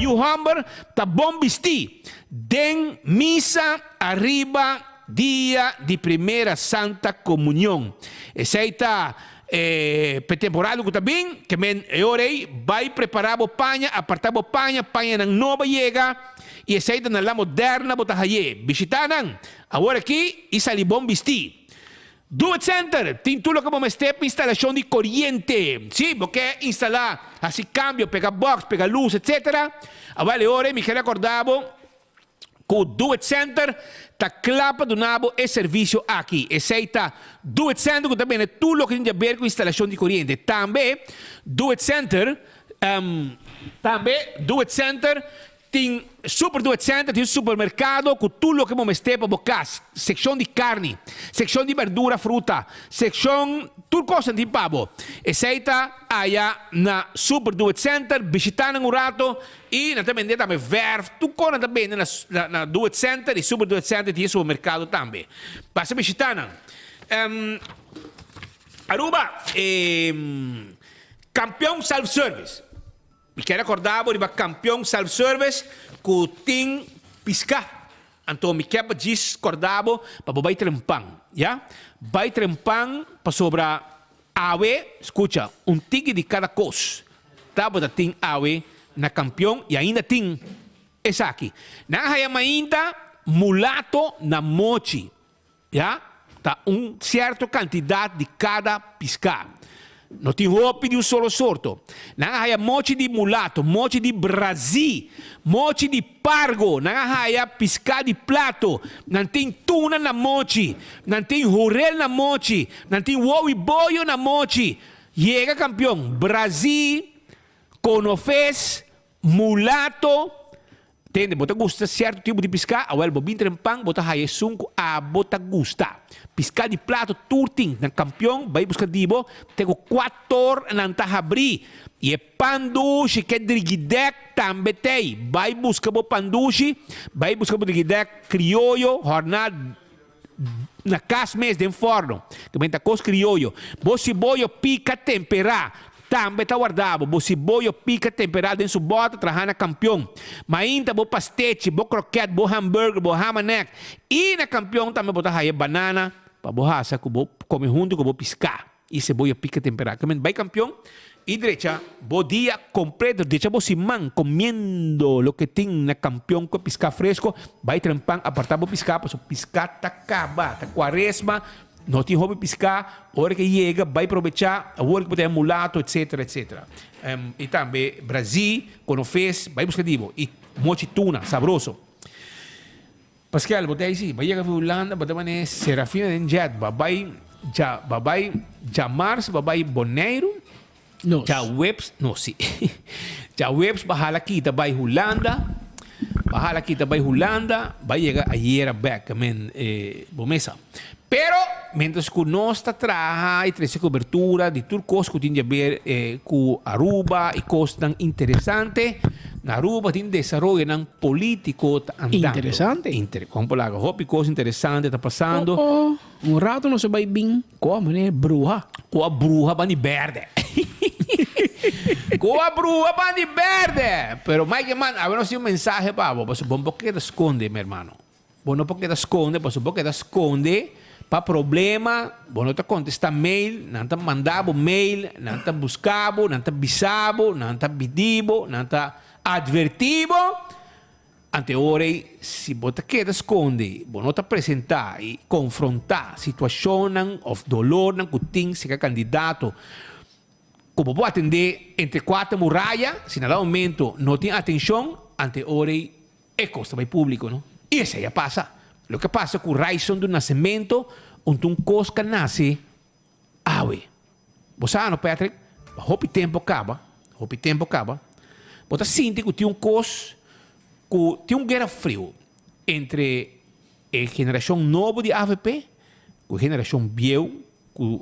yu hòmber ta bon bistí den misa ariba dia di Primera Santa Komunion. Esei ta e p'e temporada ku ta bin, ke men e ora ei bai prepará bo paña, apartá bo paña, pañanan nobo a yega i esei ta na La Moderna bo ta hay'é. Bishitá nan awor aki i sali bon bistí. Do It Center tin tur loke bo mester pa instalashon di koriente. Si bo ke instalá, hasi kambio, pega box, pega lus, etc. Awel e ora ei mi ke rekordá bo ku Do It Center ta kla pa duna bo e servisio aki. Esei ta Do It Center ku ta bende tur loke tin di aber ku instalashon di koriente. Tambe Do It Center, tambe Do It Center Tin Super Do It Center, tin un supermerkado ku tur loke bo mester pa bo kas, sekshon di karni, sekshon di berdura, fruta, sekshon tur kos nan tin pa bo. Esei ta aya na Super Do It Center, bishita nan un rato i nan ta bende tambe verf, tur kos nan ta bende na na Do It Center i Super Do It Center tin e supermerkado tambe. Pasa bishita nan. Aruba, Kampeon Self Service. Mi kier recorda bo riba Campeon Self Service cu tin pisca. Anto mi kier pa djis corda bo pa bo bay trempan, ya. Bay trempan pasobra awe, scucha, un tiki di cada cos tabata tin awe na Campeon y ainda tin esaki. Nan a haya mainta mulato na mochi. Ya, ta un sierto kantidat di kada piská. No tin hopi di un solo sorto. Nan a haya mochi di mulato, mochi di brazí, mochi di pargo, nan a haya piská di plato, nan tin tuna na mochi, nan tin hurel na mochi, nan tin wowi boyo na mochi. Yega kampion, brazí, konofes, mulato. Tende, bo ta gusta sierto tipo di piská? Awel, bo bin trempan, bo ta haya esun ku abo ta gusta. Piská di plato tur tin. Nan kampion bai buska di bo, te ku kuator nan ta habrí. I e pan dushi ke drigidèk tambe t'ei. Bai buska bo pan dushi, bai buska bo drigidèk krioyo hòrná na kas mes den fòrno. Ke men ta kos krioyo. Bo siboyo pika temperá tambe ta warda bo. Bo siboyo pika temperá den su bòter trahá na Kampion. Mainta bo pastechi, bo krokèt, bo hamburger, bo hamanek. I na Kampion tambe bo ta haya banana pa bo hasa ku bo kome huntu ku bo piská. I seboya pica temperá. Ke men bai kampion i drecha bo dia kompleto, drecha bo siman komiendo loke tin na kampion ku e piská fresko. Bai trempan apartá bo piská pasobra piská ta kaba, ta kuaresma, no tin hopi piská. Ora ke yega bai probechá, awor ke bo ta haña mulato etsetera etsetera. I tambe brazí, konofes, bai buska di bo. I mochi tuna sabroso. Pascal, bo ta ey si, bo a yega fi Hulanda, bo ta mane Serafina den jet, bo a bay dja, bo a bay djamars, bo a bay Boneiru, Nos. djaweps, no si, djaweps bo a hala kita bay Hulanda, bo a hala kita bay Hulanda, bo a yega ayera bek, men, bo mesa. Pero, mientras cu nos ta traha y trece cobertura di tur cos cu tin di haber cu Aruba y cosnan interesante, na Aruba tin desaroyonan politico ta andando. Interesante. Inter, con por laga, hopi cos interesante ta pasando. Oh, oh, un rato nos a bay bin cu a mane bruha. Cu a bruha ban di berde. Cu a bruha ban di berde. Pero Mike man, awe nos tin un mensahe pa bo, pasobra bo no por keda sconde, mi hermano. Bo no por keda skonde pasobra bo keda skonde pa problema, bo no ta kontestá mail, nan ta manda bo mail, nan ta buska bo, nan ta bisa bo, nan ta bidi bo, nan ta atvertí bo. Ante ora ei, si bo ta keda skonde, bo no ta presentá i konfrontá situashonnan òf dolornan ku tin serka kandidato ku bo por atendé entre kuater muraya, si na dado momento no tin atenshon, ante ora ei E kos ta bai públiko, no? I esei a pasa. Loke a pasa ku Raison di un nasementu, unta un kos ka nase awe. Bo sa, no, Patrick? Pa hopi tempu kaba, hopi tempu kaba, bo ta sinti ku tin un kos ku tin un guera friu entre e generashon nobo di avp ku e generashon bieu ku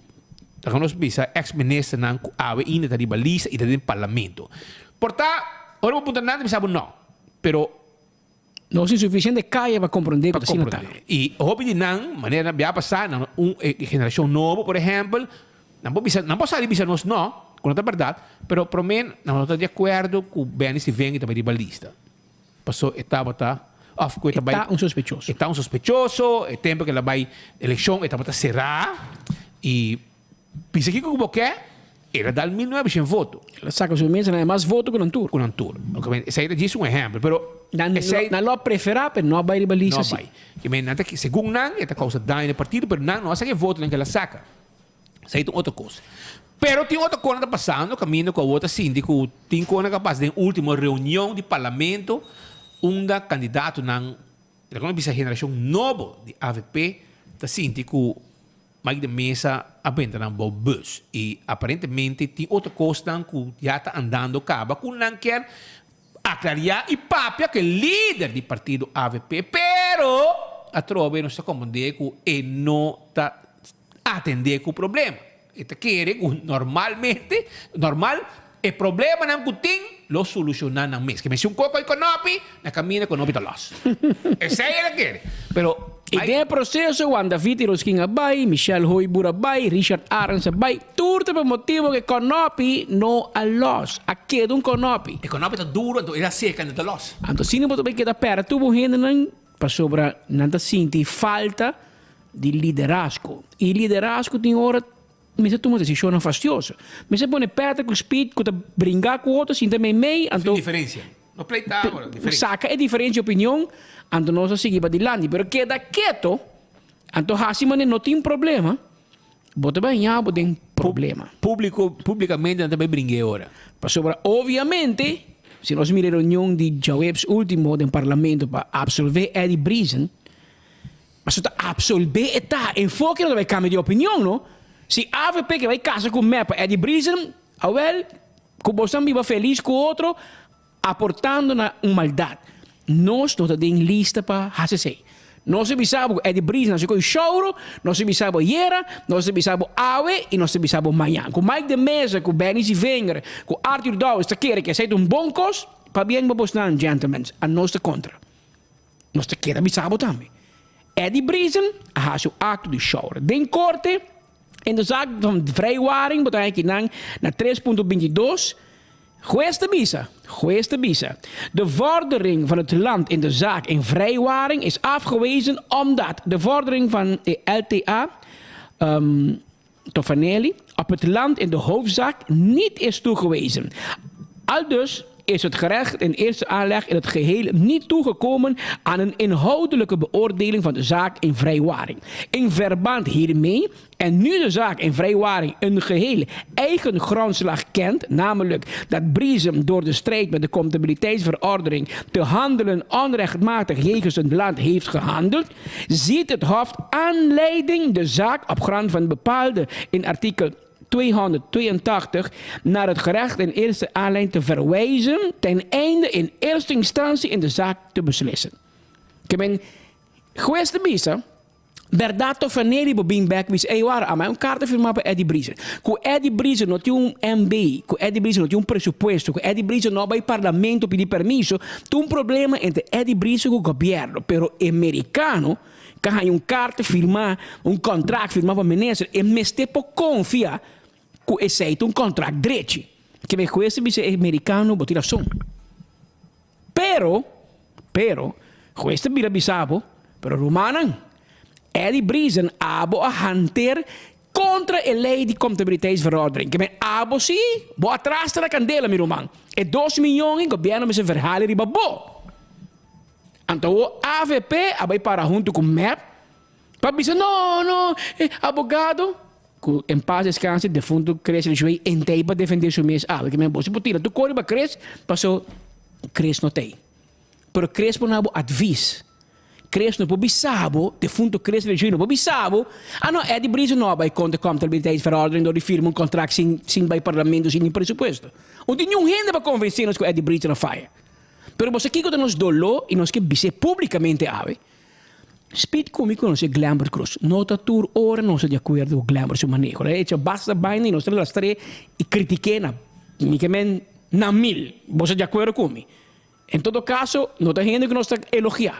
laga nos bisa ex ministernan ku awe ainda ta riba lista i ta den parlamento. Por ta ora bo puntra nan ta bisa bo no, pero. No tin suficiente kaya pa komprondé ku Pa ta asina ta. komprondé. I hopi di nan, manera nan bia pasá, nan un e generashon nobo por ehèmpel, nan por bisa, nan por sali bisa nos no. Ku no ta bèrdat, pero promé nan no ta di akuerdo ku Benny Sivengui ta bai riba lista. Paso e tabata òf ku e ta bai. E ta un sospechoso. E ta un sospechoso, e tempu ku el a bai elekshon e tabata será i bisa kiko ku bo ke, el a dal 1900 voto. El a saka su mes, el a haña mas voto ku nan tur. Ku nan tur. Esei ta djis un ehèmpel, pero Nan esei. Nan lo a preferá, pero no a bai riba lista No a si. bai. Ke men nan ta segun nan e ta kousa daño na e partido, pero nan no a saka e votonan ku el a saka. Esei ta un otro kos. Pero tin otro kos ta pasando kaminda ku awor ta sinti ku tin kosnan ku a pasa den ultimo reunion di parlamento unda kandidatonan, laga nos bisa generashon nobo di avp ta sinti ku Mike de Meza a benta nan bou bus i aparentemente tin otro kosnan ku ya ta andando kaba ku nan kier aklaria i papia ku e lider di partido avp pero atrobe nos ta komprende ku e no ta atendé ku problema. E ta kere ku normalmente, normal, e problemanan ku tin lo solushoná nan mes. Ke mester un koko i konopi, na kaminda konopi ta lòs. Esei el a kere. Pero I den e proseso Juan David Iroskin a bai, Michel Hooyboer a bai, Richard Arends a bai, tur ta pa motibu ku e konopi no a lòs. A keda un konopi. E konopi ta duru anto el a seka anto ta lòs. Anto asina bo ta bai keda pèrdè tur bo hendenan pasobra nan ta sinti falta di liderazgo. I liderazgo tin ora mester tuma desishonnan fastioso. Mester pone Patrick ku Speed ku ta bringa ku otro sinta meimei anto. Sin diferensia. No pleita ora, diferensia. Saka e diferensia di opinion anto nos a sigui padilanti. Pero keda keto anto hasi manera no tin problema, bo ta bai haña bo den problema. Publico, publicamente nan ta bai bringa e ora. Pasobra obviamente si nos mira e reunion di djaweps ultimo den parlamento pa absolve Eddie Briesen, Pasobra ta absolbé e ta. Enfoke no ta bai kambia di opinion no. Si avp ke bai kasa ku mep pa Eddie Briesen, awel, ku bosan biba felis ku otro, aportando na un maldat. Nos no ta den lista pa hasi esei. Nos a bisa bo ku Eddie Briesen hasi ku e shouro, nos a bisa bo ayera, nos a bisa bo awe i nos ta bisa bo mañan. Ku Mike de Meza, ku Benny Zivinger, ku Arthur Dowers ta kere ku esei ta un bon kos, pabien pa bosnan, gentlemens, anos ta kontra. Nos ta keda bisa bo tambe. Eddie Briesen a hasi un akto di shower den korte in de zaak van vrijwaring bo ta haña kinan na tres punto bintidos. Hues ta bisa, hues ta bisa, De vordering van het land in de zaak in vrijwaring is afgewezen omdat de vordering van de LTA Tofanelli op het land in de hoofdzaak niet is toegewezen. Aldus is het gerecht in eerste aanleg in het geheel niet toegekomen aan een inhoudelijke beoordeling van de zaak in vrijwaring. In verband hiermee en nu de zaak in vrijwaring een geheel eigen grondslag kent, namelijk dat Briesen door de strijd met de comptabiliteitsverordening te handelen onrechtmatig jegens het land heeft gehandeld, ziet het Hof aanleiding de zaak op grond van bepaalde in artikel 282 naar het gerecht in eerste aanleiding te verwijzen ten einde in eerste instantie in de zaak te beslissen. Ke men hues ta bisa, Berdad Tofanelli bo bin bek bisa ey wara ama un karta firma pa Eddie Briesen. Ku Eddie Briesen no tin un MB, ku Eddie Briesen no tin un presupuesto, ku Eddie Briesen no a bay parlamento pidi permiso, ta un problema entre Eddie Briesen ku gobierno. Pero e mericano ka haña un karta firma, un contract firma pa minister, e mester por confia ku esey ta un contract drechi. Ke men hues ta bisa e mericano bo tin rason. Pero, pero, hues ta bira bisa bo, pero rumannan, Eddie Briesen abo a hanter kontra e lei di comptabiliteitsverordening. Ke men abo si, bo a trasta na kandela, mi ruman. E dos miyon ei gobierno mester verhali riba bo. Anto awor avp a bai para huntu ku mep pa bisa no, no, e abogado, ku en paz descanse defunto Chris Rijwey entei pa defende su mes awe. Ke men bo si por tira tur kos riba Chris, paso Chris no tei. Pero Chris por na bo advis. Chris no por bisa bo, defunto Chris Rijwey no por bisa bo, ah no, Eddie Briesen no a bai kontra comptabiliteitsverordening dor di firma un kontrakt sin sin bai parlamento sin tin presupuesto. Un tin niun hende pa konvensé nos ku Eddie Briesen a faya. Pero bo sa kiko ta nos doló i nos ke bis'é públikamente awe? Speed ku mi konosé Glembert Cruz. No ta tur ora nos ta di akuerdo ku Glembert su maneho. El a echa basta baina i nos ta lastr'é i kritik'é na mi ke men na mil. Bo ta di akuerdo ku mi? En todo kaso, no ta hende ku nos ta elogiá.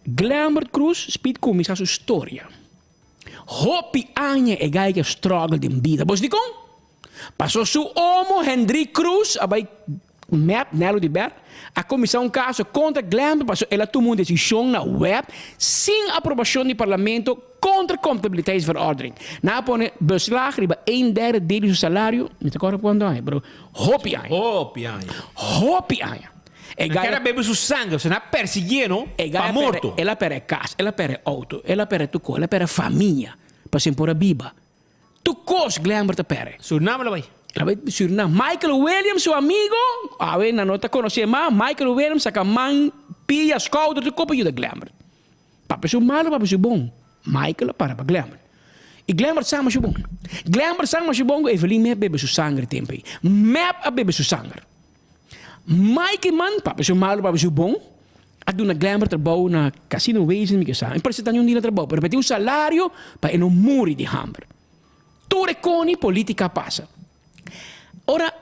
Glembert Cruz, Speed kuminsá su storia. Hopi aña e gai ke struggle den bida. Bo sa dikon? Paso su omo Hendrik Croes a bai mep Nel Oduber a cuminsa un caso contra Glenbert paso el a tuma un decision na web sin aprobacion di parlamento contra comptabiliteitsverordening. Nan a pone beslag riba een derde deel di su salario, mi ta corda cuanto aña pero hopi aña. Hopi aña. Hopi aña. E Nan gaya ker a bebe su sanger, pasobra nan a persiguié no E pa gaya morto. perde, el a perde cas, el a perde auto, el a perde tur cos, el a perde famia pasobra e por a biba. Tur kos Glenber ta perde. Suriname lo bai. El a bai Suriname. Michael Williams su amigo, awe nan no ta konosé mas, Michael Williams saka man, pia, skouder, tur kos pa yuda Glenber. Papia su malo, papia su bon, Michael a para pa Glenber. I Glenber sa masha bon. Glenber sa masha bon ku Evelyn mep bebe su sanger tempu ei. Mep a bebe su sanger. Mike man, papia su malo, papia su bon, a duna Glenber trabou na Casino Wezen mi ke sa. Mi parse ta ni un dia na trabou, pero e tin un salario pa e no muri di hamber. Tur e koni politica a pasa. Ora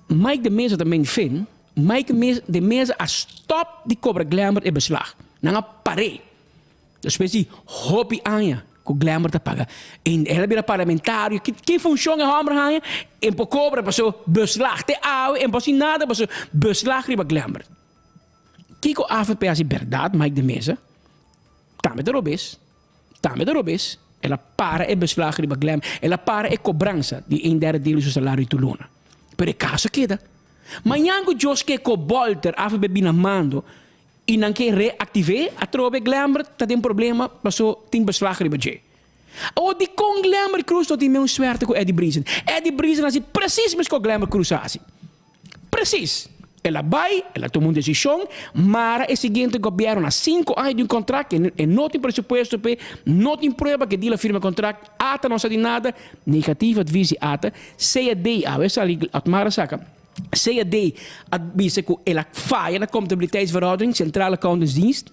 Mike de Meza ta men fin, Mike de Meza a stop di cobra Glenber e beslag. Nan a par'é. Despues di hopi aña ku Glenber ta paga en el a bira parlamentario, ki ki funshon e hòmber haña? E por kobra paso beslag te awe, e por hasi nada paso beslag riba Glenber. Kiko avp hasi bèrdat Mike de Meza? Tambe ta robes, tambe ta robes. El a para e beslag riba Glenber, el a para e kobransa di een derde deel di su salario tur luna. Pero e kaso a keda. Mañan ku Joske Kobolter avp bina mando, I nan ke reaktiv'é atrobe Glenbert ta den problema paso tin beslag riba dje. Awor dikon Glenbert Croes no tin meun suerte ku Eddie Briesen? Eddie Briesen hasi presis meskos Glenbert Croes a hasi. Presis! El a bai, el a tuma un desishon, mara e siguiente gobièrnu na sinku aña di un kontrakt, e no tin presupuesto p'e, no tin prueba ke dil a firma e kontrakt, ata no sa di nada, negatief advies di ata, CAD awe sali Otmar a saka. CAD a bisa ku el a faya na Comptabiliteitsverordening, Centrale Accountantsdienst.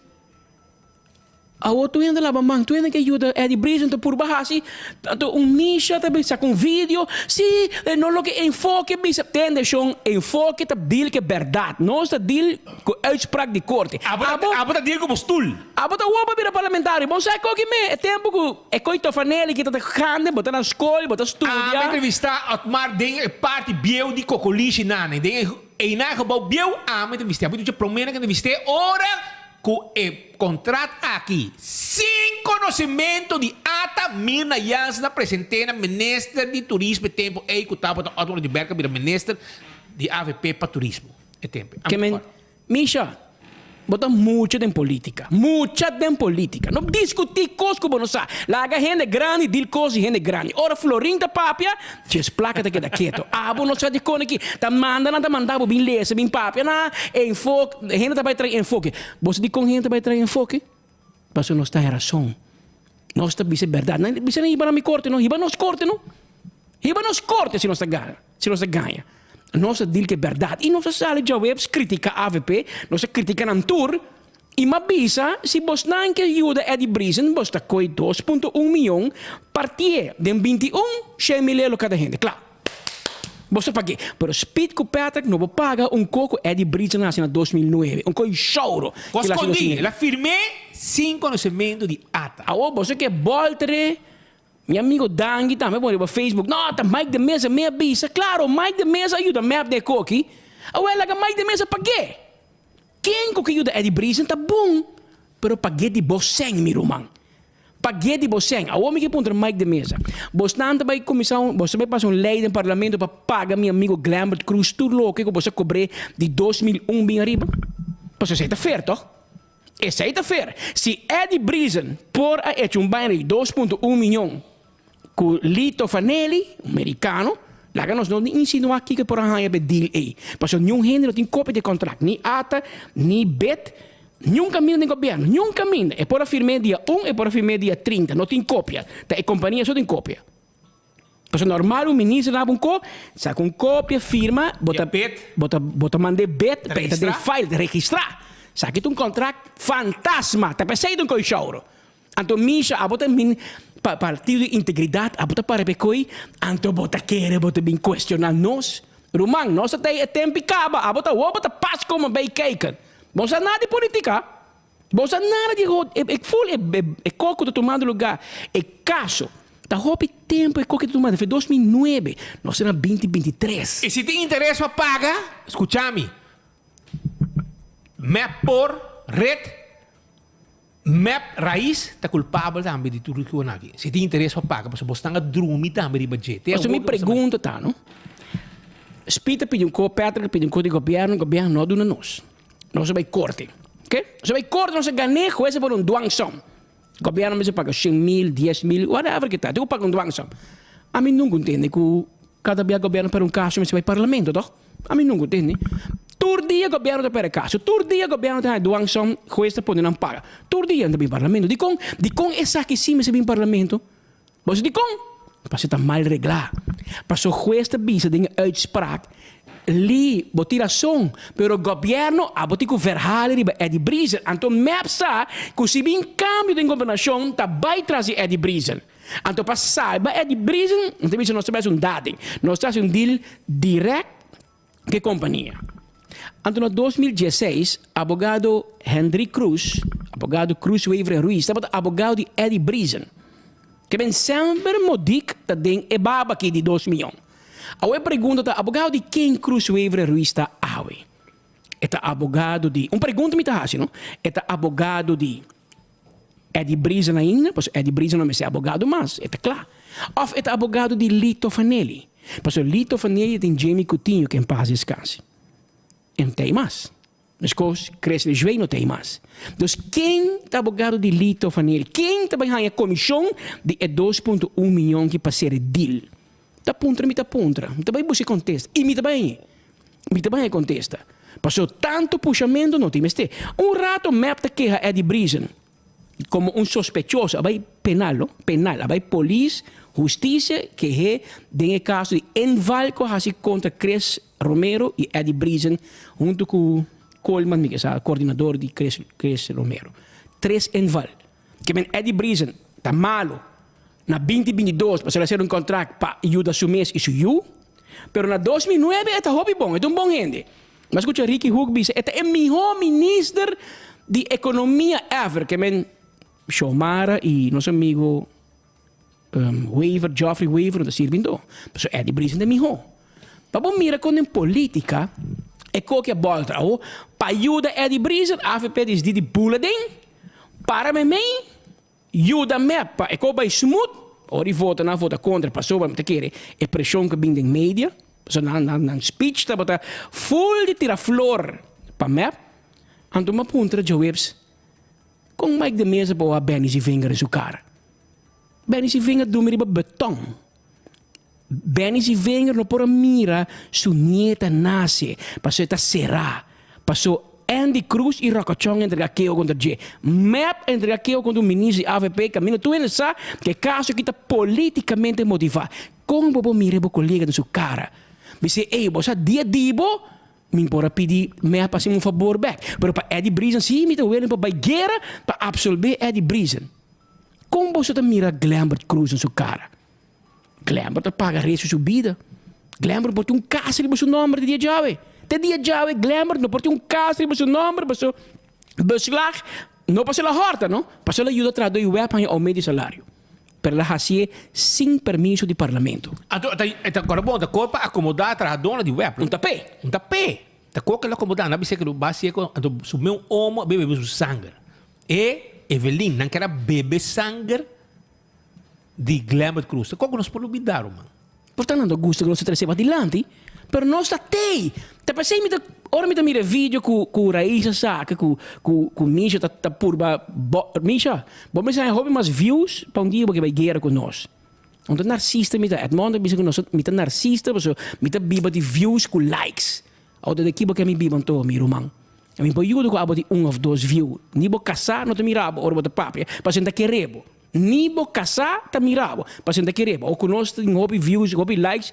Awor tur hende laba man, tur hende ke yuda Eddie Briesen ta purba hasi tanto un Misha ta bisa saka un video, si no loke enfoke bisa, tende shon, enfoke ta deal ku e bèrdat, nos ta deal ku uitspraak di korte. Abo ta deal ku bo stul. Abo ta wou pa bira parlamentario, bo sa koki me e tempu ku e koi Tofanelli ki ta ta grande, bo ta na skol, bo ta studia. Ami entrevistá Otmar den e parti bieu di Kokolishi nane, den e einan gebou bieu, ami entrevist'é. Ami ducha promé nan ku entrevist'é ora ku e kontrat aki sin konosementu di ata Mirna Jansen a present'é na minister di turismo e tempu ei ku tabata Otmar Oduber ku a bira minister di avp pa turismo e tempu ei. Ke men Misha, bo ta mucha den politica. Mucha den politica. No discuti cos cu bo no sa. Laga hende grandi deal cos di hende grandi. Ora Florin ta papia, djes placa ta keda keto. Abo no sa di con aki. Ta manda nan ta manda bo bin lesa, bin papia. Na, enfoke, hende ta bay trae enfoke. Bo sa di con hende ta bay trae enfoke? Pasobra nos ta rason. Nos ta bisa e berdad. Nan bisa nan hiba na mi corte no. Hiba nos corte no. Hiba nos corte si nos ta gana. Si nos ta gaña. Nos ta deal ku e bèrdat. I nos a sali djaweps kritika avp, nos a kritika nan tur, i m'a bisa si bosnan ke yuda Eddie Briesen bos ta koi 2.1 mion partié den 21 shen mil elo kada hende. Kla. Bos ta pag'é. Pero Speed ku Patrick no bo paga un ko ku Eddie Briesen a hasi na 2009. Un ko shouro Ko ke el a hasi skondí, 2009. el a firm'é sin konosementu di ata. Awor boso ke bòlter'é Mi amigo Dangui tambe a pone riba Facebook, No, ta Mike de Meza mi a bisa. Claro, Mike de Meza a yuda mep den e koki. Awel, laga Mike de Meza pag'é. Ken ku ke yuda Eddie Briesen ta bon, pero pag'é di bo sèn, mi ruman. Pag'é di bo sèn. Awor mi ke puntra Mike de Meza, bosnan ta bai kuminsá un, bos ta bai pasa un lei den parlamento pa paga mi amigo Glenbert Croes tur loke ku bos a kobr'é di 2001 bin ariba? Pasobra esei ta fair, tòg? Esei ta fer. Si Eddie Briesen por a echa un baina di 2.1 miyon ku Lito Fanelli, un merikano, laga nos no ni insinuá kiko e por a haña pa e deal ei. Pasobra niun hende no tin kopia di e kontrakt, ni ata, ni bet, niun kaminda den gobièrnu, niun kaminda. E por a firm'é dia un, e por a firm'é dia 30, no tin kopia. Ta e kompania so tin kopia. Pasobra normal un minister ta haba un ko, saka un kopia, firma, bo ta bo ta bo ta mand'é bet pa e ta den file, registrá. Esaki ta un kontrakt fantasma, ta p'esei ta un koi shouro. Anto Misha, abo ta min pa partido di integridat, abo ta para p'e koi, anto bo ta kere bo ta bin kuestioná nos? Ruman, nos ta tei e tempu i kaba, abo ta wou bo ta pas komo bei kijken. Bo sa nada di politika. Bo sa nada di e ful e kos ku ta tumando lugá, e kaso. Ta hopi tempo e koki ta tuma, desde 2009, nos ta na 2023. I si tin interes pa paga, skucha mi, mep por red, mep rais ta kulpabel tambe di tur loke aki. Si tin interes pa paga, pasobra bo stan a drumi tambe riba dje. Te Pasobra mi awor ku bo sta pregunta ta, no, Speed a pidi un ko, Patrick a pidi un ko di gobièrnu, gobièrnu no a duna nos. Nos a bai korte, oke? Nos a bai korte, nos a gan'é, hues a pone un dwangsom. Gobièrnu mester paga shen mil, dies mil, whatever ke ta, tin ku paga un dwangsom. Ami nunka ntende ku kada bia gobièrnu pèrdè un kaso mester bai parlamento, tòg? Ami nunka ntende. Tur dia gobièrnu ta pèrdè kaso, tur dia gobièrnu ta haña dwangsom, hues ta pone nan paga. Tur dia nan ta bin parlamento. Dikon? Dikon esaki si mester bin parlamento? Bo sa dikon? Pasobra ta mal reglá. Pasobra hues ta bisa den e uitspraak, Li, bo tin rason, pero gobièrnu abo tin ku verhalen riba Eddy Briesen. Anto mep sa ku si bin kambio den gobernashon ta bai tras di Eddy Briesen. Anto pa salba Eddy Briesen, nan ta bisa nos ta bai hasi un dading. Nos ta hasi un deal dirèkt ku e kompania. Anto na 2016, abogado Hendrik Croes, abogado Croes Wever en Ruiz, tabata abogado di Eddy Briesen. Ke ben semper Modik ta den e baba aki di 2 mion. Awe e pregunta ta, abogado di ken Croes Wever en Ruiz ta awe? E ta abogado di, un pregunta mi ta hasi, no? E ta abogado di Eddy Briesen ainda? Pasobra Eddy Briesen no mester abogado mas, e ta kla. Of e ta abogado di Lito Fanelli? Pasobra Lito Fanelli tin Jamie Coutinho ke en paz descanse. E no ta mas. Meskos Chris Lejuey no ta mas. Dus ken ta abogado di Lito Fanelli? Ken ta bai haña komishon di e 2.1 mion ki pa ser e deal? Ta puntra mi ta puntra. Mi ta bai buska e kontesta. I mi ta bai hañ'é. Mi ta bai haña e kontesta. Pasobra tantu pushamentu no tin mester. Un rato mep ta keha Eddy Briesen komo un sospechoso. A bai penal, no? Penal. A bai polis, hustisia keh'é den e kaso di inval ku a hasi kontra Chris Romero i Eddy Briesen huntu ku Coleman, mi ke sa, koordinador di Chris, Chris Romero. Tres inval. Ke men Eddy Briesen ta malu na 2022 pasobra el a sera un kontrakt pa yuda su mes i su yu. Pero na 2009 e ta hopi bon, e ta un bon hende. Mi a skucha Ricky Hoek bisa e ta e mihó minister di ekonomia ever. Ke men Xiomara i nos amigo Wever, Geoffrey Wever no ta sirbi anto. Pasobra Eddy Briesen ta e mihó. Pa bo mira kon den politika e koki a bòlter awo pa yuda Eddy Briesen avp disidi di bula den para meimei yuda mep pa e ko bai smooth. Ora di vota nan a vota kontra pasobra mi ta kere e preshon ku a bin den media pasobra nan nan nan speech tabata ful di tira flor pa mep. Anto mi a puntra djaweps kon Mike de Meza por wak Benny Zivinger den su kara. Benny Zivinger durmi riba beton. Benny Zivinger no por a mira su nieta nase pasobra e ta será. Paso Endy Croes y Rocochon a entrega keho contra dje. Mep a entrega keho contra un minister di avp caminda tur hende sa cu e caso aki ta politicamente motiva. Con bo por mira e bo colega den su cara bisa ey bo sa dia di bo mi por a pidi mep haci mi un fabor bek pero pa Eddy Briesen si mi ta willing pa bay guera pa absolve Eddy Briesen. Con boso ta mira Glenbert Croes den su cara? Glenbert a paga resto su bida. Glenbert por tin un cas riba su nomber te dia djawe. Te dia djawe Glenbert no por tin un cas riba su nomber paso beslag no paso el a horta no, paso el a yuda trahador di web haña aumento di salario. Pero el a hacié sin permiso di parlamento. Anto ta e ta kòrda bon ta kor pa akomodá trahadónan di web. Un ta p'e. Un ta p'e. Ta kor ku el akomodá. Nan a bisa ku lo basi'é ku anto su meu omo a bebe su sanger. E Evelyn nan ker a bebe sanger di Glenbert Croes. Ta koko nos por lubida, ruman. Por ta nan ta gusta ku nos ta trese padilanti, pero nos ta tei. Ta p'esei mi ta, ora mi ta mira e video ku ku Raisa saka ku ku ku Misha ta ta purba bo Misha, bo mester haña hopi mas views pa un dia bo ke bai guera ku nos. Un ta narsista mi ta, Edmond ta bisa ku nos mi ta narsista pasobra mi ta biba di views ku likes. Awor ta di ki bo ke mi biba anto, mi ruman? Mi por yuda ku abo tin un òf dos view. Ni bo kasá no ta mira bo ora bo ta papia, pasobra nan ta kere bo. Ni bo kasá ta mira bo, pasobra nan ta kere bo. Awor ku nos tin hopi views, hopi likes,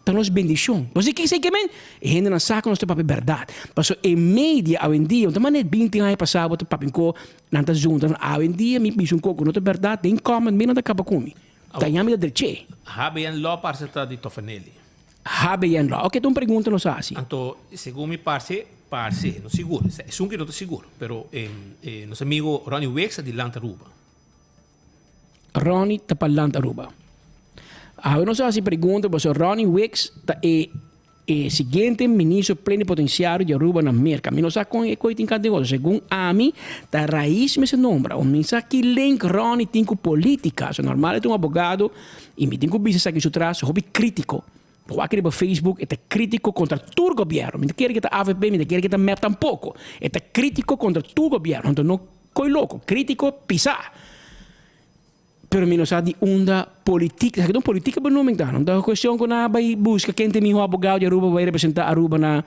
ta nos bendishon. Bo si kiko ke men? E hendenan sa ku nos ta papia bèrdat. Pasobra e media awendia, no ta manera 20 aña pasá bo ta papia un ko, nan ta zunta. Awendia mi bisa un ko ku no ta bèrdat, den comment mi nan ta kaba ku mi. Ta yami ta dreché. HBN Law parse ta di Tofanelli. HBN Law. Oke, ta un pregunta nos a hasi. Anto, segun mi parse, parse, no sigur, esun ki no ta sigur, pero nos amigo Ronnie Wicks ta di Land Aruba. Ronnie ta pa Land Aruba. Awe nos a hasi pregunta pasobra Ronnie Wicks ta e e siguiente ministro plenipotenciario di Aruba na Merca. Mi no sa con e coy tin cante cosa. Segun ami ta Raiz mester nombra. O mi sa ki link Ronnie tin cu politica. So normal e ta un abogado y mi tin cu bisa esaki su tras hopi critico. Bo wak riba Facebook e ta critico contra tur gobierno. Mi ta kere ke ta avp, mi ta kere ke ta mep tampoco. E ta critico contra tur gobierno. Anto no coy loco. Critico pisa. Pero mi no sa di unda politica, esaki ta un politica benoeming ta, no ta cuestion cu nan a bay busca ken ta e miho abogado di Aruba pa bay representa Aruba na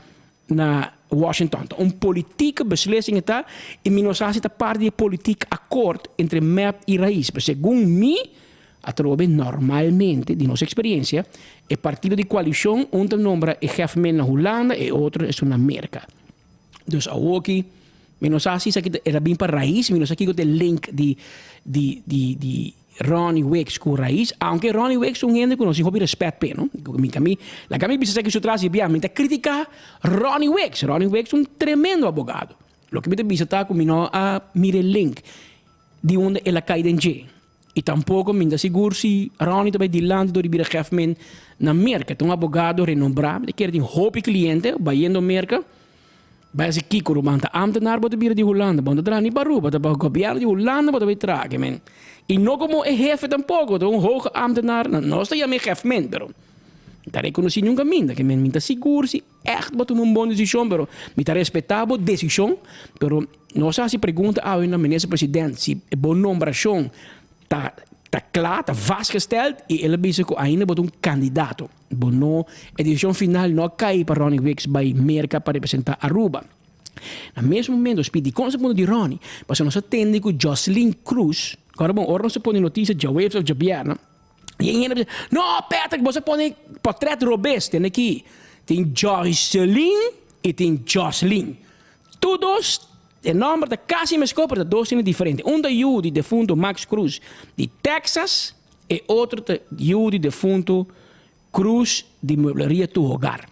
na Washington. Ta un politica beslissing e ta y mi no sa si ta parti di e politiek akkoord entre mep y Raiz. Pero segun mi atrobe normalmente di nos experiencia e partido di coalicion un ta nombra e jefmen na Hulanda e otro esun na Merca. Dus awoki mi no sa si esaki ta el a bin pa Raiz, mi no sa kiko ta e link di di di di Ronnie Wicks ku Raiz, aunke Ronnie Wicks ta un hende ku nos tin hopi respet p'e no, mi ta mi laga mi bisa esaki su tras di bia, mi ta critica Ronnie Wicks, Ronnie Wicks ta un tremendo abogado, loke mi ta bisa ta ku mi no a mira e link di unda el a kai den dje. I tampoko mi no ta sigur si Ronnie ta bai dilanti dor di bira gèfmen na Merka. Ta un abogado renombrá, mi ta kere tin hopi kliente bayendo Merka. Bai hasi kiko ruman? Ta ámtenar bo ta bira di Hulanda? Bo no ta traha ni pa Aruba, ta pa gobièrnu di Hulanda bo ta bai traha ke men. I no komo e hefe tampoko, ta un hoge ámtenar, nos ta yam'é gèfmen, pero mi ta rekonosí niun kaminda ke men. Mi ta sigur si. Ègt bo tuma un bon desishon, pero mi ta respetá bo desishon, pero nos a hasi pregunta awe na Minister President si e bo nombrashon ta ta kla, ta vastgesteld, i el a bisa ku ainda bo ta un kandidato. Bo no, e desishon final no a kai pa Ronnie Wicks bai Merka pa representá Aruba. Na mes momento, Speed, dikon nos a punta di Ronnie? Pasobra nos a tende ku Jocelyn Cruz, kòrda bon, ora nos a pone notisia djaweves òf djabièrnè, Y e hende bisa, No, Patrick, bo sa pone portret robes. Tende aki, tin Joycelyn y tin Jocelyn. Tur dos, e nomber ta casi mesco, pero ta dos hende diferente. Un ta yu di defunto Max Cruz di Texas, e otro ta yu di defunto Cruz di Muebleria Tu Hogar.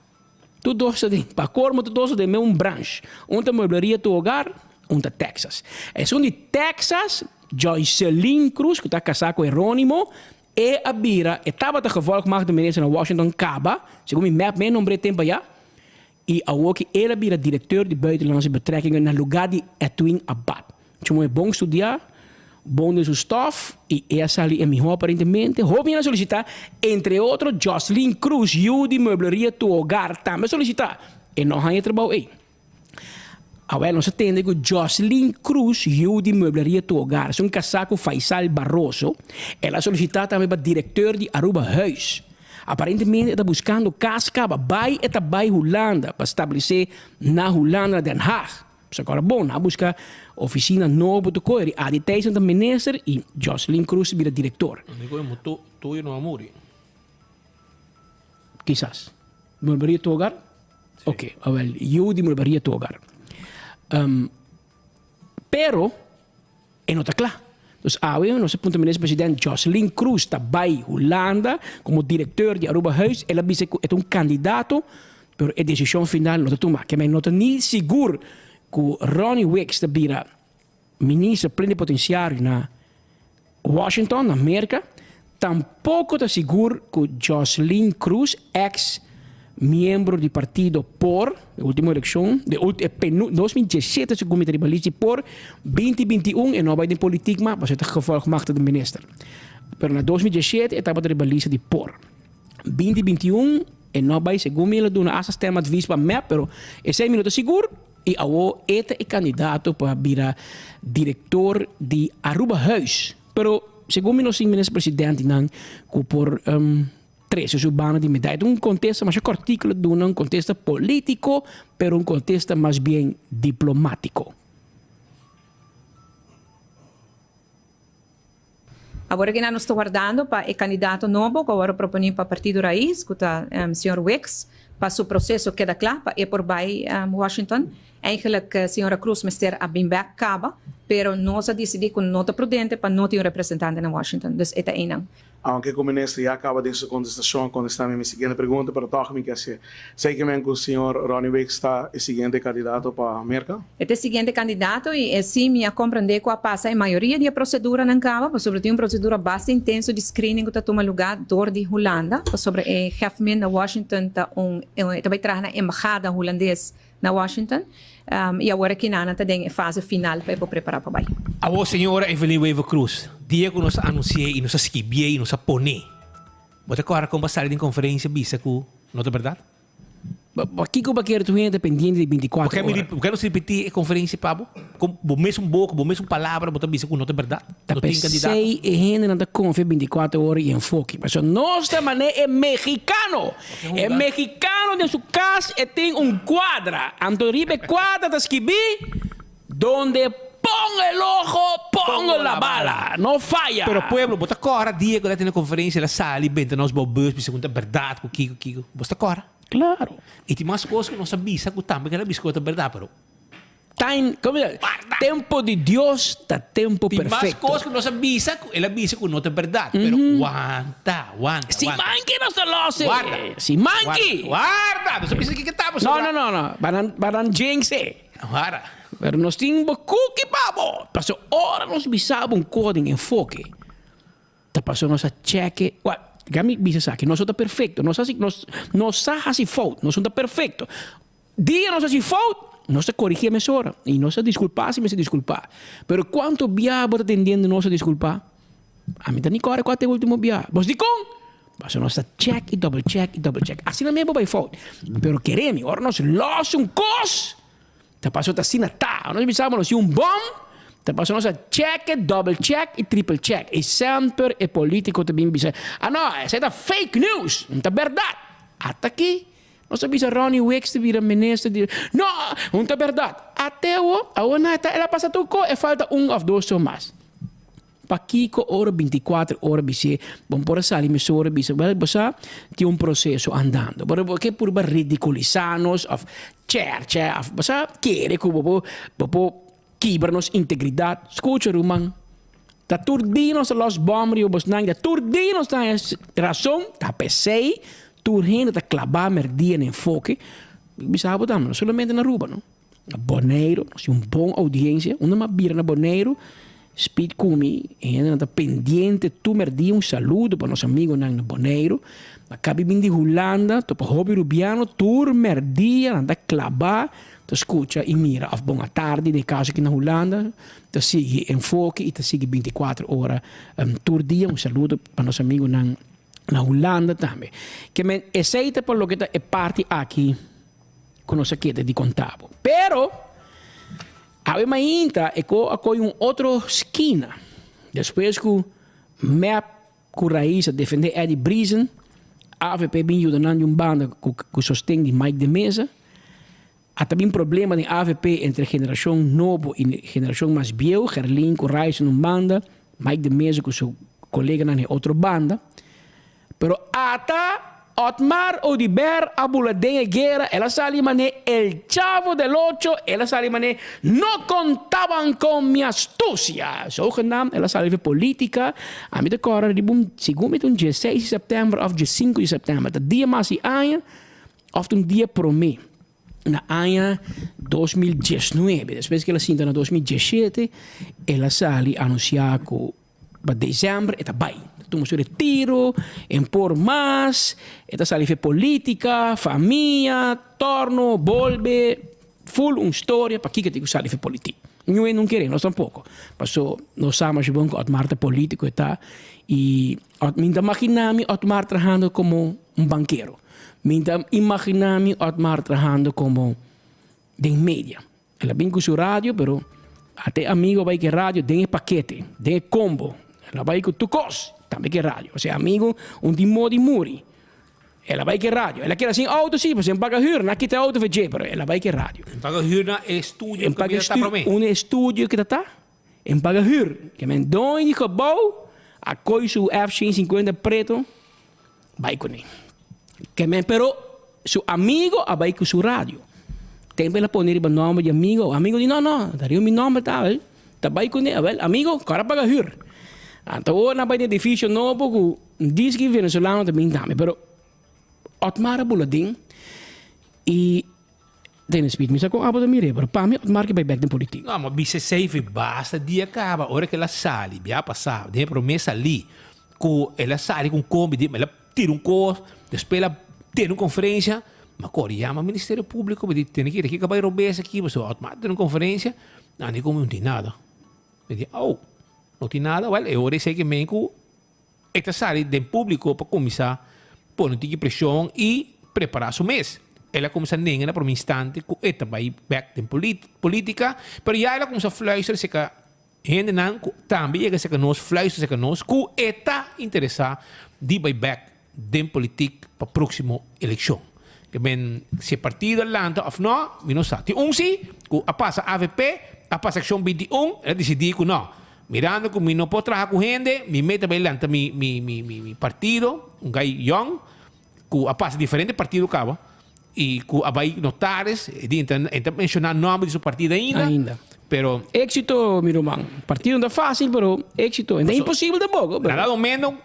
Tur dos ta den, pa colmo tur dos ta den meun branch. Un ta Muebleria Tu Hogar, un ta Texas. Esun di Texas, Joycelyn Cruz, cu ta casa cu Heronimo, e a bira, e tabata gevolgmachtigde minister na Washington caba, segun mi mep me nombre tempo aya, y awoki el a bira directeur di Buitenlandse Betrekkingen na lugar di Edwin Abbad. Chumbo e bon studiá, bon den su stof y e a sali e mihó aparentemente. Hopi hende a solicitá, entre otro Jocelyn Cruz, yu di Muebleria Tu Hogar, tambe a solicitá. E no haña e trabou ei. Awel nos a tende cu Jocelyn Cruz, yu di Muebleria Tu Hogar, esun casá cu Faisal Barroso. El a solicitá tambe pa directeur di Aruba Huis. Aparentemente e ta buscando cas caba. Bai e ta bai Hulanda pa stablece na Hulanda, na Den Haag. Pasobra bon, nan a buska oficina nobo tu koe. Adi Thijssen ta minister y Jocelyn Cruz bira director. Mi koe mo tuyo no a muri. Kisas. Muebleria Tu Hogar? Sí. Ok, awel, yu di Muebleria Tu Hogar. Um, pero, e no ta kla. Dus awe nos a puntra minister president Jocelyn Cruz ta bai Hulanda como directeur di Aruba Huis. El a bisa cu e ta un candidato, pero e decision final no ta tuma. Ke men no ta ni sigur cu Ronnie Wicks ta bira minister plenipotenciario na Washington, na Merca. Tampoco ta sigur cu Jocelyn Cruz, ex miembro di partido por, e ultimo eleccion, de ult, e penu, 2017 segun mi ta riba list di por, 2021 e no a bay den politiek mas, pasobra e ta gevolgmachtigde minister. Pero na 2017 e tabata riba lista di por. 2021 e no a bay, segun mi el a duna hasta stemadvies pa mep, pero esey mi no ta sigur, y awo e ta e candidato pa bira director di Aruba Huis. Pero segun mi nos tin minister presidentenan cu por trece su banda di medaya. Ta un contesta masha cortico lo duna, un contesta politico, pero un contesta mas bien diplomatico. Awor aki nan nos ta wardando pa e candidato nobo cu a worde proponi pa Partido Raiz, cu ta señor Wicks, pa su proceso keda cla pa e por bay Washington. Eigenlijk señora Cruz mester a bin bek caba, pero nos a dicidi cu no ta prudente pa no tin un representante na Washington, dus e ta eynan. Aunke ku minister ya kaba den su kontestashon a kontestá mi mi siguiente pregunta, pero tòg mi ke hasié. Sei ke men ku señor Ronnie Wicks ta e siguiente kandidato pa Merka? E ta e siguiente kandidato i e si mi a komprendé ku a pasa e mayoria di e proseduranan kaba, pasobra tin un prosedura basta intenso di screening ku ta tuma lugá dor di Hulanda, pasobra e Hefmin na Washington ta un e ta bai traha na embahada hulandes na Washington i awor aki nan ta den e fase final pa e por prepará pa bai. Awor señora Evelyn Wever Croes, dia ku nos a anunsi'é i nos a skibié i nos a pon'é, bo ta kòrda kon bo a sali den konferensia bisa ku no ta bèrdat? Pakiko bo a kere tur hende ta pendiente di bintikuater ora? Bo ke nos ripití e konferensia pa bo? Kon bo mesun boka, bo mesun palabra bo ta bisa ku no ta bèrdat? Ta p'esei e hendenan ta konfia bintikuater ora i enfoke. Pasobra nos ta manera e mexicano. E mexicano den su cas e tin un cuadra. Anto riba e cuadra ta skibi, Donde pongo el ojo, pongo la bala. No faya. Pero pueblo, bo ta kòrda dia ku el a tene konferensia, el a sali benta nos bou bus bisa ku ta bèrdat ku kiko kiko. Bo ta kòrda? Claro. I tin mas kos ku nos a bisa ku tambe ku el a bisa ku ta bèrdat, pero. Time, como dice? Tempo di Dios ta tempo Tin mas perfecto. cos cu nos a bisa cu el a bisa cu no ta berdad, pero wanta, wanta, Si wanta. manki nos ta los e. Warda. Si manki. Warda, warda. Nos a bisa kico ta No, pasobra. no, no, no. Banan, banan jinx e. Warda. Pero nos tin bo cookie pa bo. Paso ora nos bisa bo un cos den enfoke, ta paso nos a check e. Wa, ga mi bisa esaki, nos no ta perfecto. Nos hasi, nos, nos sa hasi fout. Nos no ta perfecto. Dia nos haci fout, nos ta corigi mesora y nos ta disculpa si mester disculpa. Pero cuanto bia bo ta tendiendo nos a disculpa? Ami ta ni corda cua ta e ultimo bia. Bos dicon? Pasobra nos ta check y double check y double check. Asina mes bo bay fout. Pero kere mi, ora nos los un cos, ta pasobra ta asina ta. Ora nos bisa bo nos tin un bom, ta pasobra nos a check e, double check y triple check. Y semper e politico ta bin bisa, ah no, esey ta fake news, no ta berdad. Ata aki. Nos a bisa Ronnie Wicks ta bira minister di No! Un ta berdad. Ateo, awor na ta el a pasa tur ko e falta un of dos so mas. Pakiko ora binticuater ora bis'é bo por a sali mesora bisa wel bo sa tin un proceso andando. Pero bo ke purba ridiculisa nos of cherche of bo sa kere ku bo por bo por kibra nos integridad. Scucha ruman, ta tur dia nos ta los bom riba bosnan, ta tur dia nos ta haña rason, ta p'esei tur hende ta klabá merdia na enfoke. Mi bisa bo tambe, no solamente na Aruba no, na Boneiru nos tin un bon audiencia, unda mi a bira na Boneiru, Speed ku mi, e hendenan ta pendiente tur merdia, un saludo pa nos amigonan na Boneiru, mi a kabi bin di Hulanda, topa hopi Rubiano, tur merdia nan ta klabá Ta scucha y mira of bon atardi den e caso aki na Hulanda ta sigui enfoke y ta sigui binticuatro ora tur dia. Un saludo pa nos amigonan na Hulanda tambe. Ke men esey ta pa loke ta e parti aki cu nos a keda di conta bo. Pero awe mainta e co a coy un otro skina despues cu mep Ku Raiz a defendé Eddie Briesen, avp bin yuda nan di un banda ku sosten di Mike de Meza. A ta bin problema den avp entre generashon nobo i generashon mas bieu, Gerlin ku Raiz na un banda, Mike de Meza ku su koleganan na e otro banda. Pero ata Otmar Oduber a bula den e guera, el a sali manera El Chavo del Ocho, el a sali manera No contaban con mi astucia! Zogenaamd el a sali for politica. Ami ta corda riba un, segun mi ta un dieseis di september of diesinco di september, ta dia mas di aña of ta un dia prome na aña 2019. Despues cu el a sinta na 2017, el a sali anuncia cu Pa december e ta bai. Ta tuma su retiro, en por mas, e ta sali fe politica, famia, torno, bolbe, full un storia pakico e tin cu sali fe politic. Niun hende no kere, nos tampoco. Paso nos sa masha bon cu Otmar ta politico e ta y mi ta magina mi Otmar trahando como un bankero. Mi ta imagina mi Otmar trahando como den media. El a bin ku su radio, pero ata e amigo a bai ku e radio den e pakete, den e kombo. El a bai ku tur kos, tambe ku e radio. Osea amigo un tin moda di muri. El a bai ku e radio. El a keda sin outo si, pasobra en paga hür. Nan a kita e outo for dje, pero el a bai ku e radio. En paga hür na e studio ku mi ta ta promé. Un e studio ku ta ta, en paga hür. Ke men doño di gebou a koi su F-150 preto bai kuné. Ke men pero su amigo a bai ku su radio. Tempo el a pone riba nomber di amigo, amigo di no no, ta riba mi nomber ta awel, ta bai kuné awel amigo kòrda paga hür. Anto ora nan bai den edificio nobo ku. Diski venezolano ta bin tambe, pero Otmar a bula den y Dennis Piet, mi sa con abo ta mir'é, pero pa mi Otmar ke bai bek den politica. No, ma bisa esei fi basta dia caba, ora cu el a sali, bia pasa, den e prome sali, cu el a sali cu un combi, di, el a tira un cos, despues el a tene un conferencia, ma core yama Ministerio Publico, mi di, tene ki, kico a bai robes aki, pasobra Otmar a tene un conferencia, nan di como no tin nada. Mi di, oh, no tin nada, wel, e ora esei ke men cu E ta sali den públiko pa kuminsá pone un tiki preshon i prepará su mes. El a kuminsá nenga na promé instante ku e ta bai bèk den polítika, pero ya el a kuminsá fluister serka hendenan ku tambe yega serka nos, fluister serka nos ku e ta interesá di bai bèk den politik pa próksimo elekshon. Ke men si e partido a lanta òf nò, mi no sa. Tin un si ku a pasa avp, a pasa Akshon 21, el a disidí ku nò. Mirando ku mi no por traha ku hende, mi meta bai lanta mi mi mi mi mi partido, un gai yòn, ku a pasa diferente partido kaba, i ku a bai notaris, e di e ta menshoná nòmber di su partido ainda, Ainda. pero. Éksito, mi ruman. Partido no ta fásil, pero éksito. E no ta imposibel tampoko, pero. Na dado momento,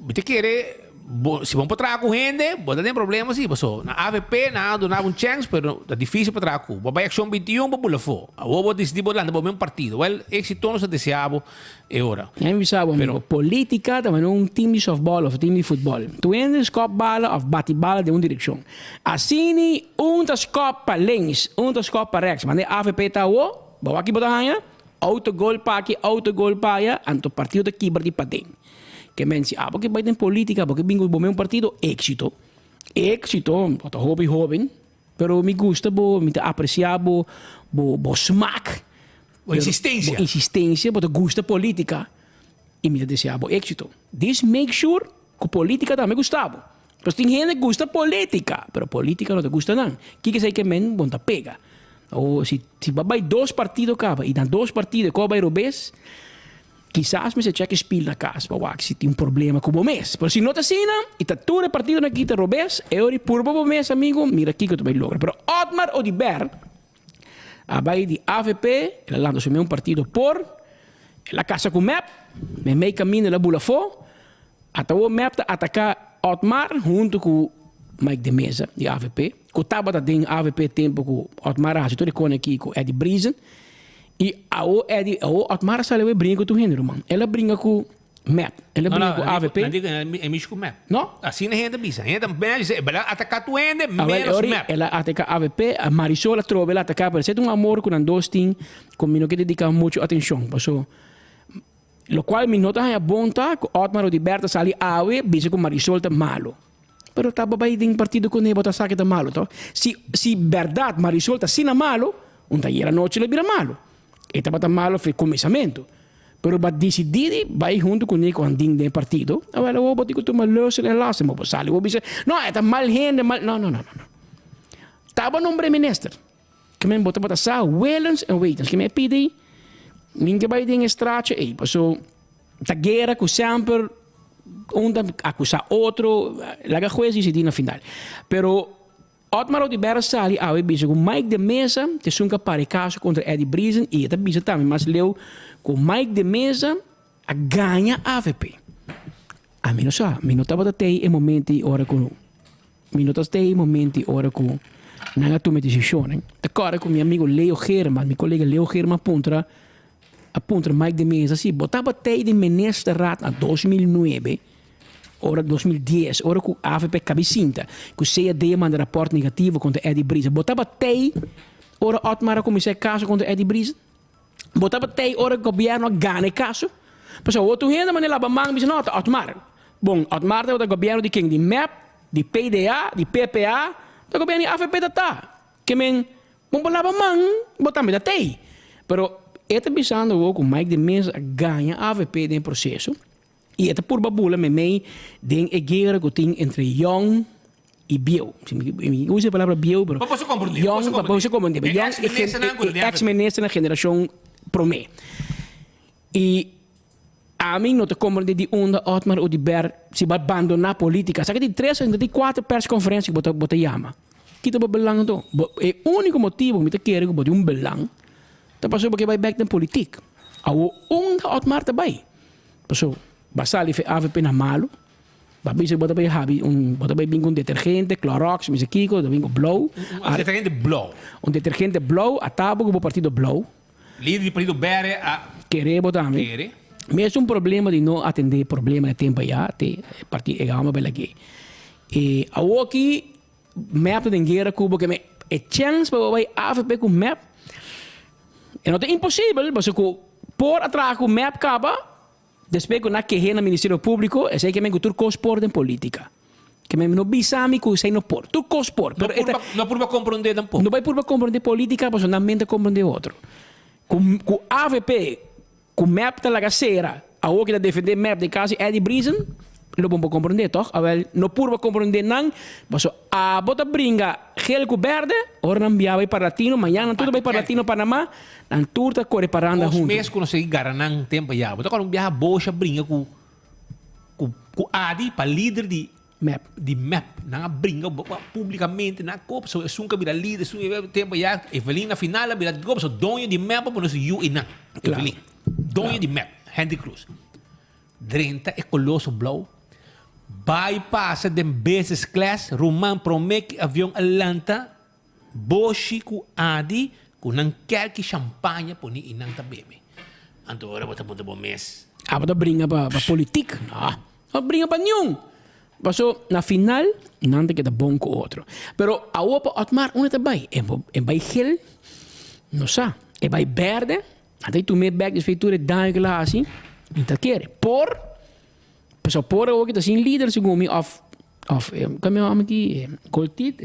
Mi ta kere bo si bo por traha ku hende bo ta den problema si paso na avp nan a duna bo un chèns pero ta difisil pa traha ku bo bai akshon 21 bo bula afó awor bo disidi bo lanta bo mes partido wèl éksito nos ta desea bo e ora. Ya mi bisa bo amigo politica ta manera un team di softball of team di futbol tur hende skòp bala of bati bala den un direkshon asini un ta skòp pa links un ta skòp pa rèks manera avp ta awor bo wak ki bo ta haña autogol pa aki autogol pa aya anto partido ta kibra di paden. Ke men si abo ke bai den politica, abo ke bin ku bo men partido, éxito. Éxito, bo ta hopi hoben, pero mi gusta bo, mi ta aprecia bo, bo, bo smaak. Bo insistencia. Bo insistencia, bo ta gusta politica y mi ta desea bo éxito. Dis make sure ku politica tambe gusta bo. Pasobra tin hende gusta politica, pero politica no ta gusta nan. Kiko esei ke men bo no ta pega. O si si bo a bai dos partido kaba y na dos partido e kos a bai robes, Kisas mester chèk e spil na kas pa wak si tin un problema ku bo mes. Pero si no ta asina i ta tur e partidonan aki ta robes, e ora i purba bo mes amigo, mira kiko ta bai logra. Pero Otmar Oduber a bai di avp, el a lanta su mes un partido por, el a kasa ku mep, meimei kaminda el a bula afó, ata awor mep ta ataka Otmar huntu ku Mike de Meza di avp, ku tabata den avp tempu ku Otmar a hasi tur e kone aki ku Eddy Briesen. I awo Eddy, awo Otmar a sali awe bringa ku tur hende ruman. El a bringa ku mep, el a bringa ku avp. No, no, e mishi ku mep. No? Asina hende ta bisa. Hende ta bisa, el a ataka tur hende menos mep. El a ataka avp, Marisol atrobe el a ataka, pero esei ta un amor ku nan dos tin ku mi no ke dediká muchu atenshon. Paso, lokual mi no ta haña bon ta ku Otmar Oduber ta sali awe bisa ku Marisol ta malu. Pero ta bai den partido ku nebo ta sa ke ta malu to. Si si bèrdat Marisol ta asina malu, un ta yera anochi lo bira malu. E tabata malu for e kuminsamentu. Pero bo a disidí di bai huntu kuné ku andin den e partido, awel awor bo tin ku tuma leusen en lasten. Bo por sali bo bisa, no e ta mal hende, mal, no no no no. Taba nombr'é minister. Ke men bo tabata sa willens en wetens. Ke men e pidi min ke bai den e straatje ei. Paso ta guera ku semper un ta akusá otro. Laga hues disidí na final. Pero Otmar Oduber a sali awe bisa ku Mike de Meza ta esun ku a para e kaso kontra Eddy Briesen i e ta bisa tambe mas leu ku Mike de Meza a gaña avp. Ami no sa, mi no tabata tei e momento ei ora ku Mi no ta stay e momento y ora cu nan a tuma e decisionnan. Ta corda cu mi amigo Leo Geerman, mi colega Leo Geerman a puntra, a puntra Mike de Meza si bo tabata tey den ministerraad na 2009, ora 2010, ora cu avp cabi sinta, cu CAD a manda rapport negativo contra Eddy Briesen. Bo tabata tey ora Otmar a cuminsa e caso contra Eddy Briesen? Bo tabata tey ora gobierno a gana e caso? Pasobra otro hende manda laba man bisa no ta Otmar. Bon, Otmar tabata gobierno di ken? Di mep, di PDA, di PPA, ta gobierno di avp ta ta. Ke men, bo por laba man, bo tambe ta tey. Pero e ta bisando awor cu Mike de Meza a gaña avp den e proceso y e ta purba bula memey den e guera cu tin entre Young y bieu. Si mi usa e palabra bieu, pero Pa boso comprende, pa Young, boso pa boso comprende. comprende. E Young, ex-ministernan cu ta e den avp. ex-ministernan generacion prome. Y Ami no ta comprende di unda Otmar Oduber si bo a bandona politica. Sa ke tin tres o tin cuater persconferencia ku bo ta bo ta yama. Kita bo belang anto? Bo e unico motibo ku mi ta kere ku bo tin un belang ta pasobra bo ke bai bek den politik. Awor unda Otmar ta bai? Pasobra bo a sali for avp na malo. Bo a bisa bo ta bai habi un, bo ta bai bin ku un detergente, Clorox, mi sa kiko, ta bin ku blou. Un detergente blou. Un detergente blou, a tabo ku bo partido blou. Lider di partido berde a. Kere bo tambe. Kere. Mes un problema di no atende problema na tempo ya, te parti e gama bai lag'é. E awoki mep ta den guera ku bo ke me e chèns pa bo bai avp ku mep e no ta imposibel pasobra ku por a traha ku mep kaba despues ku nan a keh'é na Ministerio Públiko esei ke men ku tur kos por den polítika. Ke men no bisa mi ku esei no por. Tur kos por pero e ta No purba komprondé tampoco. No bai purba komprondé polítika pasobra nan mente komprondé otro. Ku ku avp Ku mep ta laga sera. Awor ki ta defendé mep den kas di Eddie Briesen, lo bon por komprondé, tòg? Awèl, no purba komprondé nan, pasobra abo ta bringa gel ku bèrdè, ora nan bia bai Parlatino, mañana nan tur ta bai Parlatino Panamá, nan tur ta kore paranda Nos huntu. mes ku nos a gara nan tempu ayá. Bo ta kòrda un biaha Bosh a bringa ku ku ku Adi pa lider di Mep. Di mep. Nan a bringa publicamente, nan a koop so esun ka bira lider, esun e tempo ya Evelyn na final a bira koop so doño di mep a pone su yu einan. Evelyn. Doño di mep, Henry Croes. Drenta e coloso blauw, bai pasa den business class, ruman prome ki avion a lanta, Boshi ku Adi ku nan kelki champaña poni i nan ta bebe. Anto ora bo ta puntra bo mes. Abo ta bringa pa pa politik? No, no bringa pa niun. Paso na final nan ta keda bon ku otro. Pero awor pa Otmar unda ta bai? E e bai gel? No sa. E bai berde? Nan ta tum'é bek despues di tur e daño ku el a hasi? Mi ta kere. Por pasobra por awor ki ta sin lider segun mi òf òf kami hòmber ki Goltit.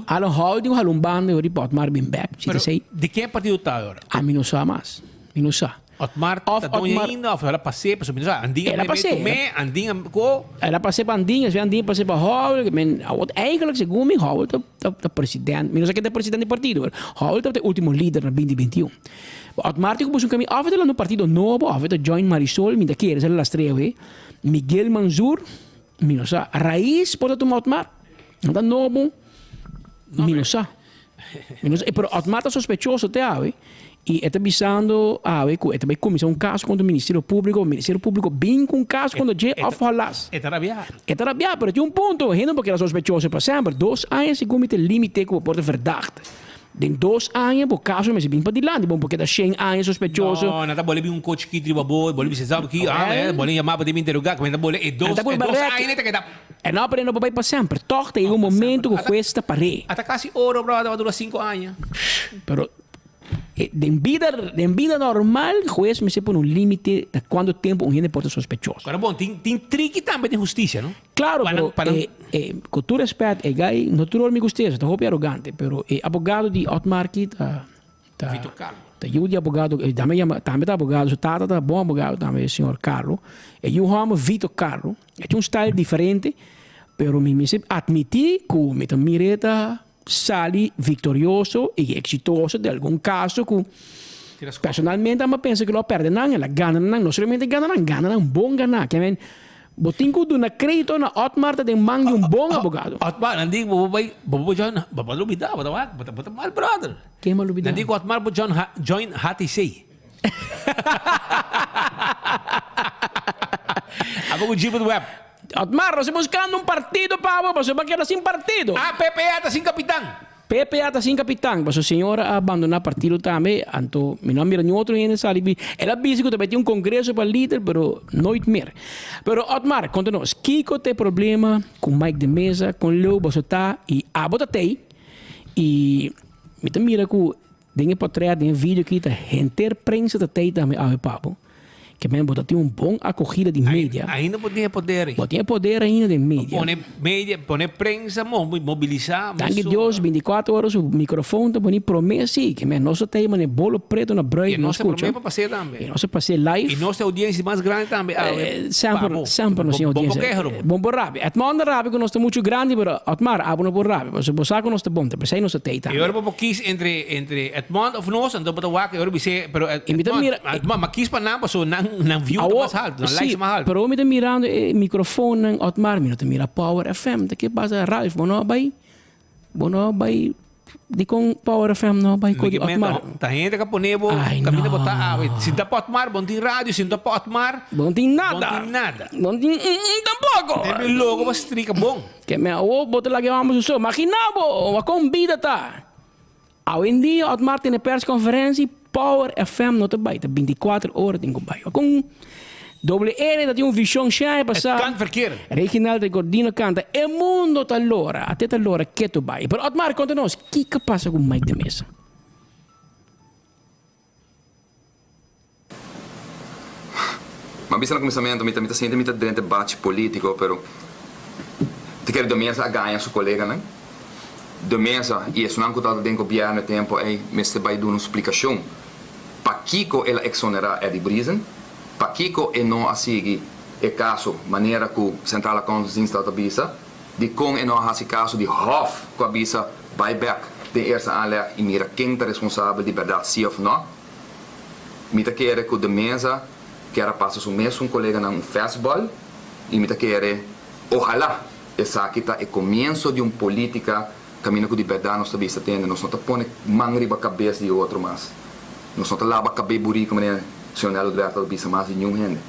Alan Hall di un hala un banda y riba Otmar bin bek. Si ta sei. Di ken partido ta ahora? Ami no sa mas. Mi no sa. Otmar ta doño ainda of el a pas'é pasobra mi no sa. Andin a meme tum'é, Andin a ko. El a pas'é pa Andin, despues Andin a pas'é pa Howell. Men awor eigenlijk segun mi Howell ta ta president. Mi no sa ken ta president di partido pero Howell tabata e ultimo lider na binti binti un. Otmar tin ku busca un kaminda of e ta lanta un partido nobo of e ta join Marisol mi ta kere esei la lastreo ei. Miguel Manzur. Mi no sa. Rais por ta tuma Otmar. No ta nobo. Mi no sa. Mi no sa. Pero Otmar ta sospechoso te awe. I e ta bisando awe ku e ta bai kuminsá un kaso kontra Ministerio Públiko. Ministerio Públiko bin ku un kaso kontra dje òf halas. E ta rabiá. E ta rabiá, pero tin un punto. Hende no por keda sospechoso pa semper. Dos aña segun mi ta e límite ku bo por ta verdachte. Den dos aña bo kaso mester bin padilanti, bo no por keda shen aña sospechoso. No, nan ta bole bin un ko chikit riba bo, bole bisa sabi ki, ah, Well. bole yama pa den interroga, nan ta bole e dos, Nan ta e purba dos rek. aña ta keda. E no pero e no por bai pa semper, tog ta yega un momento ku hues ta par'é. Ata kasi oro brother, a dura sinku aña. Pero den bida, den bida normal hues mester pone un limite ta cuanto tempo un hende por ta sospechoso. Pero bon, tin, tin triki tambe den husticia, no? Claro, Pa nan- pero pa nan- e, e, cu tur respet, e guy no tur ora mi gusta eso, ta hopi arrogante, pero e abogado di Otmar aki ta, ta, Vito Carlo. ta yu di abogado, e tambe yama, tambe ta abogado, su tata ta bon abogado tambe, e señor Carlo. E yu homber Vito Carlo, e tin un style diferente, pero mi mester admiti cu mi ta mir'e ta sali victorioso y exitoso den algun caso cu personalmente amo a pensa cu lo a perde nan, el a gana nan, no solamente gana nan, gana nan bon gana. Ke men, bo tin cu duna credito na Otmar ta den man di un bon abogado. Otmar, nan di bo bay, bo bo join, bo bo lubida, bo ta wak, bo ta bo ta mal brother. Ken bo lubida? Nan di cu Otmar bo join, join HTC. Abo cu Gilbert Webb. Otmar, nos ta buscando un partido pa bo, pasobra bo a keda sin partido. Ah, PPA ta sin capitan. PPA ta sin capitan, pasobra señora a abandona partido tambe, anto mi no a mira niun otro hende sali bi. El a bisa cu ta bay tin un congreso pa lider, pero nooit meer. Pero Otmar, conta nos, kico ta e problema cu Mike de Meza, con leu boso ta y abo ta tey? Y mi ta mira cu Den e potret, den e video aki ta henter prensa ta tey tambe awe pa bo. Ke men bo ta tin un bon acogida di media. Ainda bo tin e poder. Bo tin e poder ainda den media. Pone media, pone prensa mobilisa. Danki Dios binticuatro ora su microfoon ta poni prome si. Ke men nos ta tey mane bolo preto na bruid I nos ta prome pa pas'é tambe. I nos ta pas'é live. I nos ta audiencia mas grandi tambe awe pa bo. Semper, semper nos tin audiencia. Bo por keha Robo. Bo por rabia. Edmond a rabia ku nos ta muchu grandi pero Otmar abo no por rabia pasobra bo sa ku nos ta bon ta p'esei nos ta tei tambe. E ora bo por kis entre entre Edmond of nos anto bo ta wak e ora bis'é pero I mi ta Edmond mira Edmond ma kis pa nan pasobra nan nan view ta mas haltu nan likes si ta mas haltu. pero ora mi ta mirando e microfoonnan Otmar mi no ta mira Power FM ta ke pasa Ralph bo no a bai bo no a bai. Dikon Power FM no bai ku di Otmar? Ta hende ka pone bo Ai, kaminda no. bo ta awe. Si ta pa Otmar, bon tin radio, si no ta pa Otmar, Bon tin nada. Bon tin nada. Bon tin mm tampoco. Debe logo bo strika bon. Ke me awo bo ta laga e homber su so. Magina bo, wakon bida ta. Awendia Otmar tene persconferentie, Power FM no ta bai, ta binticuater ora tin cu bai. Wakon WR ta tin un vision shai Het pasa. kan verkeren. Reginald Recordino canta, E mundo ta lora, ate ta lora ketu bai. Pero Otmar, conta nos, kico pasa cu Mike de Meza? M'a bisa na kuminsamentu mi ta mi ta sinti mi ta drenta e bachi politico pero ta kere De Meza a gaña su coleganan. De Meza y esunnan cu tabata den gobierno e tempo ey mester bay duna un splicacion pakico el a exonera Eddie Briesen, pakico e no a sigui e caso manera cu Centrale Accountantsdienst tabata bisa, dicon e no a haci caso di Hof cu a bisa bay bek den eerste aanleg y mira ken ta responsabel di berdad si of no. Mi ta kere ku De Meza kier a pasa su mesun koleganan un fastball i mi ta kere ohalá esaki ta e komienso di un politika kaminda ku di bèrdat nos ta bisa tende nos no ta pone man riba kabes di otro mas nos no ta laba kabei buriko manera señor Nel Alberto ta bisa mas di niun hende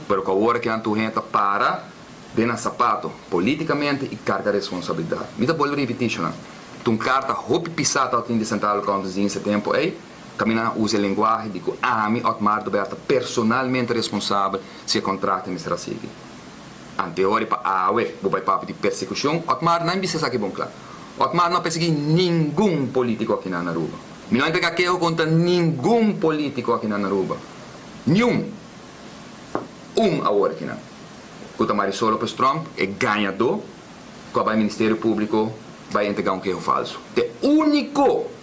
pero ku awor aki nan tur hende ta para den nan sapato politikamente i karga responsabilidat. Mi ta bolbe ripití shonnan ta un karta hopi pisá tabatin di Centrale Accountantsdienst e tempu ei. Kaminda a usa e lenguahe di ku ami, Otmar Dubert, ta personalmente responsabel si e kontrakt mester a sigui. Anteori pa awe bo bai papia di persekushon, Otmar no a bisa esaki bon kla. Otmar no a persegui ningun politiko aki na Aruba. Mi no a entrega keho kontra ningun politiko aki na Aruba. Niun! Un awor aki nan, ku ta Marisol Lopez Tromp, e gañadó ku a bai Ministerio Públiko bai entrega un keho falso. Ta e úniko!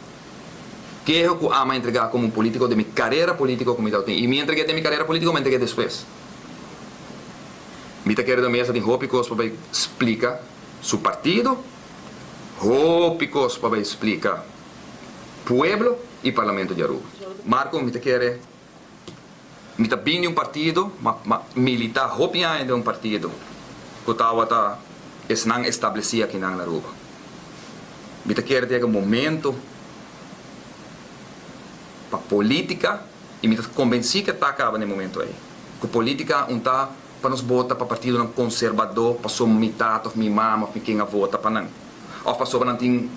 Keho ku ama entregá komo un polítiko den mi karera polítiko ku mi tabatin i mi entreg'é den mi karera polítiko mi entreg'é despues. Mi ta kere den mesa tin hopi kos pa bai splika su partido, hopi kos pa bai splika pueblo i parlamento di Aruba. Marco mi ta kere mi ta bin di un partido ma ma militá hopi aña den un partido ku tabata esnan establesí akinan na Aruba. Mi ta kere ta yega momento pa politica y mi ta convenci cu ta caba na e momento ey. Cu politica un ta pa nos bota pa partidonan conservador pasobra mi tata of mi mama of mi ken a vota pa nan. Of pasobra nan tin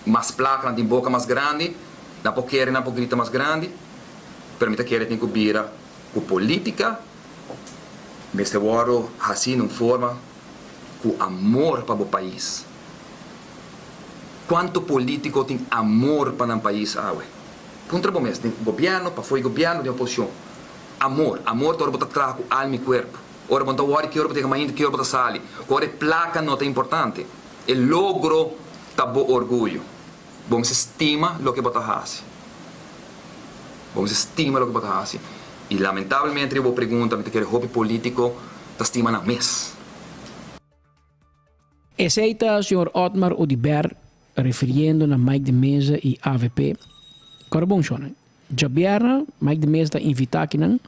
mas placa, nan tin boca mas grandi, nan por kere, nan por grita mas grandi. Pero mi ta kere tin cu bira cu politica mester wordo haci na un forma cu amor pa bo pais. Cuanto politico tin amor pa nan pais awe? Puntra bo mes, den gobierno, pafo di gobierno, den oposicion. Amor, amor ta ora bo ta traha cu alma y cuerpo. Ora bo no ta wori ki ora bo ta yega mainta, ki ora bo ta sali. Cu ora e placa no ta importante. E logro ta bo orguyo. Bo mester stima loke bo ta haci. Bo mester stima loke bo ta haci. Y lamentablemente riba bo pregunta mi ta kere hopi politico ta stima nan mes. Esey ta señor Otmar Oduber refiriendo na Mike de Meza y avp. Kòrda bon shònan. Djabièrnè Mike de Meza ta invitá akinan.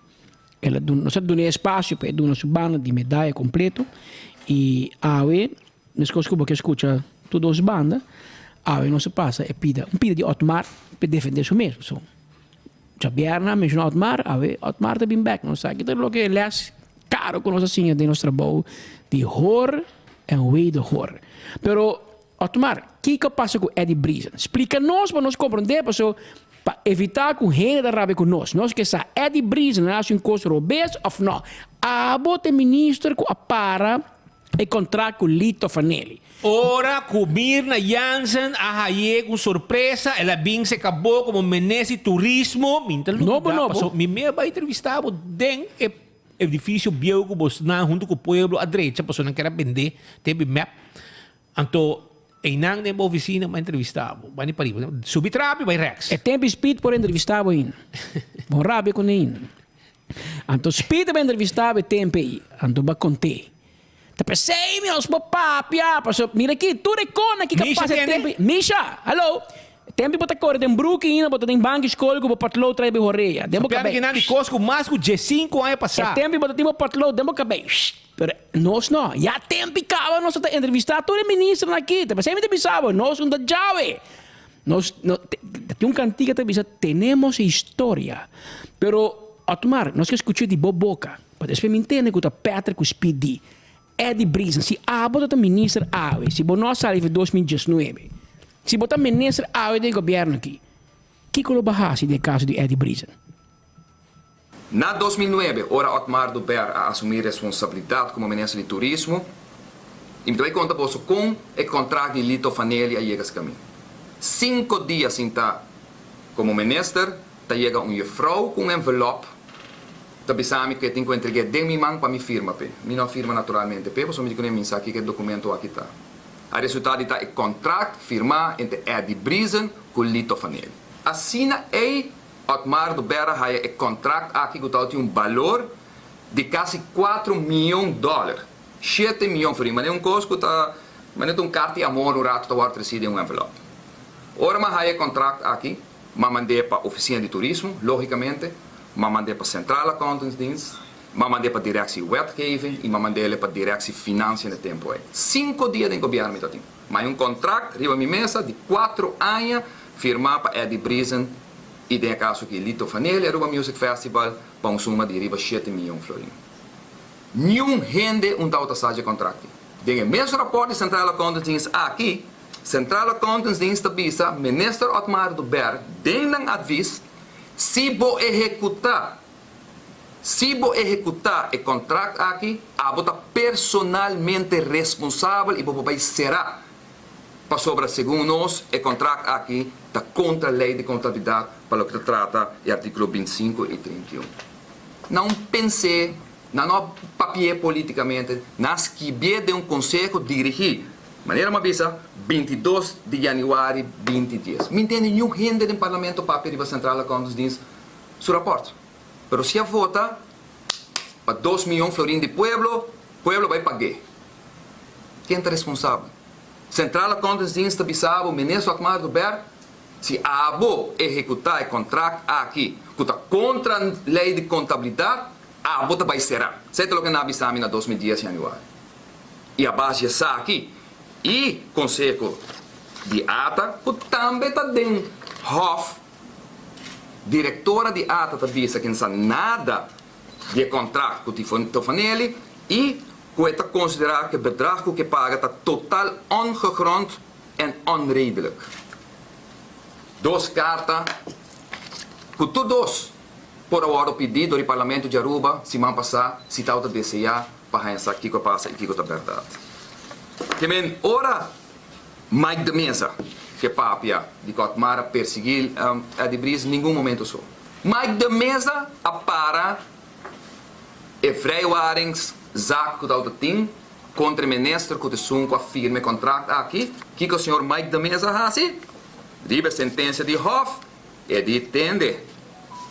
El a duna, nos a dun'é espasio pa e duna su banda di medaya kompleto y awe meskos ku bo ke skucha tur dos banda, awe nos a pasa e pida, un pida di Otmar pa e defendé su mes. So djabièrnè a menshoná Otmar, awe Otmar ta bin bèk. Nos sa ki ta loke e lès karo ku nos a siña den nos trabou di hoor en wederhoor. Pero Otmar, kiko a pasa ku Eddie Briesen? Splika nos pa nos komprondé, paso pa evitá ku hende ta rabia ku nos. Nos ke sa Eddie Briesen a hasi un kos robes òf nò. Abo ta e minister ku a para e kontrakt ku Lito Fanelli. Ora ku Mirna Jansen a haye ku sorpresa, el a bin se kabó komo menes di turismo. Mi ta lubidá paso mi mea bai entrevistá bo den e edifisio bieu ku bosnan huntu ku pueblo a drecha paso nan ker a bendé te bi mep. Anto einan den bo oficina bo a entrevista bo. Bani pariba. Subi trapi bai rechts. E tempo Speed por entrevista bo ainda. Bo rabia cu ne ainda. Anto Speed a bai entrevista bo e tempo ei. Anto bo a conte. Ta pesey mi nos por papia. Paso mira aki tur e cona ki ka pasa e tempo ei. Misha! Hallo! Tempo bo ta core den broek ainda bo ta den banki school cu bo potlood trae bo horea. Den bo Papiando cabey. kinan di cos cu mas cu diescinco aña E pasa. tempo bo ta tin bo potlood den bo cabey. Pero nos no. Ya tempo y caba nos ta entrevista tur e ministernan aki. Ta pesey mi ta bisa bo, nos no ta djawe. Nos no tin un cantica ta bisa tenemos historia. Pero Otmar, nos ke scucha di bo boca, pa despues mi ntende cu ta Patrick cu Speedy, Eddie Briesen, si abo ta ta minister awe, si bo no a sali for 2019, si bo ta minister awe den gobierno aki, kico lo bo haci den e caso di Eddie Briesen? Na 2009, ora Otmar Oduber a asumí responsabilidat komo minister di Turismo, i mi ta bai konta boso kon e kontrakt di Lito Fanelli a yega skamin. Sinku dia sintá komo minister, ta yega un jefrou ku un envelòp ta bisa mi ku e tin ku entreg'é den mi man pa mi firma p'e. Mi no a firma naturalmente p'e pasobra mi di kuné mi sa kiko e dokumento aki ta. A resultá di ta e kontrakt firmá entre Eddie Briesen ku Lito Fanelli. Asina ei Otmar Dubera haya e contract aki cu ta tin un balor di casi cuatro miyon dollar, shete miyon florin, manera un cos cu ta manera ta un carta di amor un rato ta worde treci den un envelop. Ora m'a haya e contract aki, m'a mand'e pa Oficina di Turismo, logicamente, m'a mand'e pa Centrale Accountantsdienst, m'a mand'e pa Directie Wetgeving y m'a mand'ele pa Directie Financiën e tempo ey. Cinco dia den gobierno mi ta tin. M'a haya un contract riba mi mesa di cuatro aña firma pa Eddie Briesen i den e kaso aki Lito Fanelli Aruba Music Festival pa un suma di riba shete miyon florin. Niun hende un tabata sa dje kontrakti. Den e mes raport di Centrale Accountantsdienst aki, Centrale Accountantsdienst ta bisa Minister Otmar Oduber den nan advis, si bo ehekutá si bo ehekutá e kontrakt aki, abo ta personalmente responsabel i bo por bai será Pasobra segun nos e kontrakt aki ta kontra lei di kontabilidat pa loke ta trata e artíkulo bintisinko i 31. Nan pens'é, nan no a papi'é polítikamente, nan a skibié den un konseho dirigí, manera mi a bisa, 22 di yanüari 20 dies. Mi ntende niun hende den parlamento papia riba Centrale Accountantsdienst su rapòrt. Pero si a vota pa dos miyon florin di pueblo, pueblo bai pag'é. Ken ta responsabel? Centrale Accountantsdienst ta bisa bo, Minister Otmar Oduber, si abo ehekutá e kontrakt aki ku ta kontra lei di kontabilidat, abo ta bai será. Esei ta loke nan a bisa mi na 2010 yanüari. I a base di esaki i konseho di ata ku tambe ta den Hof, direktora di ata ta bisa ku e no sa nada di e kontrakt ku Tofanelli i ku e ta konsiderá ku e bedrag ku ke paga ta total ongegrond en onredelijk. Dos karta ku tur dos por a wòrdu pidí dor di Parlamento di Aruba siman pasá si tawata deseá pa haña sa kiko a pasa i kiko ta bèrdat. Ke men ora Mike de Meza ke papia di ku Otmar a persiguí Eddie Brice ningun momento so. Mike de Meza a para E vrijwaringszaak ku ta tin kontra e minister ku ta esun ku a firma e kontrakt aki, kiko señor Mike de Meza a hasi? Riba e sentensia di Hof, e di tende,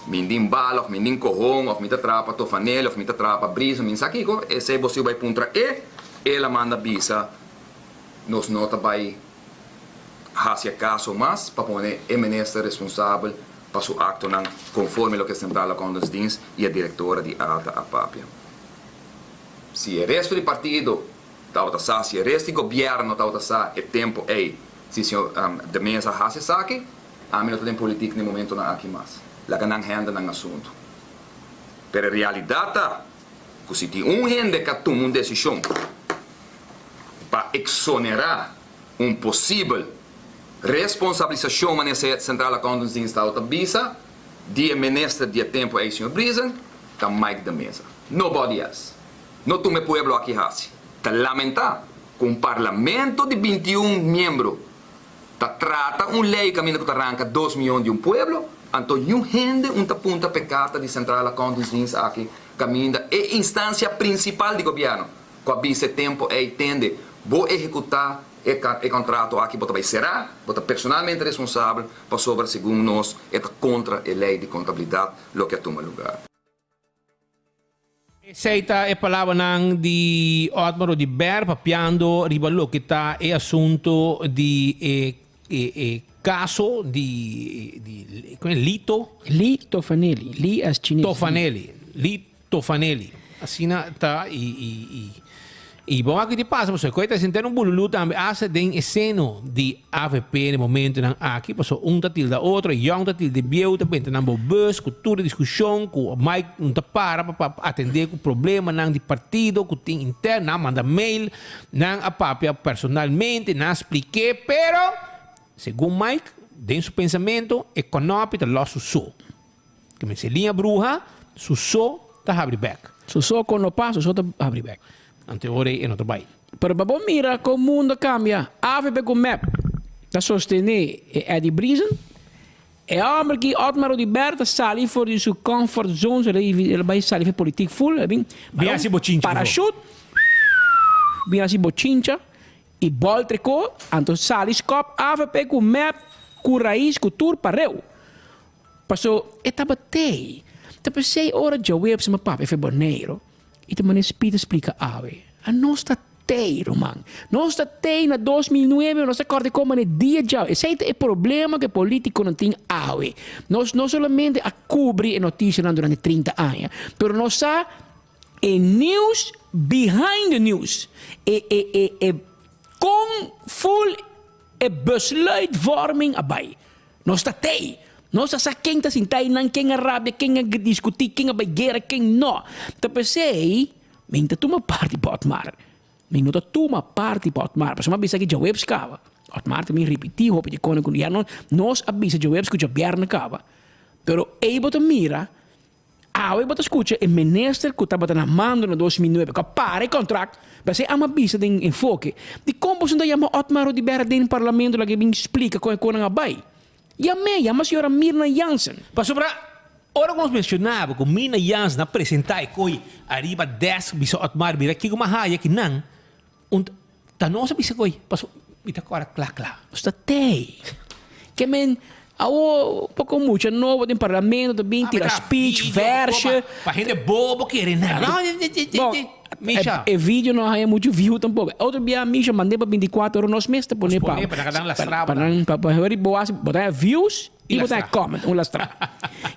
Mi ndin bala of mi ndin kohon of mi ta traha pa Tofanel of mi ta traha pa Brisa, mi n'sa kiko, esei bo si bai puntra e, el a manda bisa nos no ta bai hasi e kaso mas pa pone e minister responsabel pa su aktonan konforme loke Centrale Accountantsdienst i e direktora di ata a papia. Si e resto di partido tabata sa, si e resto di gobièrnu tabata sa e tempu ei si señor De Meza a hasi esaki, ami no ta den politik na e momentonan aki mas. Laga nan hende nan asuntu. Pero e realidat ta ku si tin un hende ku a tuma un desishon pa eksonerá un posibel responsabilisashon manera Centrale Accountantsdienst tabata bisa di e minister di e tempu ei señor Briesen ta Mike de Meza. Nobody else. No tuma e pueblo aki hasi. Ta lamenta ku un parlamento di 21 miembro ta trata un lei kaminda ku ta ranka dos miyon di un pueblo, anto niun hende un ta punta p'e karta di Centrale Accountantsdienst aki kaminda e instansia prinsipal di gobièrnu ku a bisa e tempu ei tende bo ehekutá e e kontrato aki bo ta bai será, bo ta personalmente responsabel pasobra segun nos e ta kontra e lei di kontabilidat loke a tuma lugar. Esei ta e palabranan di Otmar Oduber papiando riba loke ta e asunto di e e e kaso di di Lito. Li Tofanelli, Li as Chinees. Tofanelli, Li Tofanelli. Asina ta y y y. Y bon aki di pasa pasobra cu e ta sinti un bululu tambe hasta den e seno di avp na e momentonan aki pasobra un ta tilda otro, yong ta tilda e bieu ta benta nan bo bus cu tur e discusion cu Mike no ta para pa atende cu problemanan di partido cu tin interno, nan a manda mail, nan a papia personalmente, nan a splik'e pero segun Mike den su pensamento e konopi ta los su so. Ke men se liña bruha, su so ta habri bek. Su so kon no pa, su so ta habri bek. Anto e ora ei e no ta bai. Pero pa bo mira kon mundo a kambia, avp ku mep ta sostené e Eddy Briesen. E hòmber ki Otmar Oduber ta sali for di su comfort zone, so el a bai sali for politik full, el a bin Bin hasi bochincha befo. Parachute, bin hasi bochincha i bòlter ko, anto sali skòp avp ku mep ku rais ku tur pareu. Paso e tabat'ei. Ta p'esei ora djaweps mi papia fe Boneiru i ta manera Speed a splika awe, a nos ta tei ruman. Nos ta tei na 2009, nos ta kòrda kon manera dia djawe. Esei ta e problema ku e politikonan tin awe. Nos no solamente a kubri e notisianan durante 30 aña, pero nos sa e news behind the news, e e e e kon ful e besluitvorming a bai. Nos ta tei. Nos ta sa ken ta sinta einan, ken a rabia, ken a diskutí, ken a bai guera, ken no. Ta p'esei mi ta tuma parti pa Otmar. Mi no ta tuma parti pa Otmar. Pasobra mi a bisa ki djaweps kaba. Otmar ta bin ripití hopi di kone ku ya nos a bisa djaweps ku djabièrnè kaba. Pero ei bo ta mira Awe bo ta skucha e minister ku tabata na mando na 2009 ku a para e kontrakt, p'esei amo a bisa den enfoke, dikon boso no ta yama Otmar Oduber den parlamento laga e bin splika kon e konan a bai? Yam'é, yama señora Mirna Jansen. Pasobra ora ku nos menshonaba ku Mirna Jansen a presentá e koi ariba desk bisa Otmar mira kiko mi a haya kinan, un ta nos a bisa koi, pasobra mi ta kòrda kla kla. Nos ta tei. Ke men awo poko mucha nobo den parlamento ta bin tira speech, versje. Pa hende bobo kere nan. Bon, Misha. E video no a haña muchu view tampoco. Otro bia Misha mand'é pa 24 ora nos mes ta pone pa. Nos pone pa nan lastra Pa nan pa pa hori bo hasi bo ta haña views i bo ta haña comment, un lastra.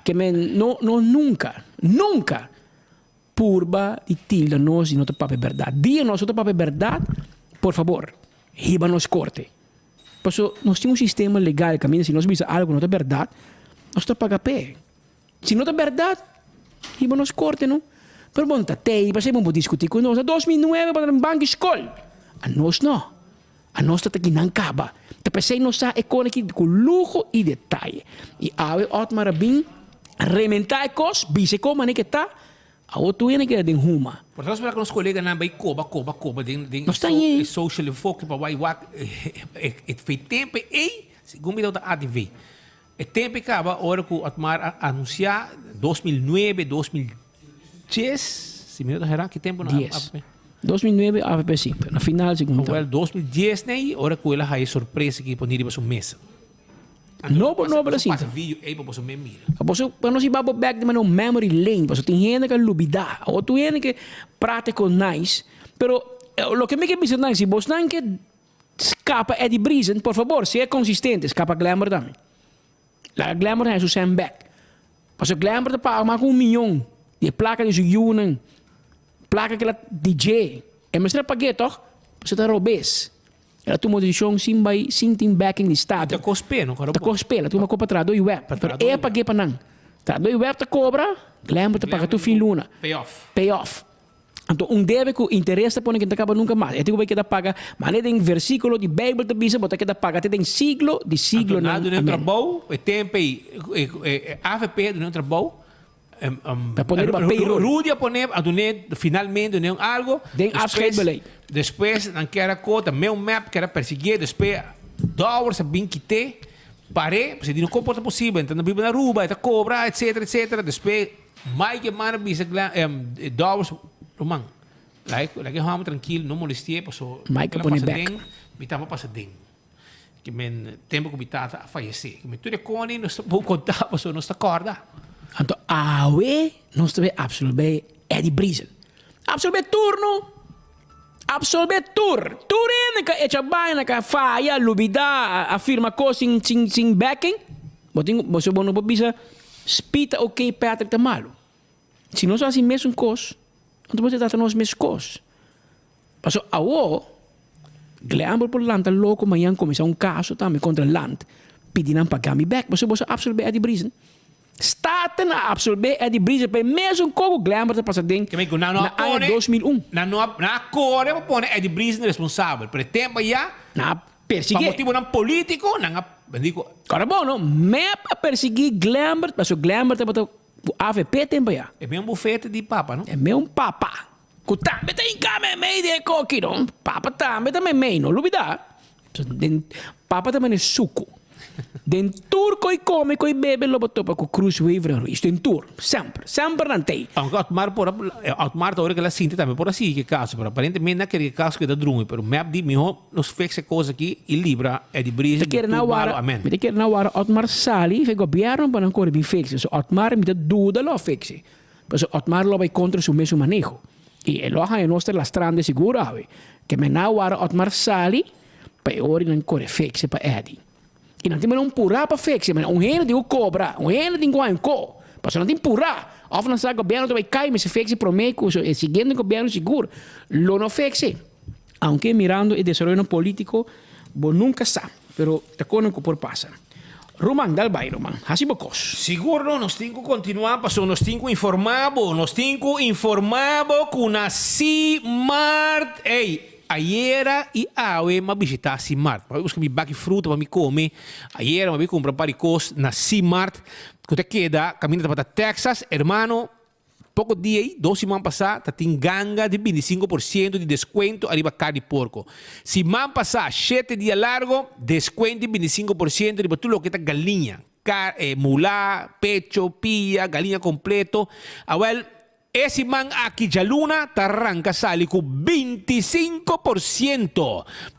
Ke men no no nunka, nunka purba di tilda nos di no ta papia bèrdat. Dia nos no ta papia bèrdat, por fabor, hiba nos korte. Paso nos tin un sistema legal kaminda si nos bisa algu ku no ta bèrdat, nos ta paga p'e. Si no ta bèrdat, hiba nos korte no. Pero bon ta tei, pasei bon por diskutí ku nos. Na 2009 bo ta na banki skol. Anos no. Anos ta ta kinan kaba. Ta p'esei nos sa e kos aki ku luho i detaye. I awe Otmar a bin rementá e kos, bisa e kos manera ke ta. Awor tur hende keda den huma. Por eso spera ku nos koleganan bai koba, koba, koba den den Nos ta ñe. e social enfoke pa wai wak e fe tempo ei, segun mi tabata ADV. E tempo ei kaba ora ku Otmar a anunsia 2009, 2010, si mi no ta hera, ki tempo nan Dies. 2009 avp sinta, na final segun mi ta. Wel, 2010 nei, ora ku el a haya e sorpresa ki pone riba su mesa. Nobo nobo la sinta. Pasa video ei pa boso me mira. Pa boso pa nos hiba bo bek di manera un memory lane pasobra tin hende ku a lubida o tin hende ke prate kon nice pero loke mi ke bisa nan si bosnan ke skapa Eddy Briesen por fabor sea konsistente skapa Glenbert tambe laga Glenbert haña su sèn bek pasobra Glenbert ta paga mas ku un miyon di e plaka di su yunan plaka ke la di dje e mester a pag'é tòg pasobra ta robes. El a tuma un desishon sin bai sin tin backing di Staten. Ta kos p'e, no? Ta kos p'e, el a tuma kopa Trahadó i Web. Pero e a pag'é pa nan. Trahadó i Web ta kobra, Glenbert ta paga tur fin luna. Payoff. Payoff. Anto un debe ku interes ta pone ku no ta kaba nunka mas. E tin ku bai keda paga, manera den versíkulo di Beibel ta bisa, bo ta keda paga te den siglo di siglonan. Anto nan a duna un Amen. trabou, e tempu ei, e avp a duna un trabou. Ta pone riba payroll. Rudy a pone, a dun'é finalmente dun'é un algo. Den afscheidbeleid. Despues nan kier a kota, meu mep kier a persiguié, despues Dowers a bin kité, par'é, pasobra di no kon por ta posibel, e ta na biba na Aruba, e ta kobra, etcetera, etcetera. Despues Mike e manda bisa Dowers, ruman, laga e hòmber trankil, no molesti'é, pasobra Mike a loke el a pone pasa bek. den, mi tamba pasa den. Ki men tempo ku mi tata a fayesé. Ki men tur e koni nos ta por kontá pasobra nos ta kòrda. Anto awe nos ta bai absolbé Eddy Briesen. Absolbé tur no. Absolbé tur. Tur hende ku a echa baina, ku a faya, lubidá, a firma kos sin sin sin backing. Bo tin bo bo no por bisa Speed ta oké, Patrick ta malu. Si nos hasi mesun kos, anto bo ta trata nos meskos. Paso awo Glenber por lanta loko mañan kuminsá un kaso tambe kontra Land pidi nan paga mi bek pasobra boso a apsolbé Eddie Briesen. Staten a apsolbé Eddie Briesen pa e mesun kos ku Glenber ta pasa den Ke men ku nan no na a aña pone 2001. nan no a nan a kore pa pone Eddie Briesen responsabel pero e tempo ya Nan a pa persigué. motibonan politiko nan a dico. Kòrda bon no, mep a persiguí Glenber pasobra Glenber tabata ku avp tempo ya. E men bufete di papa no. E men papa. Ku tambe ta hinká meimei di e koki no. Papa tambe ta meimei, no lubidá. Den papa ta mane suku. Den tur koi kome, koi bebe lo bo topa ku Cruz, Wever en Ruiz. Den tur. Semper. Semper nan t'ei. Aunke Otmar por a, Otmar ta ora ku el a sinti tambe por a sigui ku e kaso, pero aparentemente nan a kere ku e kaso keda drumi. Pero mep di mihó nos fix e kos aki i libra Eddie Briesen Ta di kere tur nan malo. wara, Amen. mi ta kere nan wara Otmar sali fe gobièrnu pa nan kore bin fix. So Otmar mi ta duda lo a fix e. Pasobra Otmar lo bai kontra su mesun maneho. I e lo a haña nos ta lastrando e sigur awe. Ke men a wara Otmar sali pa e ora nan kore fekse pa Eddy. I nan tin mane un purá pa fekse, mane un hende tin ku kobra, un hende tin ku haña un ko. Pasobra nan tin purá. Òf nan sa gobièrnu ta bai kai mester fekse promé ku e siguiente gobièrnu sigur lo no fekse. Aunke mirando e desaroyonan politico bo nunca sa, pero ta conan cu por pasa. Ruman, dal bay ruman, haci bo cos. Sigur no, nos tin cu continua pasobra nos tin cu informa bo, nos tin cu informa bo cu na Simart, ey, ayera y awe m'a bishita Simart, m'a busca mi baki fruta pa mi come, ayera m'a bin cumpra un par di cos na Simart cu ta keda caminda ta pata Texas, hermano. Poko dia ei, dos siman pasá, ta tin ganga di 25% di deskuento ariba kar di porko. Siman pasá, shete dia largo, deskuento di 25% riba tur loke ta galiña, kar, mulá, pecho, pia, galiña kompleto. Awèl, e siman aki djaluna ta ranka sali ku 25%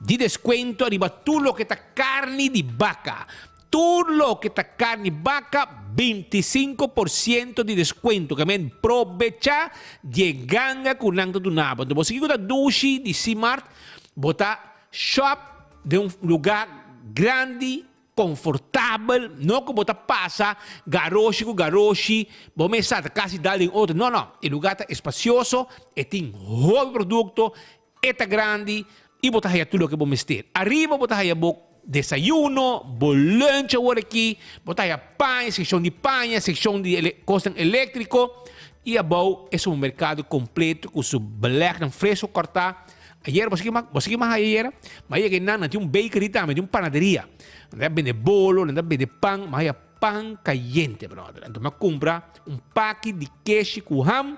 di deskuento ariba tur loke ta karni di baka. Tur loke ta carni baca 25% di descuento ke men probecha di e ganga ku nan ta duna bo. Anto bo sigui ku ta dushi di Simart bo ta shop den un lugar grandi confortabel no ku bo ta pasa garoshi ku garoshi bo mes sa ta kasi dal den otro no no e lugar ta espacioso e tin hopi producto E ta grandi i bo ta haya tur loke bo mester. Ariba bo ta haya bo desayuno, bo lunch awor aki, bo ta haya paña, sekshon di paña, sekshon di kosnan eléktriko i abou e supermerkado kompleto ku su belegnan fresku kòrtá. Ayera bo sa ki bo sa ki mas haya ayera? Mas yega einan nan tin un bakery tambe, tin un panaderia. Nan ta bende bolo, nan ta bende pan, mas haya pan kayente brother. Anto mi a kumpra un paki di keshi ku ham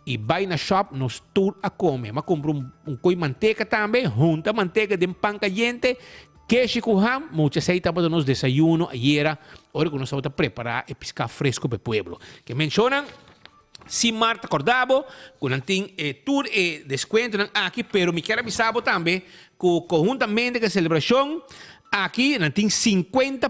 I bai na shop nos tur a come. M'a cumpra un un coy manteca tambe, hunta manteca den pan cayente, keshi cu ham, mucha esey tabata nos desayuno ayera ora cu nos tabata prepara e pisca fresco pa e pueblo. Ke mencionan si mar ta corda bo cu nan tin e tur e descuentonan aki, pero mi kier a bisa bo tambe cu conhuntamente cu e celebracion aki nan tin 50%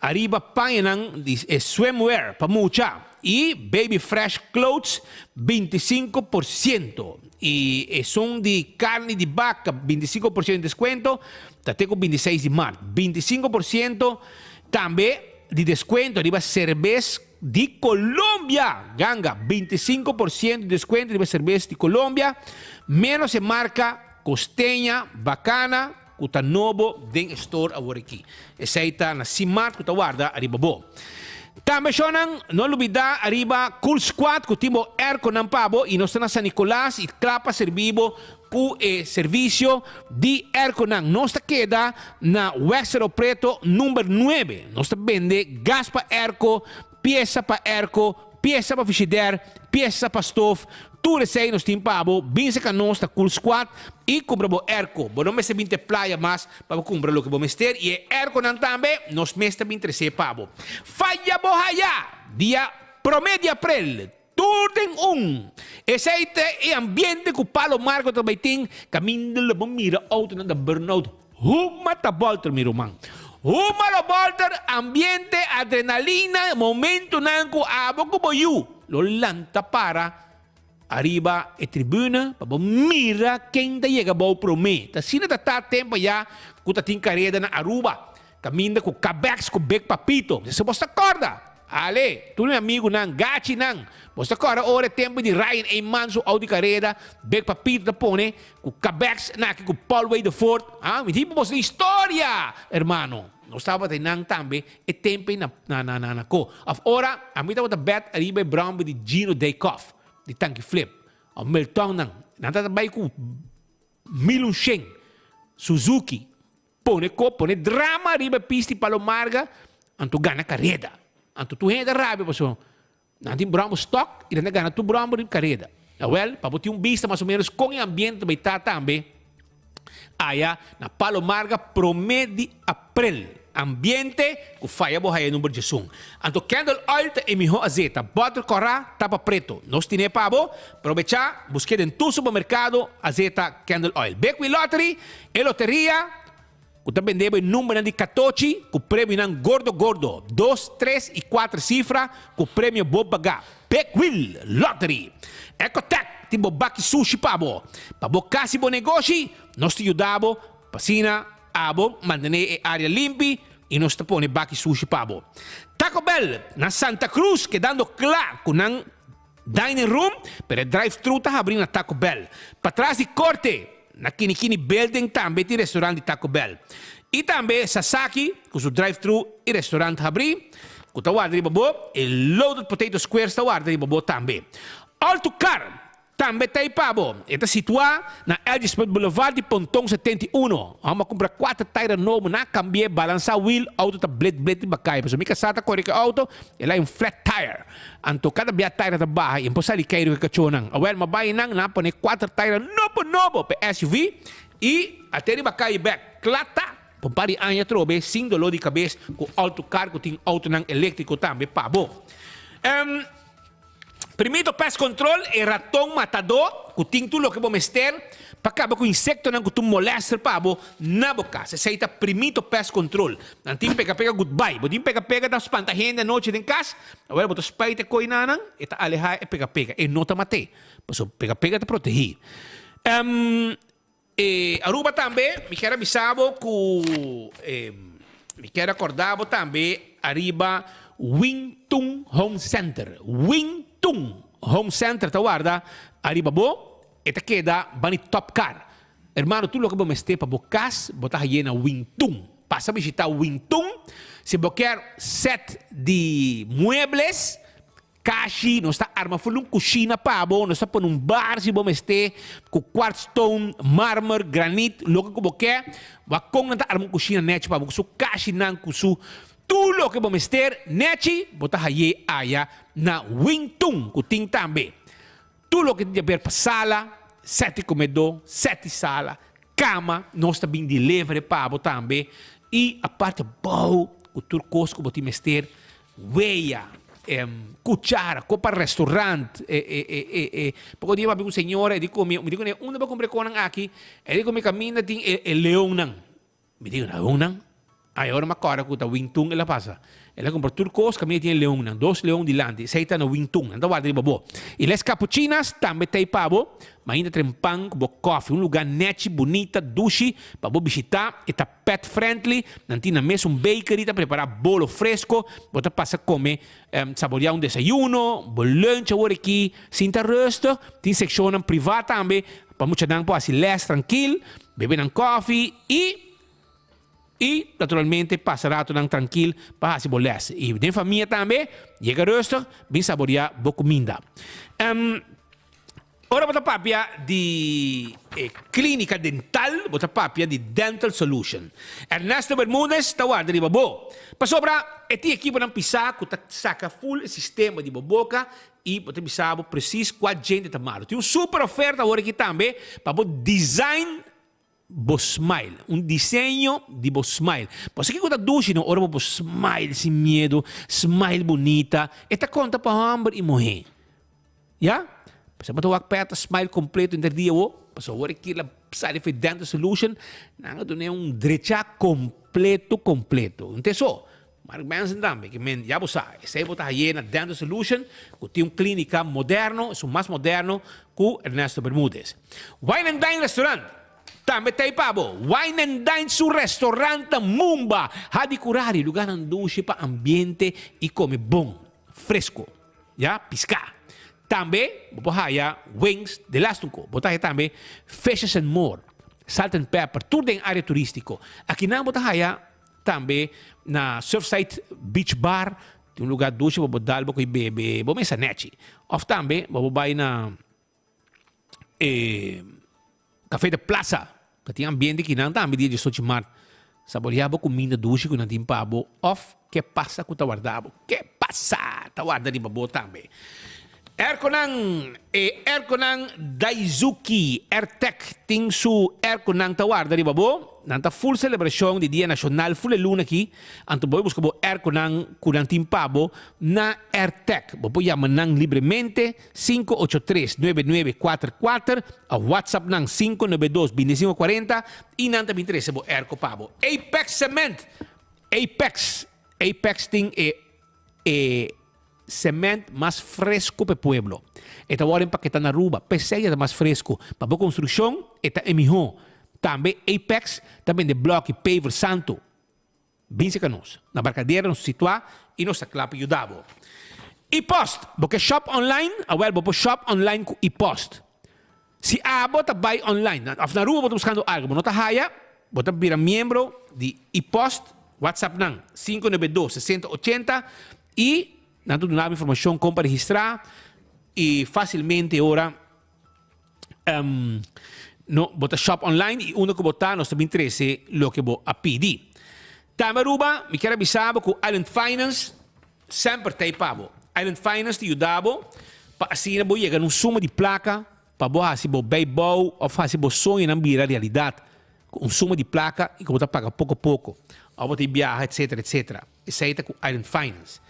ariba pañanan di e swimwear pa mucha. I Baby Fresh Clothes 25% i esun di karni di baka 25% di deskuento ta te ku 26 di mart. 25% tambe di deskuento riba serbes di Colombia. Ganga, 25% di deskuento riba serbes di Colombia, menos e marka Costeña Bacana ku ta nobo den e store awor aki. Esei ta na Simart ku ta warda ariba bo. Tambe shownan, no lubida ariba Cool Squad ku tin bo airconan pa bo i nos ta na San Nicolas i kla pa serbi bo ku e servisio di airconan. Nos ta keda na Wexero Preto number nuebe. Nos ta bende gas pa airco, piesa pa airco, piesa pa frishider, piesa pa stof, tur esei nos tin pa bo. Bin serka nos na Cool Squad i kumpra bo airco. Bo no mester bin te playa mas pa bo kumpra loke bo mester i e airconan tambe nos mes ta bin trese pa bo. Faya bo haya! Dia prome di aprel, tur den un! Esei ta e ambiente ku Palo Marco ta bai tin kaminda lo bo mira autonan ta burnout. Huma ta bolter mi ruman. Huma lo bolter, ambiente, adrenalina, momentonan ku abo ku bo yu lo lanta para ariba e tribuna pa bo mira ken ta yega bou prome. Ta asina ta ta tempo ya ku ta tin kareda na Aruba, kaminda ku Kabex ku Big Papito. Si bo sa korda. Ale, tur mi amigunan, gachinan, bo ta kòrda ora e tempu di Ryan Eman su Audi kareda, Big Papito ta pone ku Kabex na aki ku Paul Wedervoort. Ah, mi tin boso historia, hermano. Nos tabata einan tambe e tempu ei na na na na ko. Of ora ami tabata bèt ariba e bròmber di Gino Dijkhoff, di Tanki Flip, of Milton nan. Nan tabata bai ku mil un shen Suzuki. Pone kop, pone drama riba e pista di Palo Marga, anto gana kareda. Anto tur hende ta rabia pasobra nan tin bromber stok i nan ta gana tur bromber riba kareda. Awel, pa bo tin un bista mas o menos kon e ambiente ta bai ta tambe aya na Palo Marga prome di aprel. Ambiente ku faya bo haya number diesun. Anto candle oil ta e miho azeta. Bòter kòrá, tapa preto. Nos tine pa bo. Probechá, busk'é den tur supermerkado azeta candle oil. Bekwin Lottery. E loteria ku ta bende bo e numbernan di katochi ku premionan gordo gordo, dos, tres i kuater sifra ku premio bo pagá. Big Wheel Lottery! Ecotec tin bo baki sushi pa bo. Pa bo kas i bo negoshi, nos ta yuda bo pa asina abo mantené e área limpi i nos ta pone baki sushi pa bo. Taco Bell na Santa Cruz kedando kla ku nan Dining room, pero e drive-thru ta habri na Taco Bell. Patras di korte, na Kini Kini Building tambe tin restaurant di Taco Bell. I tambe Sasaki ku su drive-thru i restaurant habri, ku ta warda riba bo, e Loaded Potato Squares ta warda riba bo tambe. All to Car tambe ta ei pa bo. E ta situá na Elgismith Boulevard di Ponton 71. Hòmber a kumpra kuater taira nobo, nan a kambi'é, balansá wiel, outo ta blet blet riba kai. Pasobra mi kasá ta kore ku e outo, el a un flat tire. Anto kada bia taira ta baha i por sali keiru ku e kachónan. Awel, ma bai nan, nan a pone kuater taira nobo nobo pa e SUV i a te riba kai bèk. Kla ta! Pa un par di aña atrobe sin doló di kabes ku outocar ku tin outonan eléktriko tambe pa bo. Primito Pest Control, e raton matadó ku tin tur loke bo mester pa kaba ku insektonan ku tur molèster pa bo na bo kas. Esei ta Primito Pest Control. Nan tin pega pega goodbye. Bo tin pega pega ta spanta hende anochi den kas, awor bo ta spuit e koinanan, e ta alehá e pega pega. E no ta mat'é, pasobra pega pega ta protegí. E Aruba tambe, mi kier a bisa bo ku mi kier a korda bo tambe ariba Wing Tun Home Center. Wing Tun Home Center ta warda ariba bo, e ta keda bani Top Car. Hermano, tur loke bo mester pa bo kas, bo ta haye na Wing Tun. Pasa bishita Wing Tun si bo kier set di muebles. Kashi, nos ta arma full un kushina pa bo, nos ta pone un bar si bo mester, ku quartz stone, marmer, granit, loke ku bo ke. Wak kon nan ta arma un kushina nechi pa bo, ku su kashinan, ku su tur loke bo mester nechi, bo ta haye aya na Wing Tun, ku tin tambe tur loke tin di haber pa sala, sèt di komedó, sèt di sala, kama, nos ta bin deliver pa bo tambe, i aparte bou ku tur kos ku bo tin mester. Weya, cuchara, copa restaurant, e, e, e, e, e. Poco dia papia cu señora, e di cu mi, mi di cu ne, unda bo cumpra e conan aki? E di cu mi caminda tin e, e leonnan. Mi di, leonnan? Ay, ora mi a corda cu ta Wing Tun el a pasa. El a cumpra tur cos, caminda tin e leonnan, dos leon dilanti, esey ta na Wing Tun, nan ta warda riba bo. Y Les Capuchinas tambe ta ey pa bo, ma ainda traen pan cu bo koffie, un lugar nechi, bunita, dushi, pa bo bishita, e ta. Pet friendly, nan tin nan mes un bakery ta prepara bolo fresco, bo ta pasa come saborea un desayuno, bo lunch awor aki sinta rustig, tin seccionnan priva tambe pa muchanan por haci les trankil, bebe nan koffie y y naturalmente pasa ratonan trankil pa haci bo les. Y den famia tambe yega rustig bin saborea bo cuminda. Ora bo ta papia di e clínica dental, bo ta papia di Dental Solution. Ernesto Bermudez ta warda riba bo. Pasobra e tin ekiponan pisá ku ta saka full e sistema di bo boka i bo ta bisa bo presis kua djente ta malu. Tin un super oferta awor aki tambe pa bo design bo smile. Un diseño di bo smile. Bo sa kiko ta dushi no ora bo por smile sin miedu, smile bunita. E ta konta pa hòmber i muhé. Ya? Pasobra bo ta wak p'e ta smile kompleto henter dia awo. Pasobra awor e kila sali for e Dental Solution, nan a dun'é un drechá kompleto kompleto. Un te so. Mark Benson tambe, ke men ya bo sa, esei bo ta haye na Dental Solution, ku tin un klínika moderno, esun mas moderno ku Ernesto Bermudez. Wine and Dine Restaurant. Tambe ta ei pa bo. Wine and Dine su restaurant na Mumba. Hadicurari, lugarnan dushi pa ambiente y come bon, fresco. Ya, pisca. Tambe bo por haya wings de Lastunco. Bo ta haya tambe fishes and more, salt and pepper, tur den area turistico. Akinan bo ta haya tambe na Surfside Beach Bar, tin un lugar dushi pa bo dal bo koe bebe bo mesa nechi. Of tambe bo por bay na e Café de Plaza, ta tin ambiente kinan tambe dia diesocho mart. Saborea bo cuminda dushi cu nan tin pa bo of ke pasa cu ta warda bo. Ke pasa ta warda riba bo tambe. Airconan, e airconan Daizuki Airtec tin su airconan ta warda riba bo. Nan ta full celebracion di Dia Nacional full e luna aki. Anto bo busca bo airconan cu nan tin pa bo na Airtec. Bo por yama nan libremente 583 9944 of WhatsApp nan 592 2540 y nan ta bin trece bo airco pa bo. Apex Cement Apex Apex tin e e cement mas fresco pa e pueblo. E ta worde empaketa na Aruba, p'esey e ta mas fresco. Pa bo construccion e ta e miho. Tambe Apex ta bende bloki, paver, santo. Bin cerca nos. Na Barcadera nos ta situa y nos ta cla pa yuda bo. E-post! Bo ke shop online? Awel bo por shop online cu e-post. Si abo ta bay online of na Aruba bo ta buscando algo bo no ta haya, bo ta bira miembro di e-post, WhatsApp nan 592 60 80 y nan ta duna bo informacion con pa registra y facilmente ora No, bo ta shop online y unda cu bo ta nos ta bin trece loke bo a pidi. Tambe Aruba, mi kier a bisa bo cu Island Finance semper ta ey pa bo. Island Finance ta yuda bo pa asina bo yega na un suma di placa pa bo haci bo bijbouw of haci bo soñonan bira realidad cu un suma di placa y cu bo ta paga poco poco of bo ta biaha etcetera etcetera. Esey ta cu Island Finance.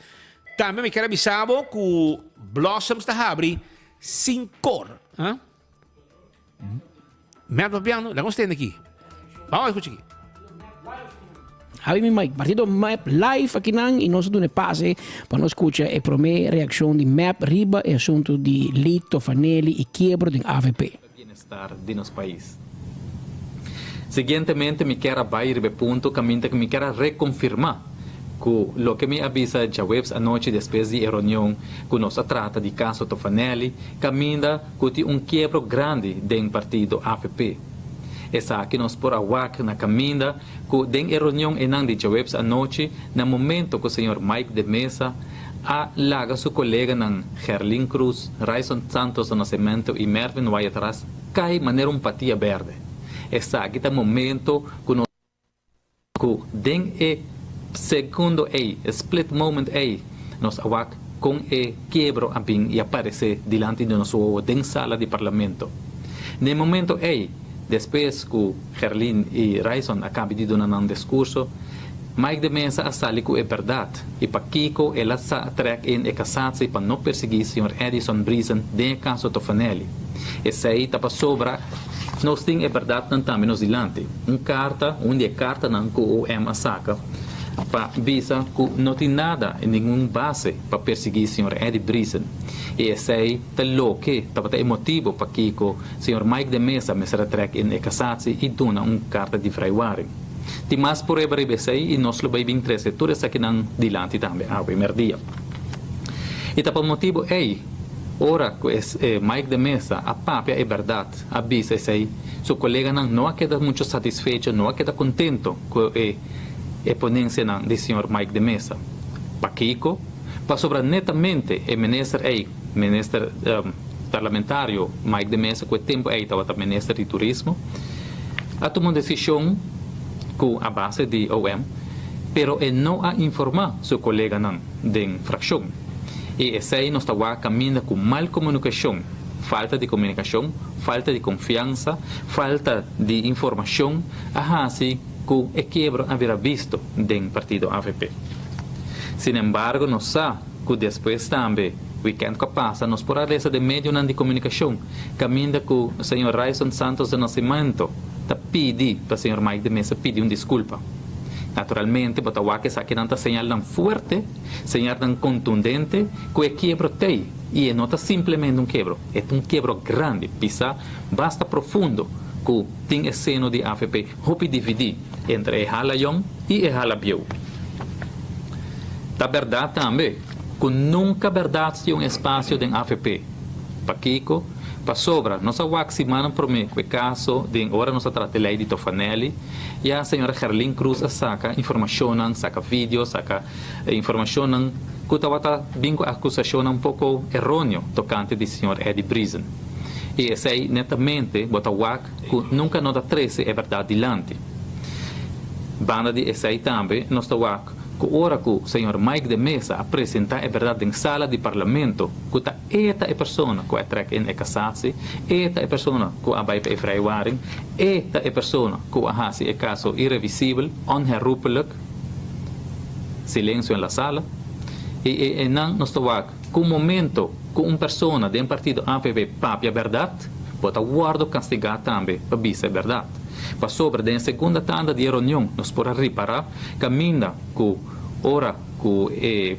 Tambe mi kier a bisa bo cu Blossoms ta habri sin cor. Huh? Mep papiando, laga nos tende aki. Vamos a escucha aki. Habi mi Mike, partido MEP live aki nan y nos a duna e pase pa nos scucha e prome reaccion di MEP riba e asunto di Lee Tofanelli y kiebro den avp. Bienestar di nos pais. Siguientemente mi kier a bai riba e punto caminda cu mi kier a reconfirma cu loke mi a bisa djaweps anochi despues di e reunion cu nos a trata di caso Tofanelli caminda cu tin un kiebro grandi den partido avp. Esaki nos por a wak na caminda cu den e reunion enan di djaweps anochi na momento cu señor Mike de Meza a laga su coleganan Gerlin Cruz, Ryson Santos do Nascimento y Mervin Wyatt-Ras cay manera un patia berde. Esaki ta momento cu nos cu den e segundo ey, e split moment ey, nos a wak con e kiebro a bin y a parece dilanti di nos wowo den sala di Parlamento. Na e momento ey, despues cu Gerlin y Ryson a cabi di duna nan discurso, Mike de Meza a sali cu e berdad y pakico el a sa trek in e casatie pa no persegui señor Edison Briesen den e caso Tofanelli. Esey ta pasobra nos tin e berdadnan tambe nos dilanti. Un carta, un di e cartanan cu OM a saca pa bisa cu no tin nada y ningun base pa persegui señor Eddie Briesen. Y esey ta loke tabata e motibo pakico señor Mike de Meza mester a trek in e casatie y duna un carta di vrijwaring. Tin mas prueba riba esei i nos lo bai bin trese tur esakinan dilanti tambe awe merdia. I ta pa motibu ei, ora ku e Mike de Meza a papia e bèrdat, a bisa esei, su koleganan no a keda muchu satisfecho, no a keda kontento ku e e ponensianan di señor Mike de Meza. Pakiko? Pasobra netamente e minister ei, minister parlamentario Mike de Meza ku e tempu ei tabata minister di turismo, a tuma un desishon ku a base di OM, pero e no a informá su koleganan den frakshon. I esei nos ta wak kaminda ku mal komunikashon, falta di komunikashon, falta di konfiansa, falta di informashon a hasi ku e kiebro a bira bisto den partido avp. Sinembargo nos sa ku despues tambe wikènt ku a pasa nos por a resa den medionan di komunikashon kaminda ku señor Ryson Santos do Nascimento ta pidi pa señor Mike de Meza pidi un diskulpa. Naturalmente bo ta wak esakinan ta señalnan fuerte, señalnan kontundente ku e kiebro t'ei i e no ta simplemente un kiebro, e ta un kiebro grandi, pisá basta profundo. ku tin e seno di avp hopi dividí entre e hala yòn i e hala bieu. Ta bèrdat tambe ku nunka bèrdat tin un espasio den avp. Pakiko? Pasobra nos a wak simannan promé ku e kaso den ora nos a trata e lei di Tofanelli, ya señora Gerlin Cruz a saka informashonnan, saka video, saka informashonnan ku tabata bin ku akusashonnan poko eróneo tokante di señor Eddie Briesen. I esei netamente bo ta wak ku nunka no ta trese e bèrdat dilanti. Banda di esei tambe nos ta wak ku ora ku señor Mike de Meza a presentá e bèrdat den sala di parlamento ku ta E ta e persona ku a trek in e kasatsi, e ta e persona ku a bai pa e vrijwaring, e ta e persona ku a hasi e kaso irevisibel, onherroepelijk, Silencio en la sala. I e einan nos ta wak ku momento ku un persona den partido avp papia bèrdat, bo ta wòrdu kastigá tambe pa bisa e bèrdat. Pasobra den e segunda tanda di e reunion nos por a ripará kaminda ku ora ku e.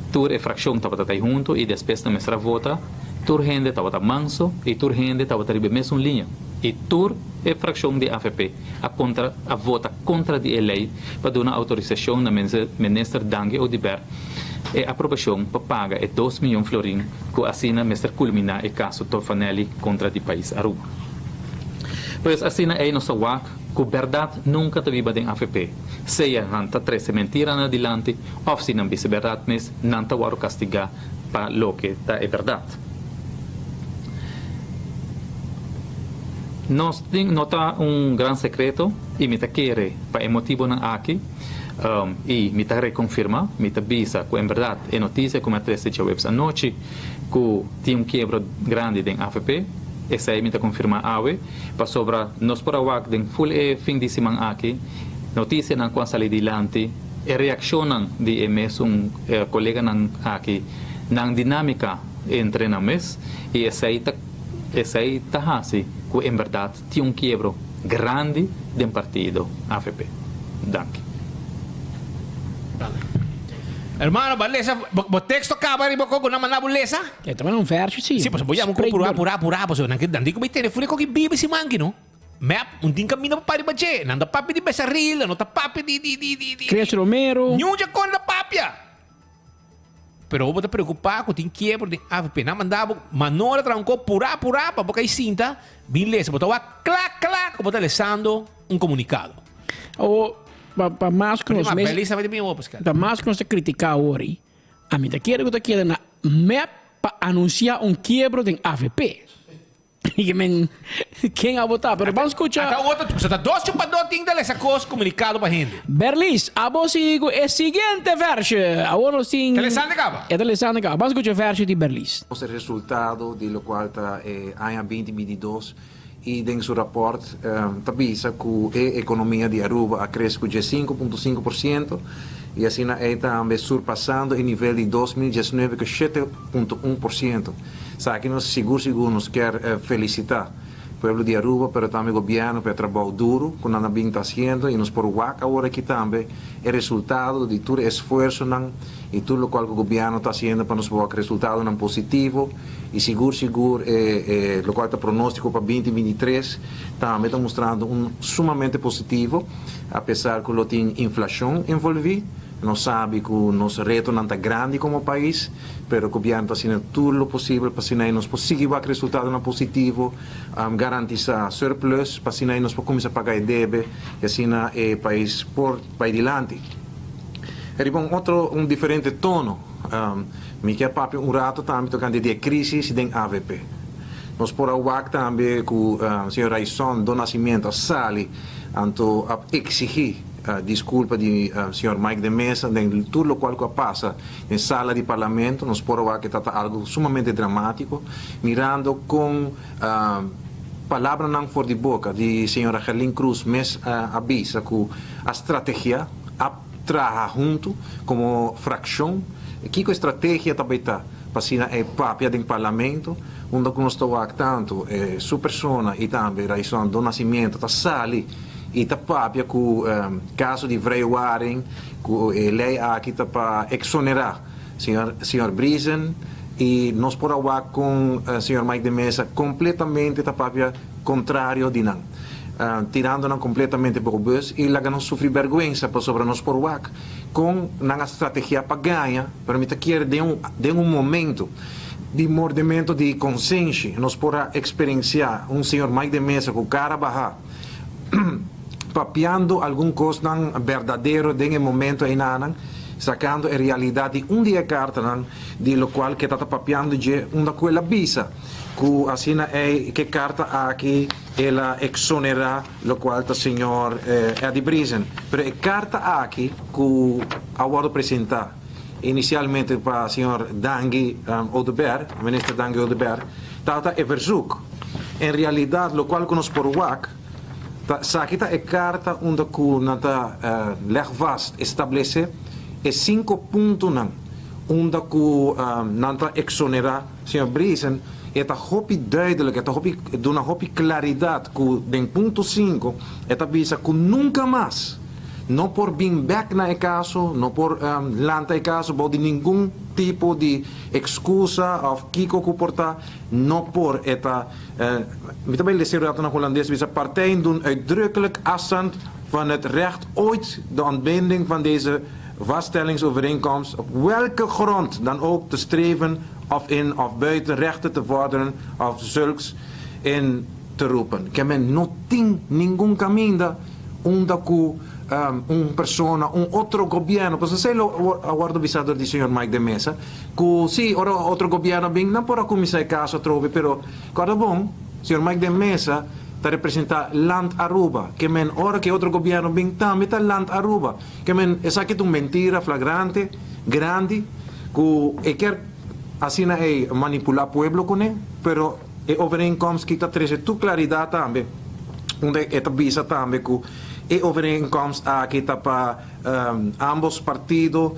Tur e frakshon tabata ta huntu i despues nan mester a vota. Tur hende tabata manso i tur hende tabata riba e mesun liña. I tur e frakshon di avp a kontra a vota kontra di e lei pa duna outorisashon na Minister Dangui Oduber e aprobashon pa paga e dos miyon florin ku asina mester kulminá e kaso Tofanelli kontra di pais Aruba. Pues asina ei nos ta wak ku bèrdat nunka ta biba den avp. Sea nan ta trese mentira na dilanti òf si nan bisa bèrdat mes, nan ta wòrdu kastigá pa loke ta e bèrdat. Nos tin no ta un gran sekreto i mi ta kere pa e motibonan aki i mi ta rekonfirmá, mi ta bisa ku en bèrdat e notisia ku mi a trese djaweps anochi ku tin un kiebro grandi den avp, esei mi ta konfirmá awe. Pasobra nos por a wak den ful e fin di siman aki, notisianan ku a sali dilanti, e reakshonnan di e mesun koleganan aki, nan dinámika entre nan mes, i esei ta esei ta hasi ku en bèrdat tin un kiebro grandi den partido avp. Danki. Hermano, bo a lesa, bo teksto kaba riba koko nan manda bo lesa? E ta manda un verso si. Si, pasobra bo yama ku purá, purá, purá, pasobra nan ke nan di ku bai tene fure koki bibi si manki no. Mep, un tin kaminda pa pari ba dje. Nan ta papia di Besaril, nan no ta papia di di di di di. Chris Romero. Niun dje kon ta papia. Pero bo ta preokupá ku tin kiebro den avp. Nan manda bo manora traha un kos purá, purá pa bo kai sinta bin lesa. Bo ta wak kla kla ku bo ta lesando un komunikado. Awor, pa pa mas ku nos mes, pa mas ku nos ta kritiká awor ei, Ami ta kere ku ta keda na mep pa anunsiá un kiebro den avp. I men, ken a botá? Pero ban skucha. Ata otro, so ta dos chupadó tin ta lesa kos komunikado pa hende. Berlis, abo sigui ku e siguiente vèrsje. Awor nos tin. Ta lesando kaba? E ta lesando kaba. Ban skucha e vèrsje di Berlis. Nos e resultado di lokual ta e aña binti bintidos i den su rapòrt ta bisa ku e ekonomia di Aruba a krese ku 15.5% i asina ei tambe surpasando e nivel di 2019 ku 7.1%. Esaki nos sigur sigur nos kier felisitá pueblo di Aruba pero tambe gobièrnu pa e trabou duru ku nan a bin ta hasiendo i nos por wak awor aki tambe e resultado di tur e esfuersonan i tur lokual ku gobièrnu ta hasiendo pa nos por wak resultadonan positivo. I sigur sigur e e lokual ta pronóstiko pa 2023 tambe ta mustrando un sumamente positivo, apesar ku lo tin inflashon envolví. Nos sabi ku nos retonan ta grandi komo pais, pero gobièrnu ta hasiendo tur lo posibel pa asina nos por sigui wak resultadonan positivo, garantisá surplus pa asina nos por kuminsá paga e debe i asina e pais por bai dilanti. Riba un otro un diferente tono. Mi kier papia un rato tambe tocante di e crisis den avp. Nos por a wak tambe cu señor Raison do Nascimento a sali anto a exigi disculpa di señor Mike de Meza den tur locual cu a pasa den sala di parlamento. Nos por a wak e ta ta algo sumamente dramatico mirando con palabranan for di boca di señora Gerlin Cruz mes a bisa cu a strategia a Traha huntu komo frakshon. Kiko e strategia ta bay ta pa asina e papia den parlamento unda ku nos ta wak tantu e su persona i tambe Raison do Nascimento ta sali i ta papia ku kaso di vrijwaring ku e lei aki ta pa eksonera señor señor Briesen i nos por a wak kon señor Mike de Meza kompletamente ta papia. contrario di nan, tirando nan completamente bou bus y laga nan sufri berguensa pasobra nos por wak con nan a strategia pa gaña, pero mi ta kier den un den un momento di mordemento di consenshi nos por a experiencia un señor Mike de Meza cu cara baha papiando algun cosnan berdadero den e momento einanan, sacando e realidad di un di e cartanan di locual ke ta ta papiando dje unda cu el a bisa cu asina ey ke carta aki el a exonera locual ta señor Eddie Briesen. Pero e carta aki cu a wordo presenta inicialmente pa señor Dangui Oduber, Minister Dangui Oduber, tabata e verzoek. En realidad locual cu nos por wak ta esaki ta e carta unda cu nan ta leg vast, establece e cinco puntonan unda cu nan ta exonera Señor Briesen, e ta hopi duidelijk, e ta hopi duna hopi claridad cu den punto cinco e ta bisa cu nunca mas no por bin bek na e caso, no por lanta e caso bou di ningun tipo di excusa of kico cu por ta, no por. E ta, mi ta bay lesa e rato na Holandes, bisa partijen doen uitdrukkelijk afstand van het recht ooit de ontbinding van deze vaststellingsovereenkomst op welke grond dan ook te streven of in of buiten rechten te vorderen of zulks in te roepen. Ke men no tin ningun caminda unda cu un persona, un otro gobierno, pasobra esey lo a wordo bisa dor di señor Mike de Meza, cu si ora otro gobierno bin nan por a cuminsa e caso atrobe, pero corda bon, señor Mike de Meza ta representa Land Aruba, ke men ora cu e otro gobierno bin tambe ta Land Aruba. Ke men esaki ta un mentira flagrante, grandi, ku e kier asina ei manipulá pueblo kuné, pero e overeenkomst ki ta trese tur klaridat tambe, unda e ta bisa tambe ku e overeenkomst aki ta pa ambos partido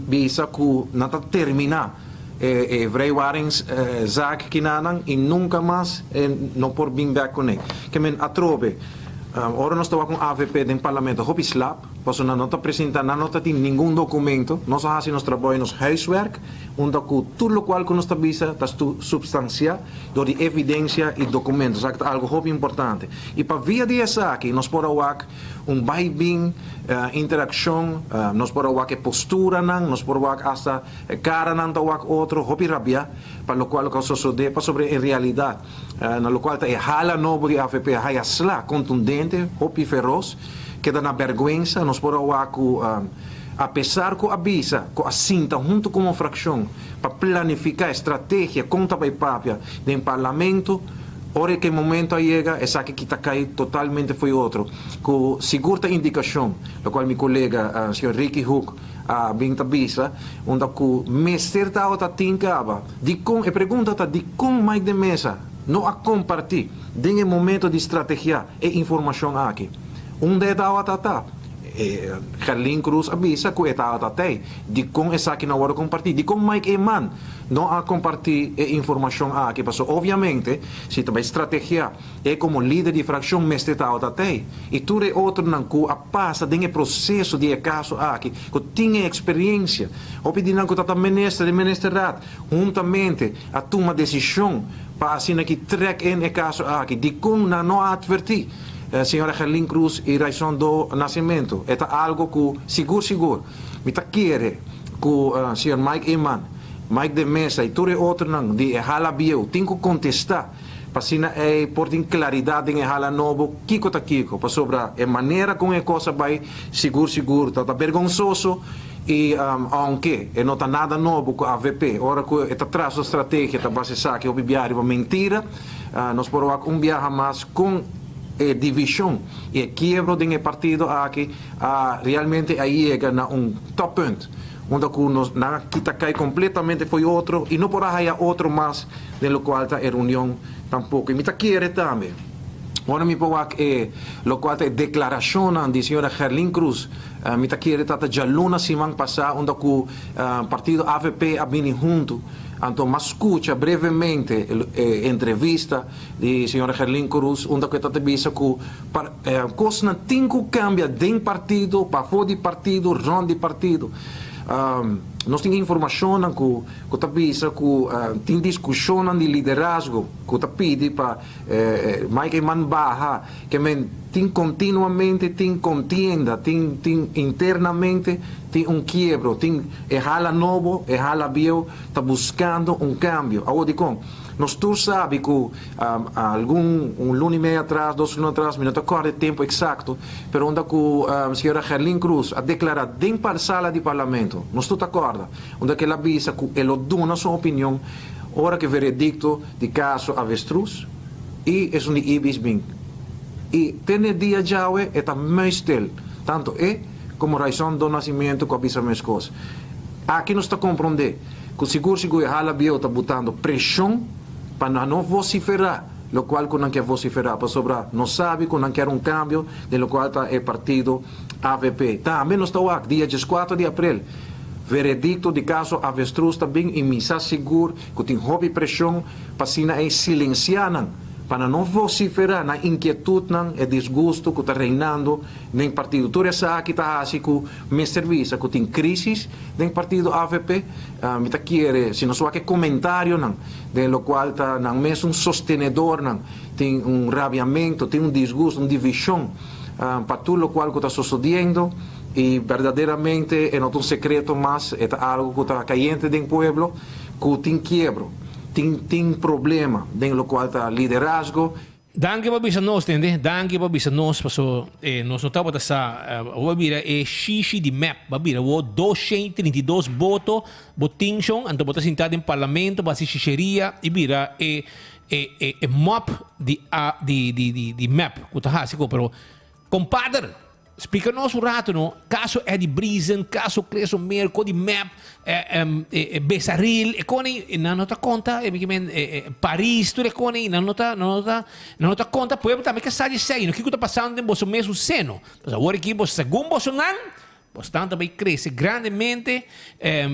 bisa ku nan ta terminá e vrijwaringszaak kinanan i nunka mas e no por bin bèk kuné. Ke men atrobe. Ora nos ta wak un avp den parlamento hopi slap, pasobra nan no ta presenta, nan no ta tin ningun documento. Nos a haci nos trabou y nos huiswerk, unda cu tur locual cu nos ta bisa ta substancia door di evidencia y documento. Esaki ta algo hopi importante. Y pa via di esaki nos por a wak un bay bin interaccion, nos por a wak e posturanan, nos por wak hasta e caranan ta wak otro hopi rabia pa locual cu a sosode, pasobra en realidad, Na lokual ta e hala nobo di avp haya sla kontundente, hopi feros, keda na bèrgwensa. Nos por a wak ku apesar ku a bisa ku a sinta huntu komo frakshon pa planifiká e strategia kon ta bai papia den parlamento, ora ku e momento a yega esaki kita kai totalmente fo'i otro. Ku sigur ta indikashon, lokual mi kolega señor Ricky Hoek a bin ta bisa, unda ku mester tabata tin kaba. Dikon, e pregunta ta dikon Mike de Meza no a kompartí den e momento di strategiá e informashon aki? Unda e tabata ta? E Gerlin Cruz a bisa ku e tabata tei. Dikon esaki no a wòrdu kompartí? Dikon Mike Eman no a kompartí e informashon aki? Pasobra obviamente si ta bai strategiá E komo lider di frakshon mester tabata tei i tur e otronan ku a pasa den e proseso di e kaso aki, ku tin e eksperiensia. Hopi di nan ku tabata minister den ministerraad huntamente a tuma desishon pa asina ki trek in e kaso aki. Dikon nan no a atvertí señora Gerlin Cruz i Raison do Nascimento? E ta algo ku sigur sigur mi ta kere ku señor Mike Eman, Mike de Meza i tur e otronan di e hala bieu tin ku kontestá. Pa asina ei por tin klaridat den e hala nobo kiko ta kiko, pasobra e manera kon e kos a bai sigur sigur ta ta bergonsoso i ounke e no ta nada nobo ku avp ora ku e ta traha su strategia ta basa esaki hopi biaha riba mentira, nos por wak un biaha mas kon e divishon i e kiebro den e partido aki a realmente a yega na un toppunt unda ku nos nan a kita kai kompletamente fo'i otro i no por a haya otro mas den lokual ta e reunion tampoko. I mi ta kere tambe, ora mi por wak e lokual ta e deklarashonnan di señora Gerlin Cruz, mi ta kere ta ta djaluna siman pasá unda ku partido avp a bini huntu, anto m'a skucha brevemente e entrevista di señora Gerlin Cruz unda ku e ta ta bisa ku kosnan tin ku kambia den partido, pafó di partido, rònt di partido. Nos tin informashonnan ku ku ta bisa ku tin diskushonnan di liderazgo ku ta pidi pa Mike Eman baha, ke men tin kontinuamente tin kontienda, tin tin internamente tin un kiebro, tin e hala nobo, e hala bieu ta buskando un kambio. Awor dikon? Nos tur sabi ku algun un luna i medio atras, dos luna atras, mi no ta kòrda e tempu eksakto, pero unda ku señora Gerlin Cruz a deklará den par sala di parlamento, nos tur ta kòrda, unda ku el a bisa ku e lo duna su opinion ora ku e veredikto di kaso Avestruz i esun di Ibis bin. I te n'e dia djawe e ta muisstil, tantu e komo Raison do Nascimento ku a bisa meskos. Aki nos ta komprondé. Ku sigur sigur e hala bieu ta butando preshon pa nan no vosiferá lokual ku nan ke vosiferá pasobra nos sabi ku nan kier un kambio den lokual ta e partido avp. Tambe nos ta wak dia dieskuater di aprel veredikto di kaso Avestruz ta bin i mi sa sigur ku tin hopi preshon pa asina ei silensiá nan pa nan no vosiferá nan inkietutnan e disgusto ku ta reinando den partido. Tur esaki ta hasi ku mester bisa ku tin krisis Den partido avp mi ta kere si nos wak e comentarionan den locual ta nan mesun sostenedornan tin un rabiamento, tin un disgusto, un division pa tur locual cu ta sosodiendo y berdaderamente e no ta un secreto mas, e ta algo cu ta cayente den pueblo cu tin kiebro, tin tin problema den locual ta liderazgo. Danki pa bisa nos tende, danki pa bisa nos paso nos no tabata sa awor a bira e shishi di mep a bira awor 232 boto bo tin shon anto bo ta sinta den parlamento bo hasi shisheria y bira e e e e mop di a di di di di mep ku ta hasi ko pero Compadre, splica nos un rato no, caso Eddie Briesen, caso Cleso Merco di mep, eh, Besaril, e coni, nan no ta conta, e mi men, Paris, tur e coni, nan no ta, nan no ta, nan no ta conta, pueblo tambe ke sa di esey, no kico ta pasando den boso mesun seno. Pues awor aki bo, segun boso nan, boso tan ta bay crece grandemente,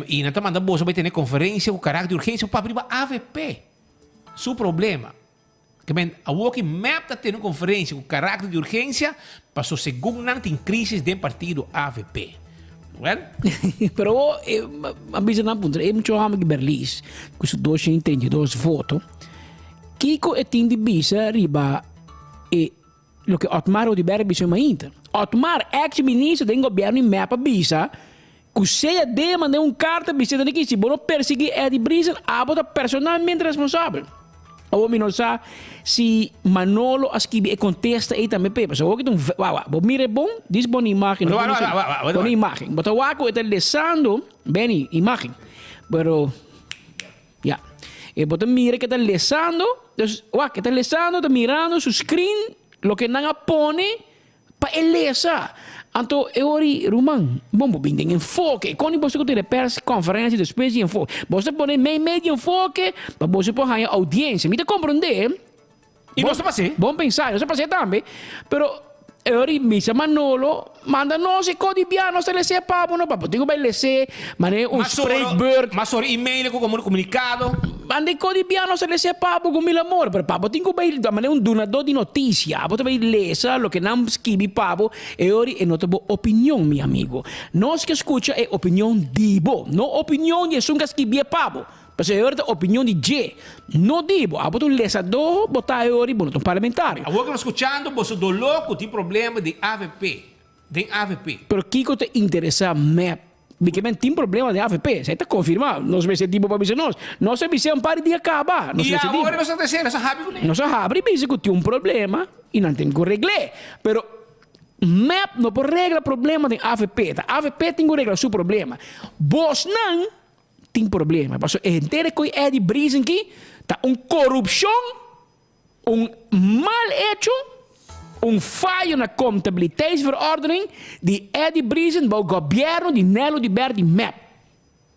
y nan ta manda boso bay tene conferencia cu carácter di urgencia pa papia riba avp, su problema. Ke men awor ki mep ta tene un konferensia ku karakter di urgensia paso segun nan tin krisis den partido avp. Well. Pero awor e a bisa nan puntra e mucho hòmber ki Berlis ku su 232 voto kiko e tin di bisa riba e loke Otmar Oduber a bisa mainta. Otmar ex minister den gobierno di mep a bisa ku sea den a manda un karta bisa den ki si bo no persegui Eddie Briesen abo ta personalmente responsabel. Awor mi no sa si Manolo a skibi e kontesta ei tambe p'e pasobra awor ki ta un wak wak bo mira e bon dis bon imagen no pone bon imagen bo ta wak ku e ta lesando Benny imagen pero ya e bo ta mira ku e ta lesando dus wak e ta lesando ta mirando su screen loke nan a pone Pa e lesa. Anto e ora di, Ruman, bon bo bin den enfoke. Kon di boso ku tene pers konferensia despues di enfoke? Boso ta pone mei mei di enfoke pa boso por haña oudiensia. Mi ta komprondé. I nos ta pas'é. Bon pensá, nos ta pas'é tambe. Pero e ora di misa Manolo manda nos e kos di bia, nos ta les'é pa bo no, pa bo tin ku bai les'é manera un spreekbeurt. Mas ora email ku komo komunikado. Manda e kos di bia nos ta les'é pa bo ku mil amor, pero pa bo tin ku bai manera un dunadó di notisia, abo ta bai lesa loke nan skibi pa bo, e ora e no ta bo opinion, mi amigo. Nos ke skucha e opinion di bo, no opinion di esun ku a skibié pa bo, pasobra e ora ta opinion di dje, no di bo. Abo ta un lesadó, bo ta e ora bo no ta un parlamentario. Awor ku nos skuchando boso doló ku tin problema di avp, den avp. Pero kiko ta interesá mep? Mi ke men tin problema den avp, esei ta konfirmá. Nos mester di bo pa bisa nos. Nos a bis'é un par di dia kaba. Nos I mester di awor bo. nos a trese, nos a habri kuné. Nos a habri i bisa ku tin un problema i nan tin ku regl'é. Pero mep no por regla problema den avp. Ta avp tin ku regla su problema. Bosnan tin problema. Pasobra e henter e koe Eddie Briesen ki ta un korupshon. Un mal hecho, un fayo na comptabiliteitsverordening di Eddie Briesen bou gobierno di Nelo di Ber di mep.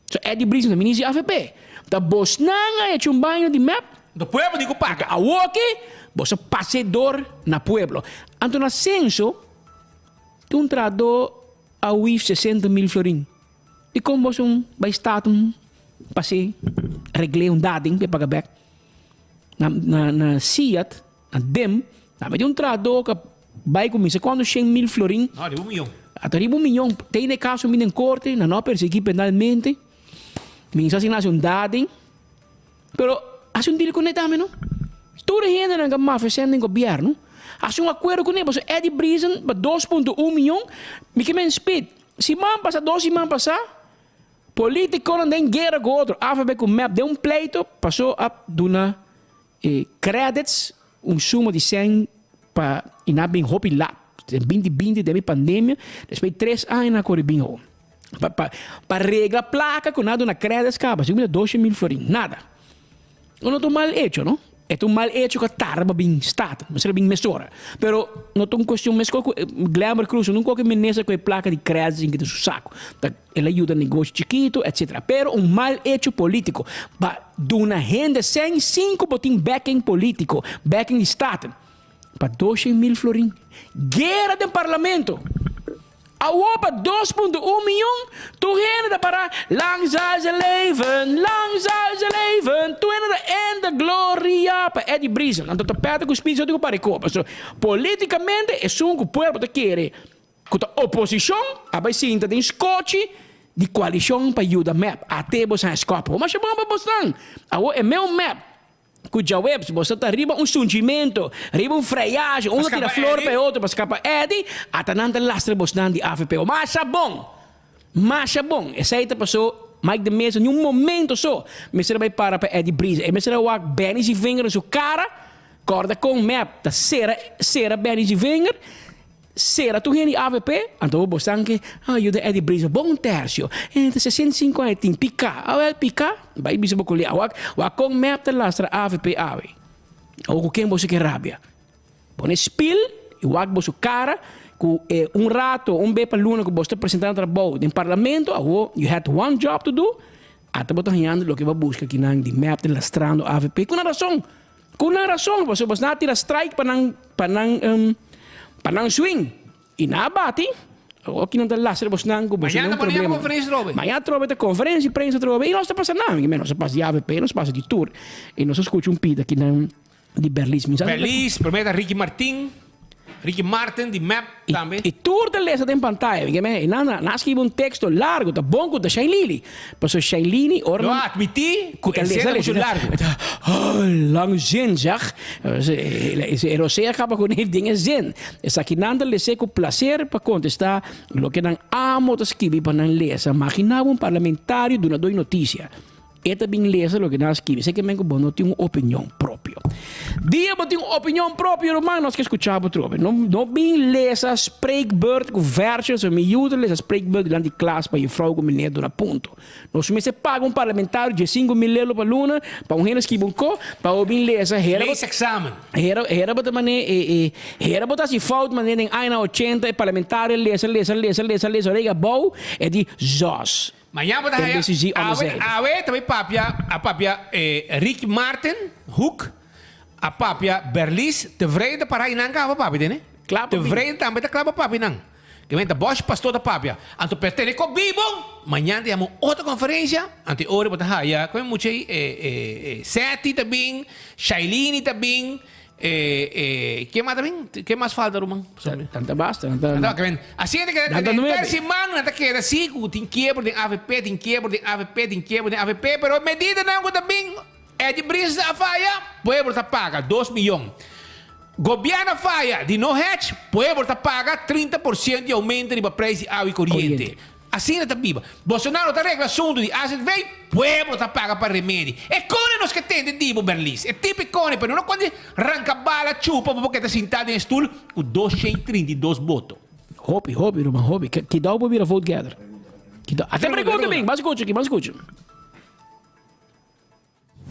So Eddie Briesen ta minister di avp. Ta bosnan a hecho un baño di mep? Anto pueblo tin cu paga. Awoki bos a pase door na pueblo. Anto na censo tin un trahador a wif 60 mil florin. Dicon bos un bay staat un pase regle un dading pe paga bek? Na na na Siat, na Dem, tambe tin un trahadó ku a bai ku misa kuantu 100,000 florin. No, riba un miyon. Ata riba un miyon. Te e kaso mi den korte, nan no a persiguí penalmente. Mi sa si nan hasi un dading, pero hasi un deal kuné tambe no. Tur e hendenan ku a mafia sèn den gobièrnu, hasi un akuerdo kuné pasobra Eddie Briesen pa 2.1 mion, mi ke men spit. Siman pasá, dos siman pasá, politikonan den guera ku otro, avp ku mep den un pleito paso a duna e credits un suma di sèn pa i nan a bin hopi lat. Den 2020 den mi pandemia, despues di tres aña nan a kore bin awo. Pa pa pa regla plaka ku nan a duna credits kaba, si ku mi ta 200,000 florin, nada. No ta un mal hecho, no? E ta un mal hecho ku a tarda pa bin Staten, mester a bin mesora. Pero no ta un kuestion meskos ku Glenbert Croes, no un koke minister ku e plaka di credits tin kita su saku. Ta el a yuda negoshi chikitu, etcetera. Pero un mal hecho politico pa duna hende sèn sin ku bo tin backing politico, backing di Staten, pa 200,000 florin. Guera den parlamento! Awor pa 2.1 miyon tur hende ta para Lang zal ze leven, lang zal ze leven. Tur hende ta in de gloria pa Eddie Briesen. Anto ta pèta ku Speed so tin ku para e kopa. So politikamente esun ku pueblo ta kere ku ta oposishon a bai sinta den skochi di koalishon pa yuda mep. Ate boso haña skòp. Masha bon pa bosnan. Awor e meu mep. Ku djaweps boso ta riba un sunchimento, riba un freyashi, un ta tira flor pa e otro pa skapa Eddie, ata nan ta lastra bosnan di avp. Masha bon! Masha bon! Esei ta paso Mike de Meza ni un momento so mester a bai para pa Eddie Briesen. E mester a wak Benny Zievinger den su kara, kòrda kon mep ta sera sera Benny Zievinger, Sera tur hende di avp, anto bo bosan ke a yuda Eddie Briesen bon tercio, e ta 65 aña tin pica, awel pica, bai bisa bo colega, wak wak con mep ta lastra avp awe, awo cu ken boso ke rabia, pone spil y wak boso cara cu e un rato un be pa luna cu boso ta presenta na trabou den parlamento, awo you had one job to do, ata bo ta hañando loke bo a busca kinan di mep ta lastrando avp cu nan rason. Ku nan rason, pasobra bos nan a tira strike pa nan pa nan pa nan swing i nan a bati, awor ki nan ta lastra bos nan ku boso Mañana nan bo no problema. konferensia atrobe. Mañana atrobe ta konferensia di prensa atrobe i nos ta pasa nan, nos a pasa di avp, nos a pasa di tur i nos a skucha un pida kinan di Berlis. Mi sa Berlis, prome ta Ricky Martin. Ricky Martin di mep tambe. I tur ta lesa den pantaya. Mi ke nan a skibi un teksto largu, ta bon ku ta Shailini. Pasobra Shailini ora Lo a atmití ku ta e lesa zin ta lesa muchu largu. Oh, lang zin zeg. E rosea kaba kuné den e zin. Esakinan ta les'é ku plaser pa kontestá loke nan amo ta skibi pa nan lesa. Maginá bo un parlamentario dunadó di notisia. E ta bin lesa loke nan a skibi. Esei ke men ku bo no tin un opinion propio. Dia bo tin un opinion propio, ruman, nos ke skucha bo trobe. No, no bin lesa spreekbeurt ku versjes. Mi yu ta lesa spreekbeurt dilanti klas pa jufrou ku meneer duna punto. Nos mester paga un parlamentario 15,000 euro pa luna pa un hende skibi un ko pa bo bin lesa. Hera bo, Leesexamen. hera, hera bo ta mane e, e, hera bo ta hasi fout mane den añanan 80 e parlamentario lesa, lesa, lesa, lesa, lesa, ora e yega abou e di zos. Mañan bo ta haya awe awe ta bay papia a papia Ricky Martin Hoek a papia Berlies Tevreden ta para einan kaba papia tene Tevreden tambe ta kla pa papia nan ke men ta Bosch Pastor ta papia anto pertene ko bibo mañan ta yama un otro conferencia anto e ora bo ta haya como e mucha ey Setty ta bin Shailini ta bin E, e, ken mas ta bin? Ken mas falta, ruman? Tanta basta. Tanta, Tanta, ken. Asina ta keda, Tanta nuebe. ter siman nan ta keda si ku tin kiebro den avp, tin kiebro den avp, tin kiebro den avp, pero medidanan ku ta bin, Eddie Briesen a faya, pueblo ta paga 2 miyon. Gobierno a faya di no hedge, pueblo ta paga 30% di aumento riba prijs di awa y coriente. Coriente. Asina ta biba. Bolsonaro ta regla asuntu di AZV, pueblo ta paga pa remedi. E kone nos ke tende di bo, Berlis. E tipo e kone, pero no kuando ranka bala chupa bo ke ta sinta den e stul ku 232 boto. Hopi, hopi, ruman, hopi. Kidao bo bira vote getter. Kidao. Ate pregunta bin, ban skucha aki, ban skucha.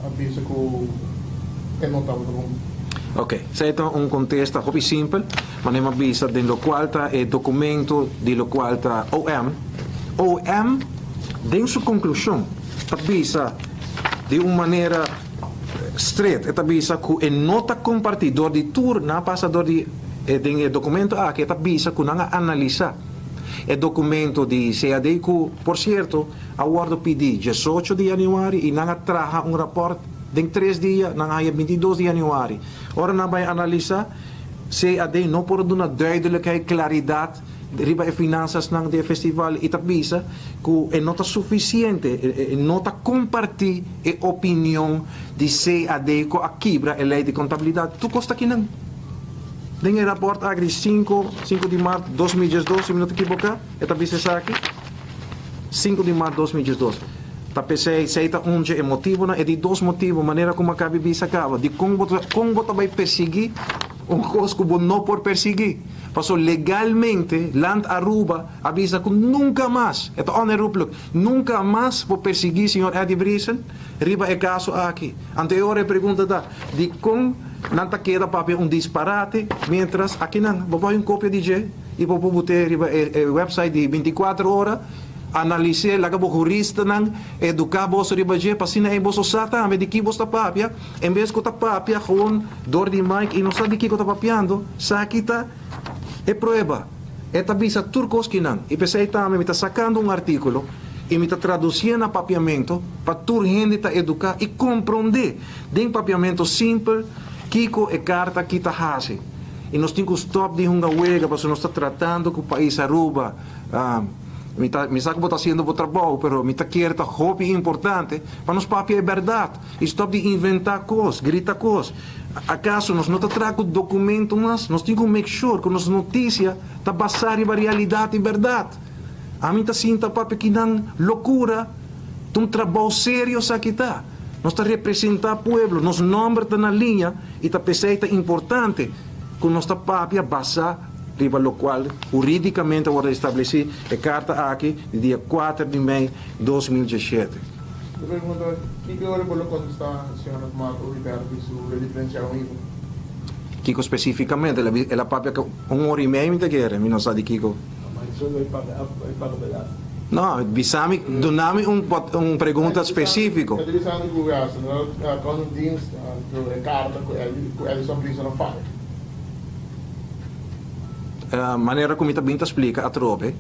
A bisa ku e no tabata bon. Ok, esei ta un kontesta hopi simpel, manera mi a bisa den lokual ta e dokumento di lokual ta OM. OM den su konklushon ta bisa di un manera stret, e ta bisa ku e no ta kompartí dor di tur nan a pasa dor di e den e dokumento aki e ta bisa ku nan a analisá e dokumento di CAD ku por sierto a wòrdu pidí 18 di yanüari i nan a traha un rapòrt den 3 dia, nan a haña 22 di yanüari. Ora nan bai analisá, CAD no por duna duidelijkheid, klaridat. riba e finansasnan di e festival i ta bisa ku e no ta sufisiente, e no ta kompartí e opinion di CAD ku a kibra e lei di kontabilidat. Tur kos ta kinan den e rapòrt aki di sinku, sinku di mart 2012, si mi no ta kiboká, e ta bisa esaki, sinku di mart 2012. Ta p'esei, esei ta un dje e motibunan. E di dos motibu, manera ku mi a kabi bisa kaba, dikon bo ta, kon bo ta bai persiguí un kos ku bo no por persiguí? Paso legalmente Land Aruba a bisa ku nunka mas, e ta onherroepelijk, nunka mas por persiguí señor Eddie Briesen riba e kaso aki. Anto e ora e pregunta ta, dikon nan ta keda papia un disparate mientras akinan bo bai un kopia di dje i bo por but'é riba e website di 24 ora, analis'é, laga bo huristanan eduká boso riba dje pa asina ei boso sa tambe di ki bos ta papia. En bes ku ta papia gewoon dor di mic i no sa di kiko ta papiando, saki ta e prueba. E ta bisa tur kos kinan. I p'esei tambe mi ta sakando un artíkulo i mi ta tradusié na papiamento pa tur hende ta eduká i komprondé den papiamento simpel kiko e karta aki ta hasi. I nos tin ku stòp di hunga wega pasobra nos ta tratando ku pais Aruba. Mi ta mi sa ku bo ta hasiendo bo trabou pero mi ta kier ta hopi importante pa nos papia e bèrdat. I stop di inventá kos, grita kos. Akaso nos no ta traha ku dokumento mas? Nos tin ku make sure ku nos notisia ta basá riba realidat i bèrdat. Ami ta sinta papia ki nan lokura, ta un trabou serio esaki ta. Nos ta representá pueblo, nos nòmber ta na liña i ta p'esei ta importante ku nos ta papia basá riba lokual hurídikamente a wòrdu establesí e karta aki di dia kuater di mei 2017. Mi pregunta, Kiko ora bo lo contesta señor Otmar Oduber di su rediferencial amigo? Kiko specificamente? El a papia cu un ora y mei mi ta kere, mi no sa di kiko. Ma e paga belasting. No, bisa mi, duna mi un un pregunta specifico. E ta bisando cu ya, Central Accounting Dienst cu e carta cu cu Edison Briesen a file. Manera cu mi ta bin ta splica atrobe,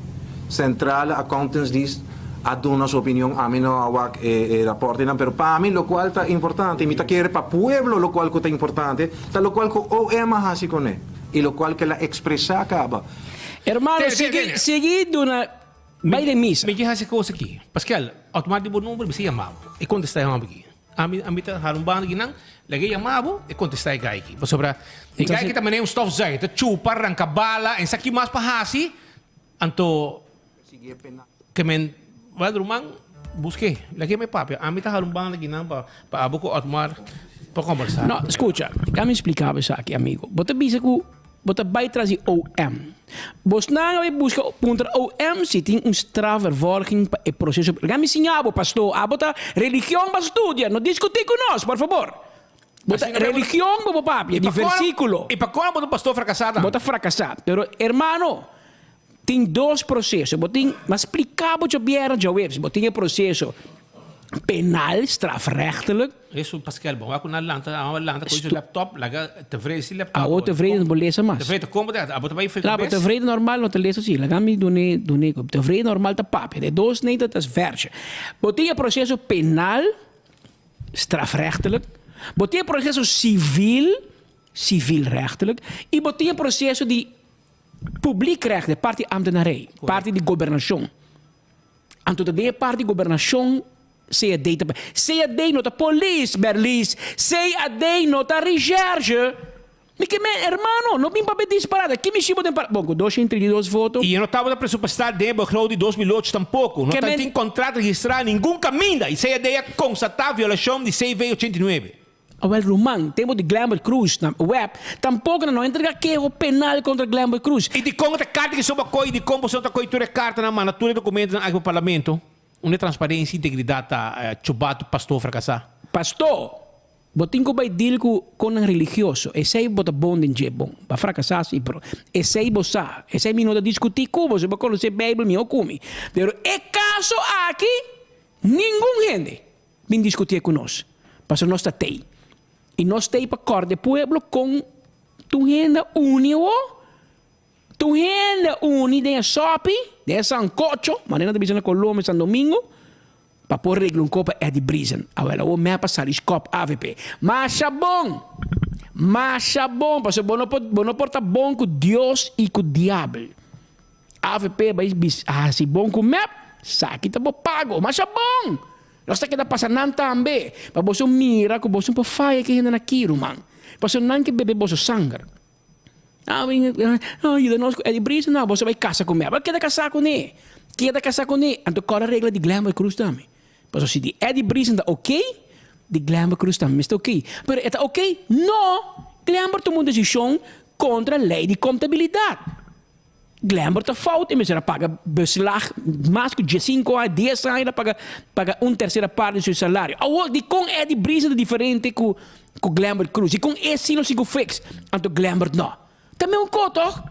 Centrale Accountantsdienst a duna su opinion, ami no a wak e raportenan, pero pa mi locual ta importante, y mi ta kere pa pueblo locual cu ta importante, ta locual cu OM a haci cune, y locual cu el a expresa caba. Hermano, Tene, sigui, tene. sigui duna bai den misa. Mi ke hasi kos aki. Paskel, automat di bo number mi sa yama bo. E kontesta e homber aki. Ami, ami ta hala un banda akinan, laga e yama bo, e kontesta e guy aki. Pasobra e guy aki ta manera un stofzuiger, ta chupa, ranka bala, en sa ki mas pa hasi, anto Ke men wel ruman buske lake mi papia ami ta hala un banda kinan pa pa abo ku Otmar pa kombersa. No, skucha, laga mi splika bo esaki, amigo. Bo ta bisa ku bo ta bai tras di OM. Bosnan a bai buska puntra OM si tin un strafvervolging pa e proseso. Laga mi siña bo, pasto, abo ta religion bo a studia, no diskutí ku nos, por fabor. Bo ta religion bo por papia, di versikulo. I pa kon bo ta un pastor frakasá dan? Bo ta frakasá. Pero, hermano, Tin dos proseso. Bo tin, m'a spliká bo djabièrnè djaweps, bo tin e proseso penal, strafrechtelijk. Eso Pascal, bo wak ku nan lanta, nan a lanta ku su laptop, laga tevreden si laptop. Awo tevreden bo lesa mas. Tevreden ta kon bo ta, abo ta bai fe ku bes. Tevreden normal no ta lesa si, laga mi dun'é, dun'é. Tevreden normal ta papia, de dos neta ta versje. Bo tin e proseso penal, strafrechtelijk. Bo tin e proseso sivil, civilrechtelijk. I bo tin e proseso di Publiekrecht e parti ambtenarij, parti di gobernashon. Anto ta den e parti di gobernashon CAD ta CAD no ta polis, Berlies. CAD no ta recherche. Mi ke men, hermano, no bin papia disparate. Ki mishi bo den par. Bon, ku 232 voto. I e no tabata presupuestá den e begroting di 2008 tampoko. No ta tin kontrato registrá ningun kaminda i CAD a konstatá violashon di CV 89. Awel ruman, tempo di Glenbert Croes na web, tampoco nan no a entrega keho penal contra Glenbert Croes. I dikon ta karta ki soba koi, dikon boso no ta koi tur e kartanan, manda tur e dokumentonan aki pa parlamento? Unda e transparensia i integridat ta, chubato pastor frakasá? Pastor, bo tin ku bai deal ku konnan religioso, esei bo ta bon den dje, bon, bo a frakasá si, pero esei bo sa, esei mi no ta diskutí ku bo, si bo konosé Beibel mihó ku mi. Pero e kaso aki, ningun hende Bin diskutié ku nos, pasobra nos ta tei. I nos tei pa kòrda e pueblo kon tur hende a uni awor. Tur hende a uni den e sòpi, den e sankocho, manera nan ta bisa na Colombia, San Domingo, pa por regla un kopa Eddy Briesen. Awel awor mep a sali skòp avp. Masha bon! Masha bon, pasobra bo no por, bo no por ta bon ku Dios i ku diabel. Avp bai hasi bon ku mep, saki ta bo pago. Masha bon! Nos ta keda pasa nan tambe, pa boso mira ku boso por faya ki hende na ki, ruman. Pasobra nan ke bebe boso sanger. Ah, yuda nos ku Eddie Brice, no, boso bai kasa ku mep. Bo keda kasá kuné. Keda kasá kuné. Anto kòrda regla di Glenbrook Cruz tambe. Pasobra si di Eddie Brice ta oké, di Glenbrook Cruz tambe mester oké. Pero e ta oké? No! Glenbrook tuma un desishon kontra lei di kontabilidat. Glenbert ta fout e mester a paga beslag mas ku diesinko aña, dies aña el a paga paga un tercera parte di su salario. Awor dikon Eddie Brice ta diferente ku ku Glenbert Cruz? Dikon e si no sigu fix anto Glenbert no? Ta meun ko toch?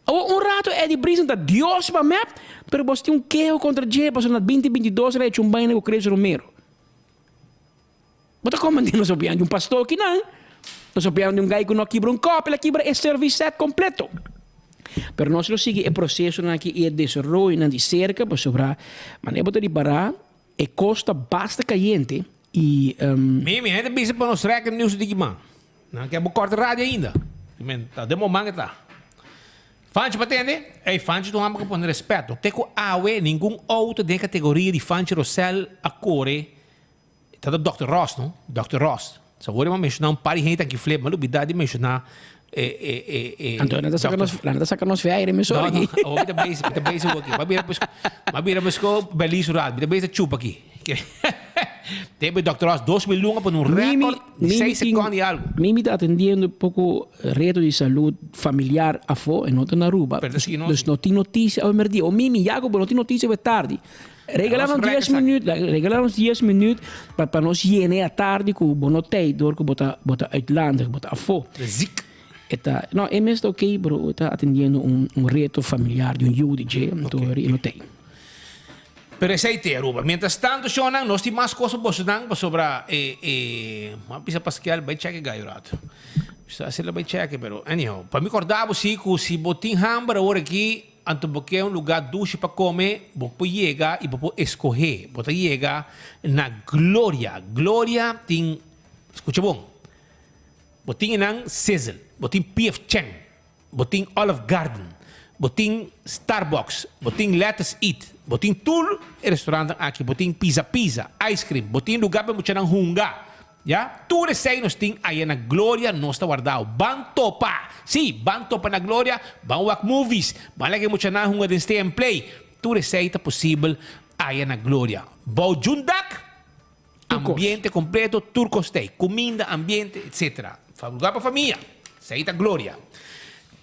Awor un rato Eddie Brice ta Dios pa mep pero bos tin un keho kontra dje pasobra na binti 22 el a hecho un baina ku Chris Romero. Bo ta komand'é nos opian di un pastor kinan? Nos opian di un gai ku no a kibra un kòp, el a kibra e service set kompleto. Pero nos lo sigui e prosesonan aki i e desaroyonan di serka pasobra manera bo ta ripará e kos ta basta kayente i. Mi, mi hende bisa pa nos rèk e news di ki man. Nan ke bo kòrta radio ainda. Men, ta den bo man e ta. Fanchi pa tende? Ey, Fanchi ta un homber ku pone respeto. Te ku awe ningun outo den e kategoria di Fanchi Rosel a kore. Ta ta Dòkter Ross, no? Dòkter Ross. So awor e a menshoná un par di hende aki flip, m'a lubidá di menshoná e, e, e, e. Anto nan ta saka nos, nan ta saka nos fe aire mesora No, no, aki. awor mi ta bezig, mi ta bezig awor aki. M'a bira bes, m'a bira besko Belize un rato, mi ta bezig ta chupa aki. Te Dòkter Ross 2001 a pone un Mimi, rèkòrt di Mimi seis tin, sekònd i algu. Mimi ta atendiendo poko reto di salud familiar afó e no ta na Aruba. Pero ta sigui nos. Dus no tin noticia awe merdia. O Mimi, ya ku bo no tin noticia awe tardi. Regala nos dies minuut, regala nos dies minuut pa pa nos yena e atardi ku bo no tei dor ku bo ta bo ta uitlandig, bo ta afó. Ziek. E ta, no, e mes ta oké, pero e ta atendiendo un un reto familiar di un yu di dje, anto e no tei. Pero esei te Aruba. Mientras tanto, shownan, nos tin mas kos pa bosonan pasobra e e m'a bisa Pascal bai chèk e gai un rato. Bisa asina bai chèk, pero anyhow, pa mi kòrda bo si ku si bo tin hamber awor aki, Anto bo ke un lugá dushi pa kome, bo por yega i bo por eskohé. Bo ta yega na Gloria. Gloria tin, skucha bon, bo tin enan Sizzle, bo tin PF Chang, bo tin Olive Garden, bo tin Starbucks, bo tin Lettuce Eat, bo tin tur e restaurantnan aki, bo tin Pizza Pizza, ice cream, bo tin lugá pa e muchanan hunga. Ya, tur esei nos tin aya na Gloria, nos ta wardao. Ban topa! Sí, ban topa na Gloria, ban wak movies, ban laga e muchanan hunga den stay and play. Tur esei ta posibel aya na Gloria. Bou djun dak, ambiente completo, tur cos ta ei. Cuminda, ambiente, etc. Lugar pa famia. Esei ta Gloria.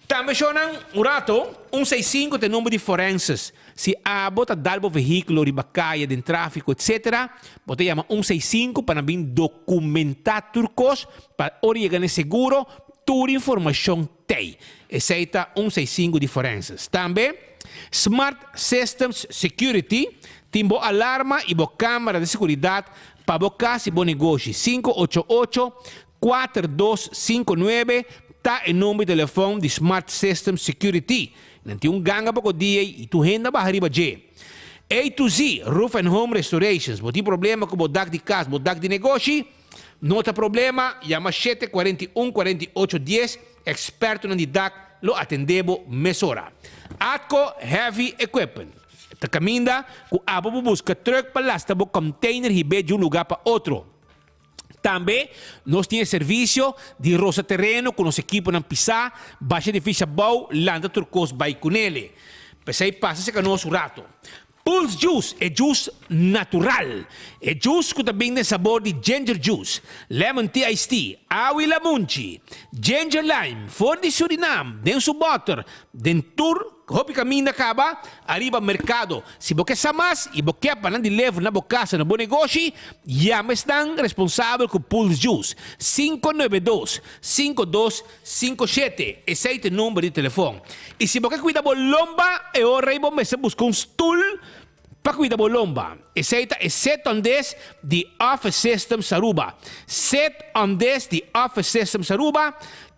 Tambe shownan, un rato, un seis sinku ta e number di forenses. Si abo ta dal bo vehíkulo riba kaya den tráfiko etc. Bo ta yama un seis sinku pa nan bin dokumentá tur kos pa ora yega na e seguro tur informashon t'ei. Esei ta un seis sinku di forenses. Tambe Smart Systems Security tin bo alarma i bo kámara di seguridat pa bo kas i bo negoshi. 588 4259 ta e number di telefon di Smart System Security. Nan tin un ganga poko dia i tur hende a baha riba dje. A to Z Roof and Home Restorations. Bo tin problema ku bo dak di kas, bo dak di negoshi? No ta problema, yama 741 48 10, ekspertonan di dak lo atendé bo mesora. Atco Heavy Equipment ta kaminda ku abo bo buska trùk pa lasta bo kònteiner hib'é di un lugá pa otro. Tambe nos tin e servisio di rosa tereno ku nos ekiponan pisá, basha edifisio abou, lanta tur kos bai kunele. P'esei pasa serka nos un rato. Pulse Juice, e juice natural. E juice ku ta bin den sabor di ginger juice, lemon tea iced tea, awi lamunchi, ginger lime, for di Surinam, den su bòter, den tur Hopi kaminda kaba ariba merkado. Si bo ke sa mas i bo ke pa nan deliver na bo kasa na bo negoshi, yama esnan responsabel ku Pulse Juice, 592 5257, esei ta e number di telefon. I si bo ke kuida bo lomba, e ora ei bo mester buska un stul pa kuida bo lomba. Esei ta e Sit on This di Office Systems Aruba. Sit on This di Office Systems Aruba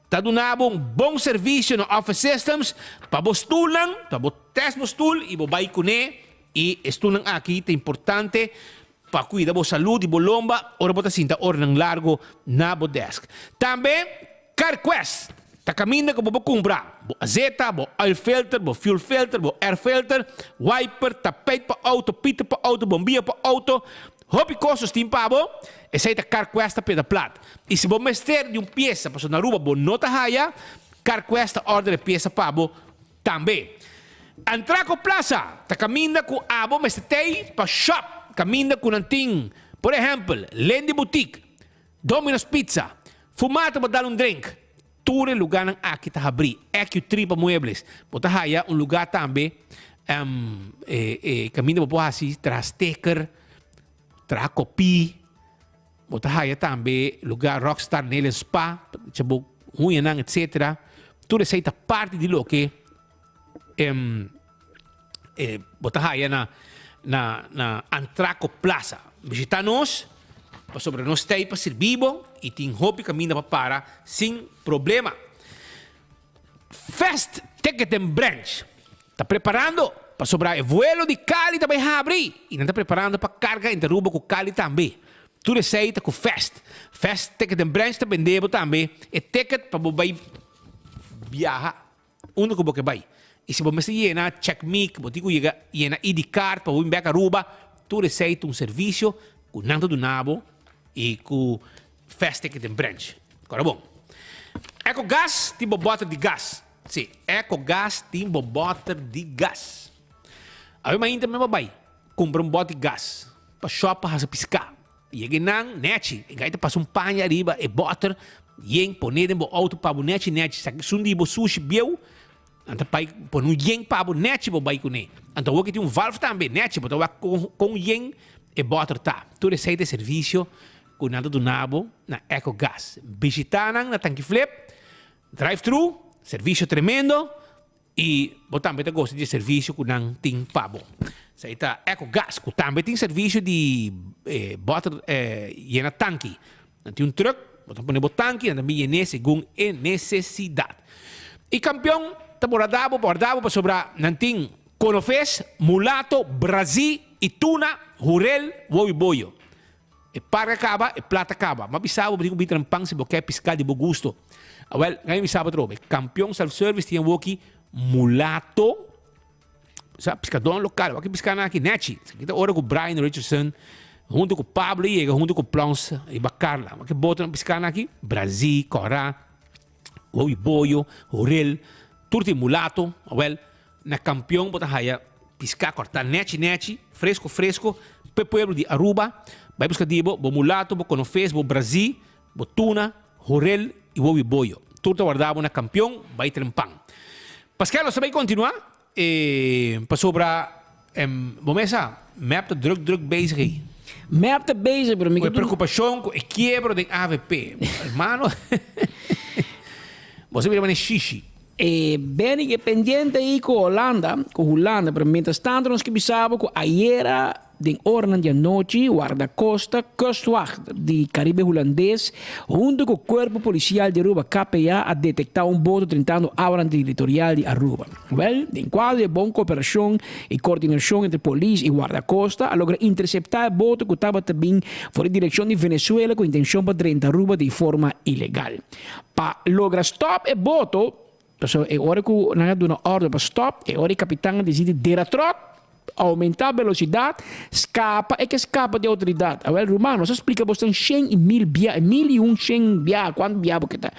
Ta duna bo un bon servisio na Office Systems pa bo stulnan, pa bo test bo stul y bo bay cune y e stulnan aki ta importante pa cuida bo salud y bo lomba ora bo ta sinta oranan largo na bo desk. Tambe CarQuest. Ta kaminda ku bo por kumpra bo azeta, bo oil filter, bo fuel filter, bo air filter, wiper, tapijt pa auto, pita pa auto, bombia pa auto. Hopi kos nos tin pa bo. Esei ta Carquest ta peda plat. I si bo mester di un piesa pasobra na Aruba bo no ta haya, Carquest ta order e piesa pa bo tambe. Antraco Plaza ta kaminda ku abo mester tei pa shop, kaminda ku nan tin, por ehèmpel, Lendy Boutique, Domino's Pizza, Fumata bo dal un drink. Tur e lugánan aki ta habrí. Ecu Tri pa muebles. Bo ta haya un lugá tambe e kaminda bo por hasi traha sticker, traha kopí. Bo ta haya tambe lugá Rockstar Nail and Spa, pa bo huñanan etcetera. Tur esei ta parti di loke bo ta haya na na na Antraco Plaza. Bishita nos pasobra nos ta ei pa sirbi bo y tin hopi caminda pa para sin problema. Fast Ticket and Branch ta preparando pasobra e vuelo di Cali ta bay habri y nan ta preparando pa carga entre Aruba cu Cali tambe. Tur esey ta cu Fast. Fast Ticket and Branch ta bende bo tambe e ticket pa bo bay biaha. Unda ku bo ke bai. I si bo mester yena checkmik, bo tin ku yega yena ID card pa bo bin bek Aruba, tur esei ta un servisio ku nan ta duna bo i ku Fast Ticket den branch. Kora bon. Ecogas tin bo bòter di gas. Si, Ecogas tin bo bòter di gas. Awe mainta mi a bai kumpra un bòt di gas pa shòp pa hasi piská. Yega nan nechi, e gai ta pasa un paña ariba e bòter yen pone den bo outo pa bo nechi nechi, sa esun di bo sushi bieu, nan ta bai pone un yen pa bo nechi bo bai kuné. Anto awor ki tin un valve tambe nechi bo ta wak kon kon yen e bòter ta. Tur esei ta e servisio ku nan ta duna bo na Ecogas. Bishita nan na Tanki Flip, drive thru, servisio tremendo. I bo tambe ta gosa di e servisio ku nan tin pa bo. Esei ta Ecogas, ku tambe tin servisio di bòter yena tanki. Nan tin un trùk, bo ta pone bo tanki, nan ta bin yen'é segun e nesesidat. I kampion ta por a da bo, por a da bo pasobra nan tin konofes, mulato, brazí i tuna, hurel, wou i boyo. E parga kaba, e plata kaba. M'a bisa bo, bo tin ku bita nan pan si bo ke piská di bo gusto. Awèl, ngai mi bisa bo atrobe, Kampion Self Service tin awoki mulato, sa, piskadónan lokal. Wak e piskanan aki nèchi. Esaki ta ora ku Brian Richardson huntu ku Pablo yega huntu ku Plons riba Carla. Wak e botonan piskanan aki, Brazí, Kòrá, Wou i boyo, horel, tur tin mulato. Awèl, na Kampion bo ta haya piská kòrtá nèchi nèchi, fresko fresko, p'e pueblo di Aruba. Bai buska di bo, bo mulato, bo konofes, bo brazí, bo tuna, horel i wou i boyo. Tur ta wardá bo na Kampion, bai tren pan. Paskel, nos ta bai kontinuá, pasobra bo mes sa, mep ta druk druk bezig ei. Mep ta bezig, pero mi Ku e preokupashon ku e kiebro den avp. Hermano, bo sa bira manera shishi. E beni e pendiente ei ku Holanda, ku Hulanda, pero mientras tanto nos ke bisa bo ku ayera den oranan di anochi Wardakosta, Kustwacht, di Karibe Hulandes hunto ku Kuerpo Polisial di Aruba, KPA, a detektá un boto drentando awanan teritorial di Aruba. Wèl, den kuadro di e bon koperashon i koordinashon entre polis i Wardakosta a logra interseptá e boto ku tabata bin for di direkshon di Venezuela ku intenshon pa drenta Aruba di forma ilegal. Pa logra stòp e boto, pasobra e ora ku nan a duna òrdu pa stòp, e ora e kapitan a disidi dera tròk, oumentá belosidat, skapa e ke skapa di outoridat. Awèl, ruman, nos a splika bosnan shen i mil bia, mil i un shen bia, kuantu bia bo ke ta.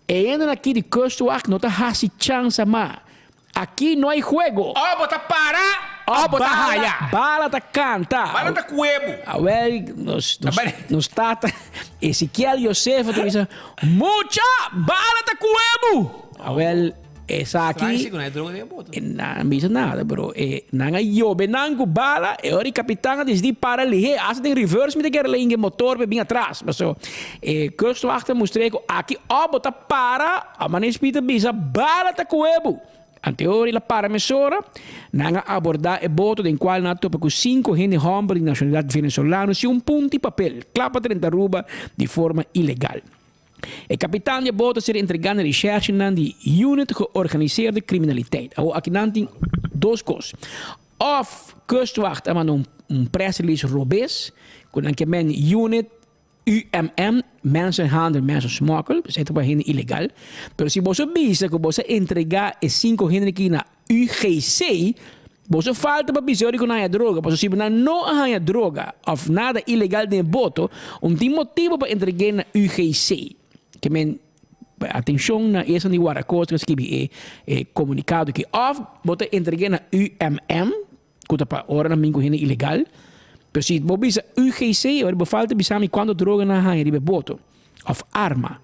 E hendenan aki di Kustwacht no ta hasi chansa mas. Aki no hay juego. O bo ta para o bo ta haya. Bala ta canta. Bala ta cuebu. Awel nos nos tata Ezekiel Josefo ta bisa mucha bala ta cuebu. Awel esaki nan a bisa nada pero nan a yobe nan cu bala e ora e capitan a decidi para lihe hasta den reverse mi ta kere lei inge motor pa e bin atras paso e kustwacht a mustra cu aki o bo ta para. A manera Spiritu a bisa, Bala ta koe bo! Anteora el a para mesora, nan a abordá e boto den kual nan a topa ku sinku hende hòmber di nashonalidat venezolano sin un punto di papel, kla pa drenta Aruba di forma ilegal. E kapitan di e boto a ser entregá na reshèrshenan di Unit Georganiseerde Criminaliteit. Awor aki nan tin dos kos. Òf Kustwacht a manda un press release robes ku nan ke men Unit. UMM, mensenhandel, mensensmokkel, esei ta pa hende ilegal. Pero si boso bisa ku boso a entregá e sinku hende aki na UGC, boso falta pa bisa ora ku nan haña droga, pasobra si nan no a haña droga òf nada ilegal den e boto, un tin motibu pa entreg'é na UGC. Ke men, atenshon na esan di Wardakosta ku a skibi e e komunikado aki. Òf bo ta entreg'é na UMM, ku ta pa ora nan bin ku hende ilegal. Pero si bo bisa UGC, ora bo falta bisa mi kuantu droga nan a haña riba e boto, òf arma.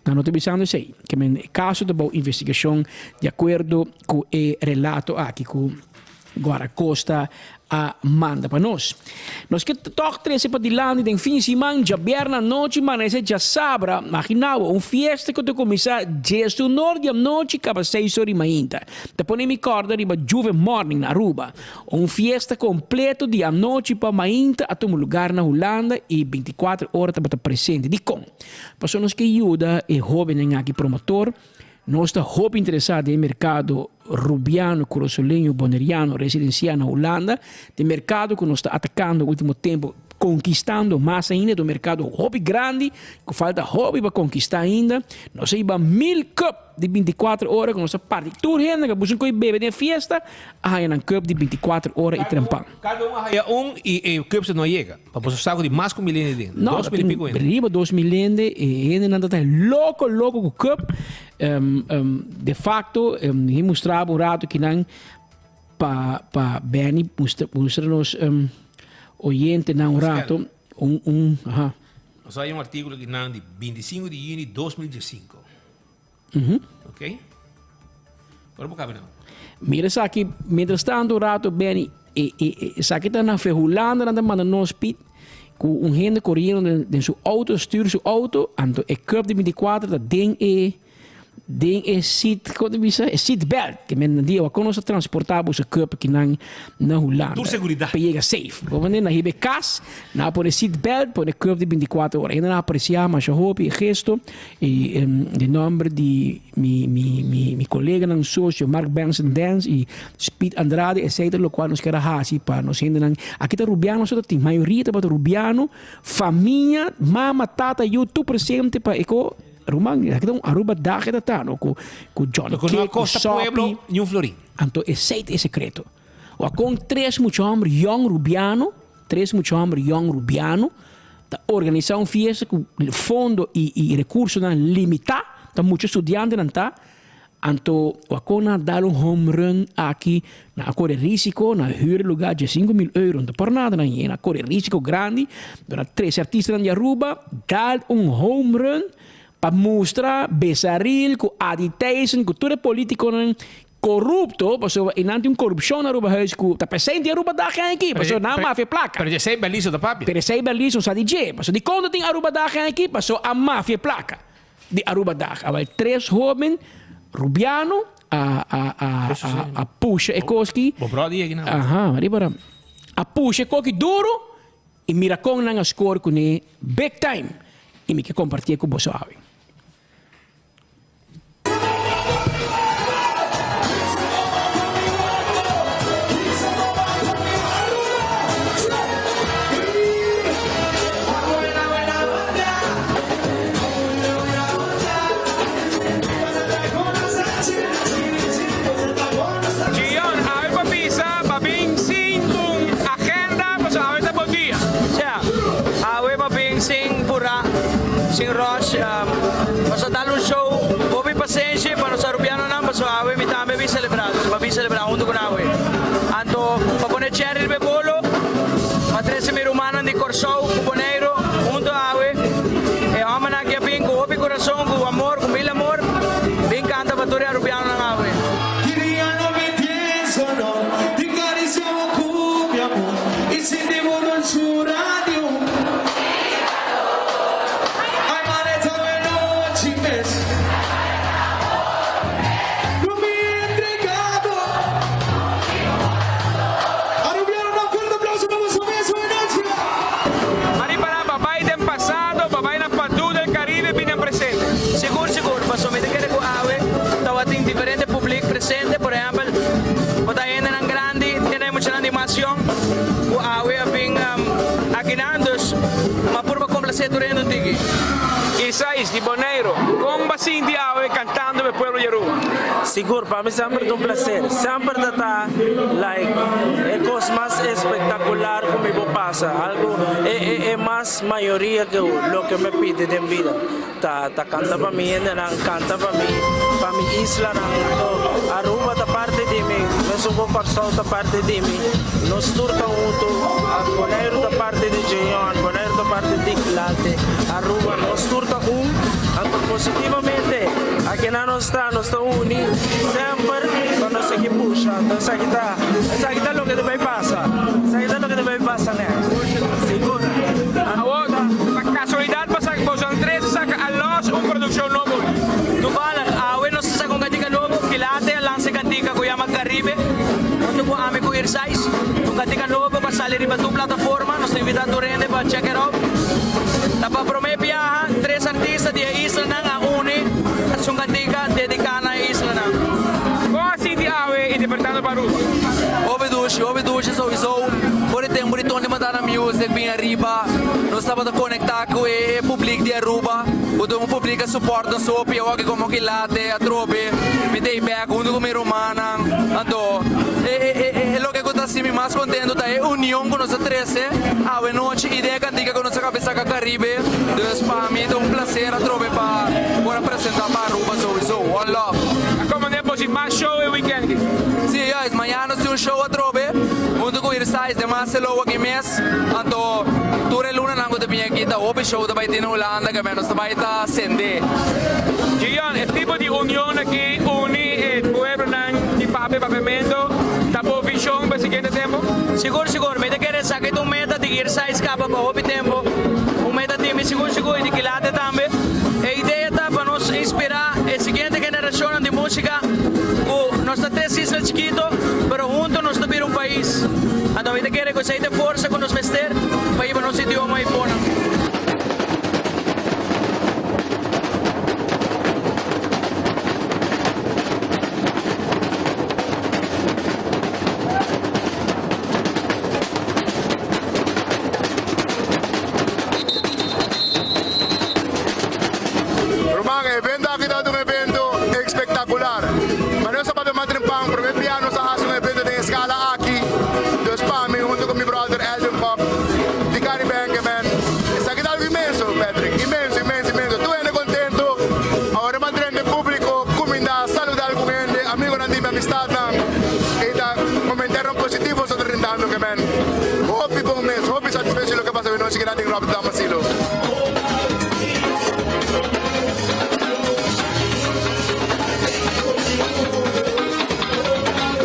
Nan no ta bisando esei. Ke men e kaso ta bou investigashon di akuerdo ku e relato aki ku Guardacosta a manda pa nos. Nos ke tòg trese padilanti den fin siman, djabièrnè anochi manese djasabra, magina bo, un fiesta ku ta kuminsá diesunor di anochi kaba seis or di mainta. Ta pone mi kòrda riba Juve Morning na Aruba. Un fiesta kompleto di anochi pa mainta a tuma lugar na Hulanda i bintikuater ora tabata presente. Dikon? Pasobra nos ke yuda e hóbennan aki promotor. Nos ta hopi interesá den e merkado rubiano, kurasoleño, boneriano residensiá na Hulanda. Den merkado ku nos ta atakando último tempu, konkistando mas ainda. Ta un merkado hopi grandi ku falta hopi pa konkistá ainda. Nos a hiba mil cup di bintikuater ora ku nos a parti. Tur hende ku a buska un koi bebe den e fiesta a haña nan cup di bintikuater ora i trempan. Kada un a haña un i e cups no a yega. Pa boso sa ku tin mas ku mil hende den. No, Dos mil i piko hende. Riba 2000 hende, e hendenan ta ta loko loko ku cup. De facto, mi mustraba un rato kinan pa pa Benny mustra mustra nos oyentenan un rato un un aha. Nos hay un artículo kinan di 25 di juni 2015. Ok. Ora bo cabe nan. Mira esaki, mientras tanto un rato Benny, e, e, e, esaki ta na Hulanda nan ta manda nos Piet, ku un hende corriendo den, den su auto, stuur su auto, anto e cup di 24 ta den e den e seat, kon ta bisa? E seat belt, ke men dia wakon nos a transporta boso cup kinan na Hulanda. Tur seguridad. Pa yega safe. Bo mende na hiba e kas, nan a pone seat belt, pone cup di 24 ora. Hende nan aprecia masha hopi e gesto. I den nomber di mi mi mi mi koleganan sosio Mark Benson Dance i Speed Andrade esei ta lokual nos kier a hasi pa nos hendenan aki ta rubiano so ta tin mayoria tabata rubiano famia mama tata yu tur presente pa e ko ruman aki ta un Aruba dag e ta ta no ku ku Johnny Loke no a Cake ku kosta Sopi pueblo ni un florin. Anto esei ta e sekreto. Wakon tres mucha homber yong rubiano Tres mucha hòmber yòn rubiano ta organisá un fiesta ku fondo i i rekursonan limitá, ta mucha studiantenan ta, anto wak nan a dal un home run aki, nan a kore risiko, nan a hür e lugá diesinku mil euro, no ta por nada nan yena, a kore risiko grandi, dor a trese artistanan di Aruba dal un home run pa mustra Besaril ku Adi Thijssen ku tur e politikonan Corrupto, pasobra e nan tin un corrupcion na Aruba Huis cu ta presente Aruba Dag aki, pasobra nan mafia placa. Pero esey Berliso ta papia. Pero esey Berliso sa di dje, pasobra dicon ta tin Aruba Dag aki, pasobra a mafia placa di Aruba Dag. Awel tres hoben Rubiano a a a a pusha e cos ki. Bo brother yega nan. Aha, riba a pusha e cos ki duro y mira con nan a score cune big time y mi ke compartie cu boso awe. Gion, awe pa bisa pa bin sin un agenda pasobra awe ta bo dia. Sea, awe pa bin sin pura. Sin rush, nos a dal un show hopi pasenshi pa nos Arubianonan pasobra awe mi tambe bin celebra, dus mi a bin celebra hunto cu nan awe. Anto pa pone cherry riba e bolo, mi a trece mi rumannan di Corsou cu Boneiro hunto awe. E hombernan aki a bin cu hopi curason, cu amor, cu mil amor, bin canta pa tur e Arubianonan awe. Mari para babay den pasado, babay na Padu del Caribe bini den presente. Sigur sigur, pasobra mi ta kere ku awe tabatin diferente publik presente, por ehèmpel bo ta hendenan grandi, tene muchanan di mas yòn ku awe a bin akinan, dus mi a purba komplase. Complace tur hende un tiki. Isais di Boneiro, Con bo a sinti awe cantando pa e pueblo di Aruba? Sigur, pa mi semper ta un placer. Semper ta ta like e cos mas espectacular cu mi por pasa. Algo e e e mas mayoria cu loke mi pidi den bida. Ta ta canta pa mi hendenan, canta pa mi pa mi islanan. Anto Aruba ta parti di mi, mesun cu Corsou ta parti di mi. Nos tur ta hunto. Boneiru ta parti di Jeon, Boneiru ta parti di Klante, Aruba, nos tur ta un. Anto positivamente akinan nos ta, nos ta uni semper pa nos sigui pusha. Anto esaki ta esaki ta loke ta bay pasa, esaki ta loke ta bay pasa next. Sigur. Awor, pa casualidad pa sa boso tres a saca a los un produccion nobo. Toevallig, awe nos a saca un cantica nobo, Kilate a lansa e cantica cu yama Caribe, hunto cu ami cu Irsais. Un cantica nobo cu a sali riba tur plataforma, nos ta invita tur hende pa check it out. Ta pa prome biaha tres artista di e islanan a uni haci un cantica dedica na e islanan. Con a sinti awe interpretando pa Aruba? Hopi dushi, hopi dushi souiso. For di tempo di Tony Montana Music bin ariba, nos tabata conecta cu e public di Aruba, cu ta un public a support nos hopi, awor aki como Kilate, atrobe, mi ta bek hunto cu mi rumannan, anto e loke cu ta haci mi mas contento ta e union cu nos a trece awe nochi y den e cantica cu nos a cabe saca Caribe, dus pa mi ta un placer atrobe pa por a presenta pa Aruba souiso, one love. A como ne por si mas show e weekend aki? Si, juist, mañana nos tin un show atrobe hunto cu Irsais den Marcelo aki mes, anto tur e lunanan cu ta bini aki ta hopi show ta bay tin na Hulanda ke nos ta bay ta sende. Gion, e tipo di union aki uni e pueblonan di papia papiamento ta bo vision pa e siguiente tempo? Sigur sigur, mi ta kere esaki ta un meta di Irsais kaba pa hopi tempo, un meta di mi sigur sigur y di Kilate tambe. E idea ta pa nos inspira e siguiente generacionnan di musica cu nos ta tres isla chikito pero hunto nos ta bira un pais. Anto mi ta kere cu esey ta e forsa cu nos mester pa hiba nos idioma ayfonan. Ruman, e evento aki ta un evento espectacular. Ma nos a papia mas trempan, prome bia nos a haci un evento den e scala aki. Dus pa mi hunto cu mi brother Elvin Kok di Caribenke man. Esaki ta algo inmenso, Patrick. Inmenso, inmenso, inmenso. Tur hende contento. Awor e drenta e publico, cuminda, saluda algun hende, amigonan di mi amistadnan. E ta comentarionan positivo so ta drentando ke man. Hopi bon mes, hopi satisfecho di loke a pasa awe nochi keda den Rotterdam Asilo.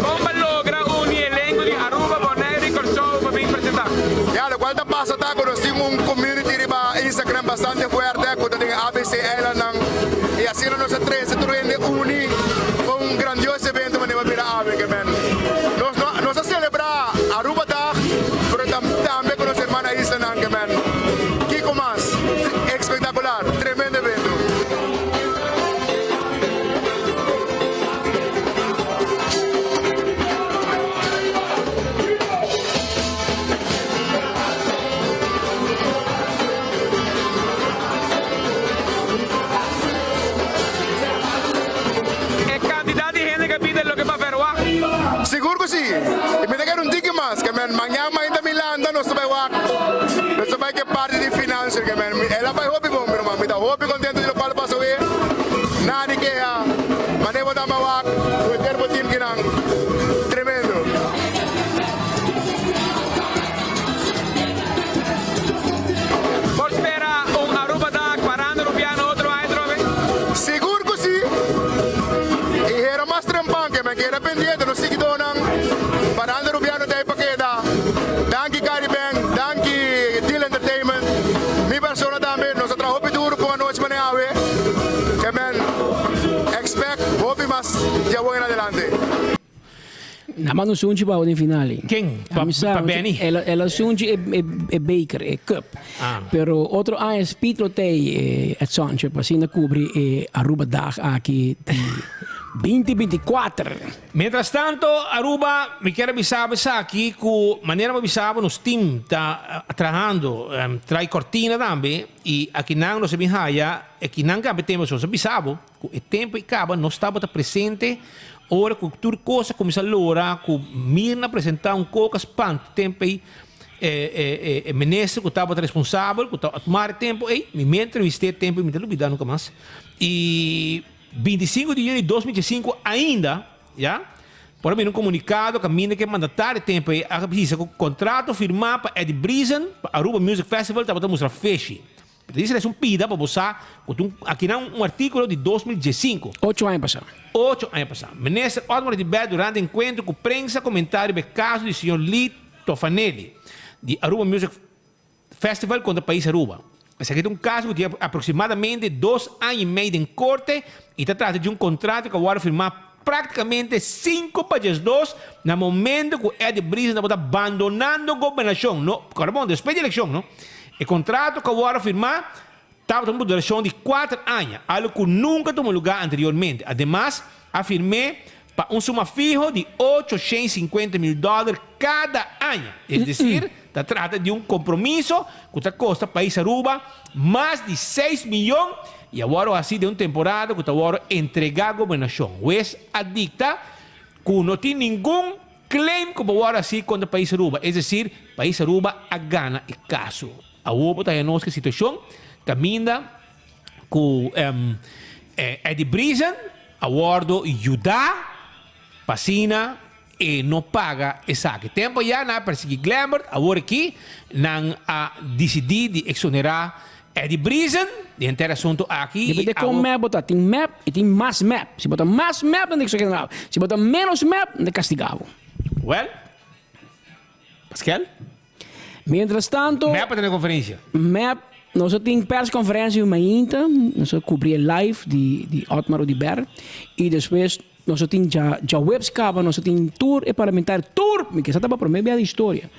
Kon pa logra uni elenco di Aruba, Bonaire y Corsou pa bin presenta? Ya, locual ta pasa ta cu nos tin un community riba Instagram bastante fuerte cu ta den ABC Eilandnan y asina nos a trece tur hende uni pa un grandioso evento manera bo mira awe ke men. Nos no nos a celebra Aruba Dag pero tambe cu nos hermana islanan ke men. Kico mas? Espectacular, tremendo evento. E cantidad di hende ke bida loke pa verwagt. Sigur cu si. Y mi ta kere un tiki mas, ke men mañan mainta mi lanta nos ta bay wak, nos ta bay ke parti di financial ke men. El a bay hopi bon mi ruman, mi ta hopi contento di locual a pasa awe. Nada di keha, mane bo ta bay wak cu henter bo team kinan. Tremendo. Por spera un Aruba Dag parando Rubiano otro aña atrobe? Sigur cu si! Y hera mas trempan ke men keda pendiente nos siguidornan parando Rubiano ta ey pa keda. Danki Cariben, danki Deal Entertainment, mi persona tambe nos a traha hopi duro pon anochi manera awe ke men expect hopi mas di awor en adelante. Na manda un sunchi pa den finale. Ken? Pa, pa Benny? El, el a sunchi e, e, e beker, e cup. Ah. Pero otro aña Speed lo tei e, het sunchi, pa asina cubri e Aruba Dag aki di 2024. Mientras tanto, Aruba, mi kier a bisa bo esaki cu manera bo bisa bo nos team ta trahando, trai cortina tambe y akinan nos a bin haya, akinan cambia tempo, nos a bisa bo cu e tempo y caba nos tabata presente ora cu tur cos a cuminsa lora cu Mirna a presenta un coca spant tempo ey e minister cu tabata responsabel cu ta Otmar e tempo ey, mi mi a entreviste tempo ey mi ta lubida nunca mas y. 25 di juni 2015 ainda, ya, por a bini un komunikado kaminda ku e mandatario tempu ei a bisa ku kontrato firmá pa Eddie Briesen pa Aruba Music Festival tabata mustra feshi. Mi ta disi un pida pa bo sa ku ta un akinan un artíkulo di 2015. Ocho aña pasá. Ocho aña pasá. Minister Otmar Oduber durante enkuentro ku prensa komentá riba e kaso di señor Lee Tofanelli di Aruba Music Festival kontra pais Aruba. Esaki ta un kaso ku tin aproksimadamente dos aña i mei den korte i ta trata di un kontrato ku a wòrdu firmá praktikamente sinku pa 12 na momento ku Eddie Briesen tabata bandonando gobernashon, no, kòrda bon, despues di elekshon, no. E kontrato ku a wòrdu firmá tabata un durashon di kuater aña, algu ku nunka tuma lugá anteriormente. Ademas, a firm'é pa un suma fiho di 850.000 dòler kada aña. Es desir, ta trata di un kompromiso ku ta kosta pais Aruba mas di seis miyon i a wòrdu hasi den un temporada ku ta wòrdu entregá gobernashon. Hues a dikta ku no tin ningun claim ku por wòrdu hasi kontra pais Aruba, es desir, pais Aruba a gana e kaso. Awor bo ta haña nos ku e situashon kaminda ku Eddie Briesen a wòrdu yudá pa asina e no paga esaki. Tempu ya nan a persiguí Glembert, awor aki nan a disidí di eksonerá Eddie Briesen di henter asuntu aki i Depende kon awor. mep bo ta. Tin mep i tin mas mep. Si bo ta mas mep nan ta eksonerá bo. Si bo ta ménos mep nan ta kastigá bo. Wèl, Paskel? Mientras tanto. Mep a tene conferencia. Mep, nos a tin persconferencia un mainta, nos a cubri e live di di Otmar Oduber y despues nos a tin dja djaweps caba nos a tin tur e parlamentario, tur, mi kesa taba prome bia di historia,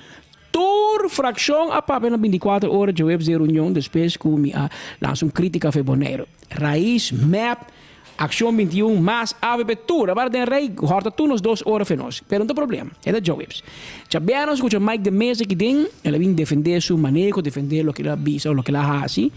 tur fraccion a papia na 24 ora djaweps den reunion despues cu mi a lansa un critica fe Bonaire. Raiz, mep, Accion 21 mas avp tur a bara den rey horta tur nos dos ora fe nos pero no ta problema e ta djaweps djabièrnè nos scucha Mike de Meza aki den el a bin defende su maneho defende loke el a bisa o loke el a haci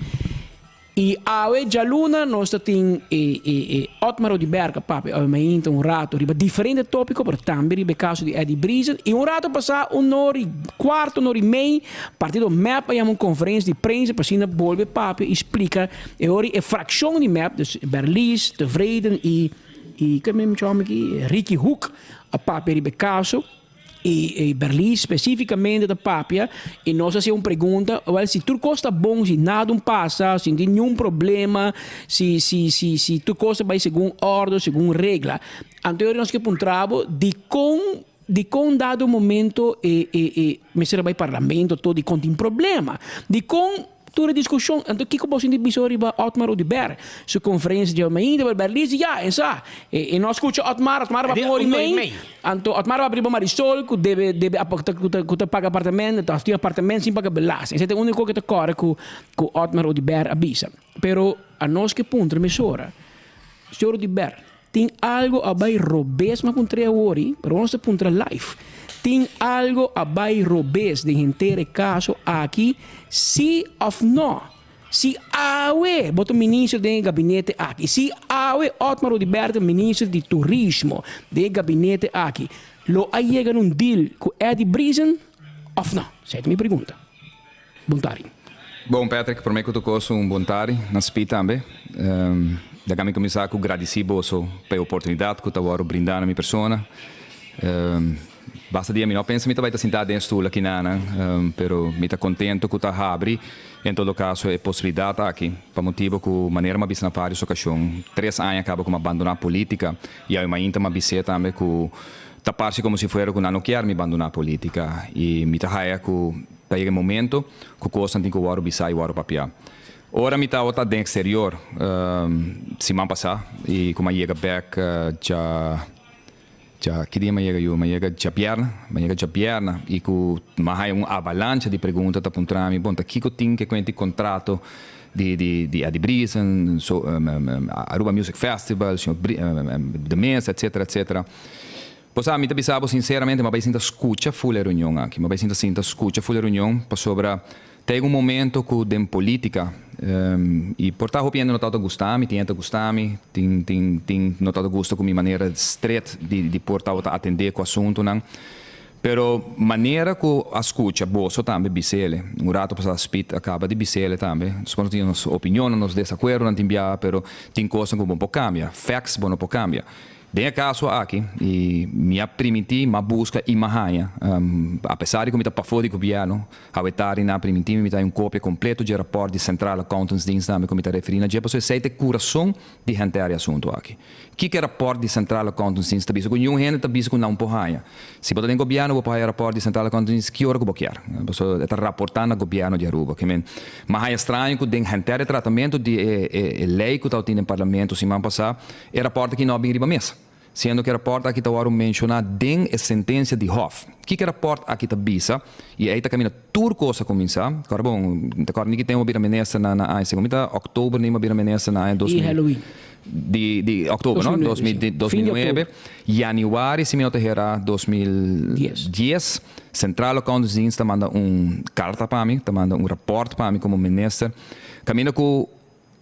y awe djaluna nos ta tin e e e Otmar Oduber ka papia awe mainta un rato riba diferente topico pero tambe riba e caso di Eddy Briesen y un rato pasa un ora y cuarto un ora y mei partido mep a yama un conferencia di prensa pa asina bolbe papia y splica E ora e frakshon di mep, dus Berlies, Tevreden i i ke mi chòm aki, Ricky Hoek a papia riba e kaso i i Berlies spesífikamente ta papia i nos a hasi un pregunta, wèl si tur kos ta bon, si nada un pasa, si no tin niun problema, si si si si tur kos ta bai segun òrdu, segun regla. Anto e ora nos ke puntra bo dikon dikon dado momento e e e mester a bai parlamento to dikon tin problema, dikon Tur e diskushon, anto kiko bo sinti bisa riba Otmar Oduber su konferensia dje mainta pa Berlin si ya, en sa, e no a skucha Otmar, Otmar a papia un ora i mei, anto Otmar a papia riba Marisol ku debe debe ku ta ku ta paga apartamento, ta tin apartamento sin paga belasting, esei ta e uniko ku ta kòrè ku ku Otmar Oduber a bisa. Pero anos ke puntra mesora, señor Oduber, Tin algo a bay robes ma puntr'é awor i, pero nos ta puntra live. Tin algo a bay robes den henter e caso aki, si of no? Si awe bo ta minister den e gabinete aki, si awe Otmar Oduber ta minister di turismo den e gabinete aki, lo a yega na un deal cu Eddie Briesen of no? Esei ta mi pregunta. Bon tardi. Bon Patrick, prome ku tur kos un bon tardi na spi tambe. Laga mi kuminsá ku gradisí boso pa e oportunidat ku ta wòrdu brindá na mi persona. Basta dia mi no a pensa mi ta bai ta sintá den e stul aki nanan, pero mi ta kontentu ku ta habri en todo kaso e posibilidat aki pa motibu ku manera mi a bisa na vários okashon, tres aña kaba ku mi a bandoná polítika i awe mainta mi a bis'é tambe ku ta parse komo si fuera ku nan no kier mi bandoná polítika i mi ta haya ku Ta yega e momento ku kosnan tin ku wòrdu bisá i wòrdu papiá. Ora mi tabata den eksterior siman pasá i ku mi a yega bèk dja Dja ki dia mi a yega yu? Mi a yega djabièrnè. Mi a yega djabièrnè i ku mi a haña un avalancha di pregunta ta puntra mi, bon ta kiko tin ke kuenta di kontrato di di di Eddie Briesen, so Aruba Music Festival, señor De Meza etcetera etcetera. Bo sa mi ta bisa bo sinceramente mi a bai sinta scucha ful e reunion aki. Mi a bai sinta sinta scucha ful e reunion pasobra ta yega un momento cu den politica y por ta hopi hende no tabata gusta mi, tin hende ta gusta mi, tin tin tin no tabata gusta cu mi manera stret di di por tabata atende cu asuntonan. Pero manera cu a scucha boso tambe bisele, un rato pasa Speed a caba di bisele tambe, nos por tin nos opinionnan, nos desacuerdonan tin biaha pero tin cosnan cu bo no por cambia, facts bo no por cambia. Den e kaso aki, i mi a primintí, m'a buska i m'a haña. Apesar di ku mi ta pafó di gobièrnu, awe tardi nan a primintí mi mi ta haña un kopia kompleto dje rapòrt di Centrale Accountantsdienst tambe ku mi ta referí na dje, pasobra esei ta e kurason di henter e asuntu aki. Kiko e rapòrt di Centrale Accountantsdienst ta bisa? Ku niun hende ta bisa ku nan por haña. Si bo ta den gobièrnu bo por haña rapòrt di Centrale Accountantsdienst ki ora ku bo kier, pasobra e ta raportá na gobièrnu di Aruba. Ke men, m'a haña straño ku den henter e tratamentu di e lei ku tabatin den parlamento siman pasá, E rapòrt aki no a bin riba mesa, siendo ku e rapòrt aki ta wòrdu menshoná den e sentensia di Hof. Kiko e rapòrt aki ta bisa? I ei ta kaminda tur kos a kuminsá. Kòrda bon, mi ta kòrda ni ki tempu a bira minister na na aña, segun mi ta òktober ni mi a bira minister na aña dos Di mil, Halloween. di di òktober no, 2009, sí. dos Fin mil di nuebe, òktober. yanüari si mi no ta hera 2010, Dies. Centrale Accountantsdienst ta manda un karta pa mi, ta manda un rapòrt pa mi komo minister, kaminda ku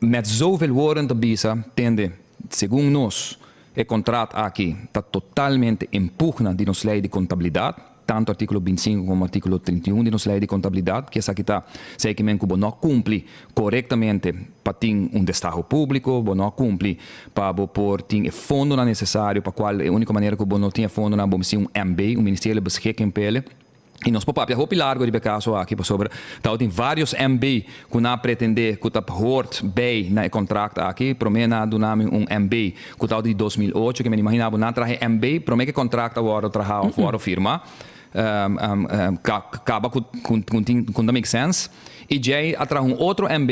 Met zoveel woorden ta bisa, tende, segun nos, e contrat aki ta totalmente en pugna di nos ley di contabilidad, tanto articulo 25 como articulo 31 di nos ley di contabilidad, ki esaki ta sey ki men cu bo no a cumpli corectamente pa tin un destaho publico, bo no a cumpli pa bo por tin e fondonan necesario pa cual e unico manera cu bo no tin e fondonan bo mester un MB, un Ministeriële Beschikking pele. I nos por papia hopi largo riba e kaso aki pasobra tabatin varios MB ku nan a pretende ku ta hoort bij na e kontrakt aki. Prome nan a duna mi un MB ku tabata di 2008, ke men imagina bo nan a traha e MB prome ku e kontrakt a wòrdu traha òf wòrdu firma. Kaba ku tin ku ta make sense. I djei a traha un otro MB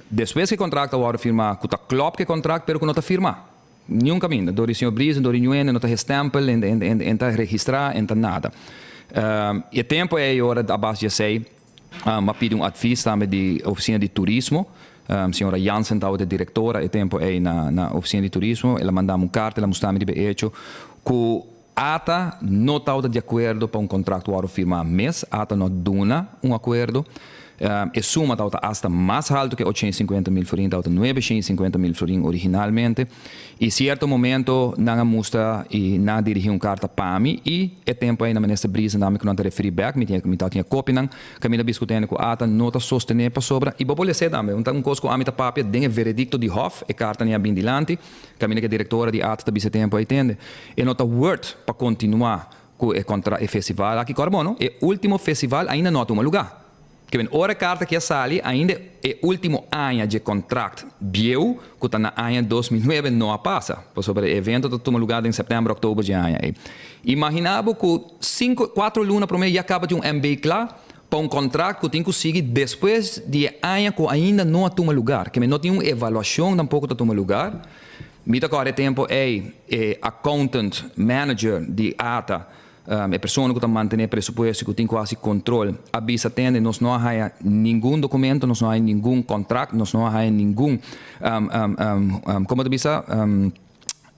despues ku e kontrakt a wòrdu firma ku ta klòp ku e kontrakt pero ku no ta firma. Niun kaminda. Dor di señor Briesen, dor di niun hende no ta hestempel, en ta registrá, en ta nada. E tempu ei ora a base di esei m'a pidi un advis tambe di ofisina di turismo. Señora Jansen tabata e direktora e tempu ei na ofisina di turismo. El a manda mi un karta, el a mustra mi riba e echo ku ata no tabata di akuerdo pa un kontrakt wòrdu firmá mes. Ata no a duna un akuerdo. E suma tabata asta mas haltu ke 850 mil florin, tabata 950 mil florin originalmente. I sierto momento nan a mustra i nan a dirigí un karta pa mi i e tempu ei na minister Briesen dame ku nan ta referí bèk, mi tin mi tabatin e kopinan kaminda diskutendo ku ata no ta sostené pasobra i bo por lesa tambe un ta un kos ku ami ta papia den e veredikto di Hof, e karta ni a bin dilanti kaminda ku e direktora di ata ta bisa e tempu ei tende e no ta word pa kontinuá ku e kontra e festival aki. Kòrda bon no, e último festival ainda no a tuma lugá. Ke men ora e karta aki a sali, ainda e último aña dje kontrakt bieu, ku ta na aña 2009, no a pasa. Pasobra e evento ta tuma lugá den sèptèmber, òktober dje aña ei. Imaginá bo ku sinku, kuatro luna promé ya kaba tin un MB kla pa un kontrakt ku tin ku sigui despues di e aña ku ainda no a tuma lugar. Ke men no tin un evaluashon tampoko ta tuma lugar. Mi ta kòrda e tempu ei e accountant manager di ata, e persona ku ta mantené presupuesto i ku tin ku hasi kontrol, a bisa tende nos no a haña ningun dokumento, nos no a haña ningun kontrakt, nos no a haña ningun, komo ta bisa,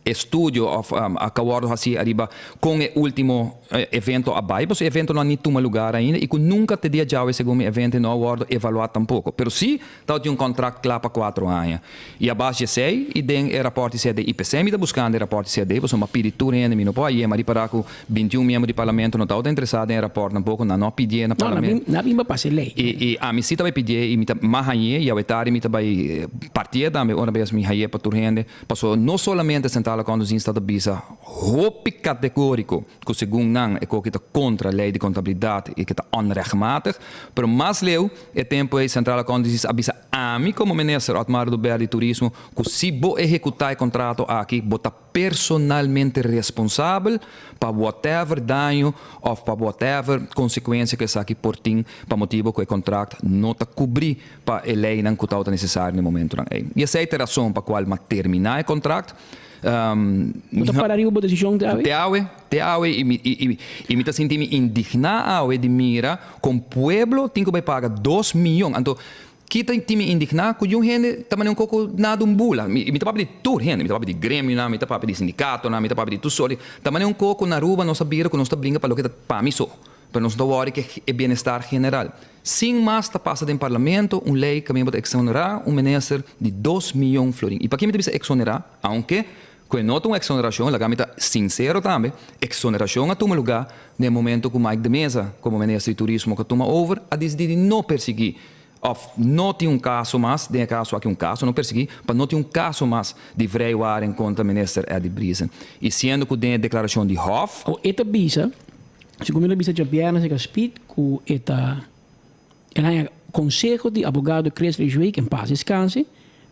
estudio òf a ka wòrdu hasí ariba kon e último evento a bai, pasobra e evento no a ni tuma lugar ainda i ku nunka te dia djawe segun mi evento no a wòrdu evaluá tampoko. Pero sí tabatin un kontrakt kla pa 4 aña. I a base di esei i den e rapòrt di CAD, i p'esei mi ta buskando e rapòrt di CAD, pasobra mi a pidi tur hende, mi no por a yema ripará ku 21 miembro di parlamento no tabata interesá den e rapòrt tampoko, nan no a pidié na No, na parlamento. bin, na bin pa pasa e lei. I ami sí ta bai pidié i mi ta m'a hañ'é i awe tardi mi ta bai partié tambe ora bes mi hañ'é pa tur hende. Pasobra no solamente Centrale Accountantsdienst ta bisa hopi kategóriko ku segun nan e koki ta kontra lei di kontabilidat i ke ta onrechtmatig, pero mas leu e tempu ei Centrale Accountantsdienst a bisa ami komo minister Otmar Oduber di Turismo ku si bo ehekutá e kontrato aki bo ta personalmente responsabel pa whatever daño òf pa whatever konsekuensia ku esaki por tin pa motibu ku e kontrakt no ta kubrí pa e leinan ku tabata nesesario na e momentonan ei. I esei ta e rason pa kual m'a terminá e kontrakt. Bo ta para riba bo desishon te awe? Te awe, te awe i mi i i mi ta sinti mi indigná awe di mira kon pueblo tin ku bai paga dos miyon. Anto ki ta tin mi indigná ku yun hende ta manera un koko nada un bula. Mi mi ta papia di tur hende, mi ta papia di gremionan, mi ta papia di sindikatonan, mi ta papia di tur sort di ta manera un koko na Aruba nos a bira ku nos ta bringa pa loke ta pa mi so. Pero nos no ta wòri ku e bienestar general. Sin mas ta pasa den parlamento un lei kaminda bo ta eksonerá un minister di dos miyon florin. I pakí mi ta bisa eksonerá? Aunke ku e no ta un eksonerashon, laga mi ta sinsero tambe, eksonerashon a tuma lugá den e momento ku Mike de Meza komo minister di turismo ku a tuma over a disidí di no persiguí òf no tin un kaso mas, den e kaso aki un kaso no persiguí, pa no tin un kaso mas di vrijwaring kontra minister Eddie Briesen. I siendo ku den e deklarashon di Hof, Awor e ta bisa Segun mi lo bisa djabièrnè señor Speed ku e ta el haña konseho di abogado Chris Rijwijk en pas deskanse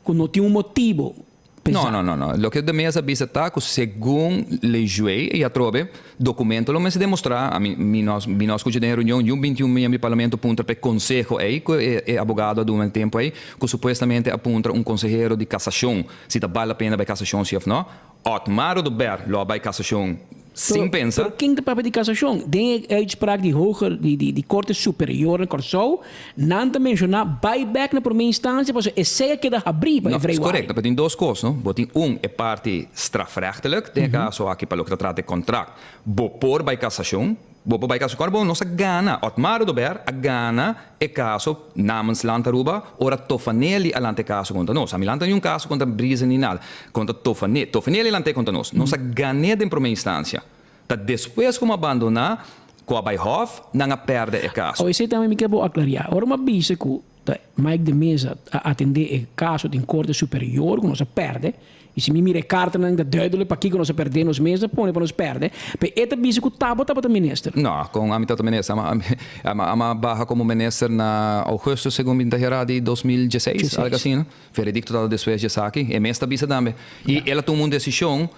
ku no tin un motibo p'esaki. No, no, no, no. Loke de mesa bisa ta ku segun Lejuey i atrobe dokumento lo mester demostrá, ami mi no mi no a skucha den e reunion niun 21 miembro di parlamento puntra p'e konseho ei ku e e abogado a duna e tempu ei ku supuestamente a puntra un konsehero di kasashon si ta bal la pena bai kasashon si òf no. Otmar Oduber lo a bai kasashon sin pensa. Pero ken ta papia di kasashon? Den e uitspraak di hoger di di di Korte Superior na Kòrsou, nan ta menshoná bai bèk na promé instansia pasobra esei a keda habrí pa e No, es vrijwaring. korekto, pero tin dos kos, no? Bo tin un, e parti strafrechtelijk, den e kaso aki pa loke ta trata e kontrakt, bo por bai kasashon, Bo por bai caso cu bo nos a gana. Otmar Oduber a gana e caso namens Land Aruba ora Tofanelli a lanta e caso contra nos. Ami lanta niun caso contra Briesen ni nada. Contra Tofanelli. Tofanelli a lanta e contra nos. Nos a gan'é den prome instancia. Ta despues cu mi a bandona cu a bai Hof, nan a perde e caso. O esey tambe mi kier bo aclaria. Ora mi a bisa cu Ta Mike de Meza a atendé e kaso den Korte Superior ku nos a pèrdè. I si mi mira e kartanan ta duidelijk pakiko nos a pèrdè nos mes a pone pa nos pèrdè. Pero e ta bisa ku Tabo tabata minister. No, kon ami tabata minister. Ami ami a baha komo minister na augustus segun mi ta hera di 2016, algo asina. Veredikto tabata despues di esaki. E mes ta bisa tambe. I el a tuma un desishon,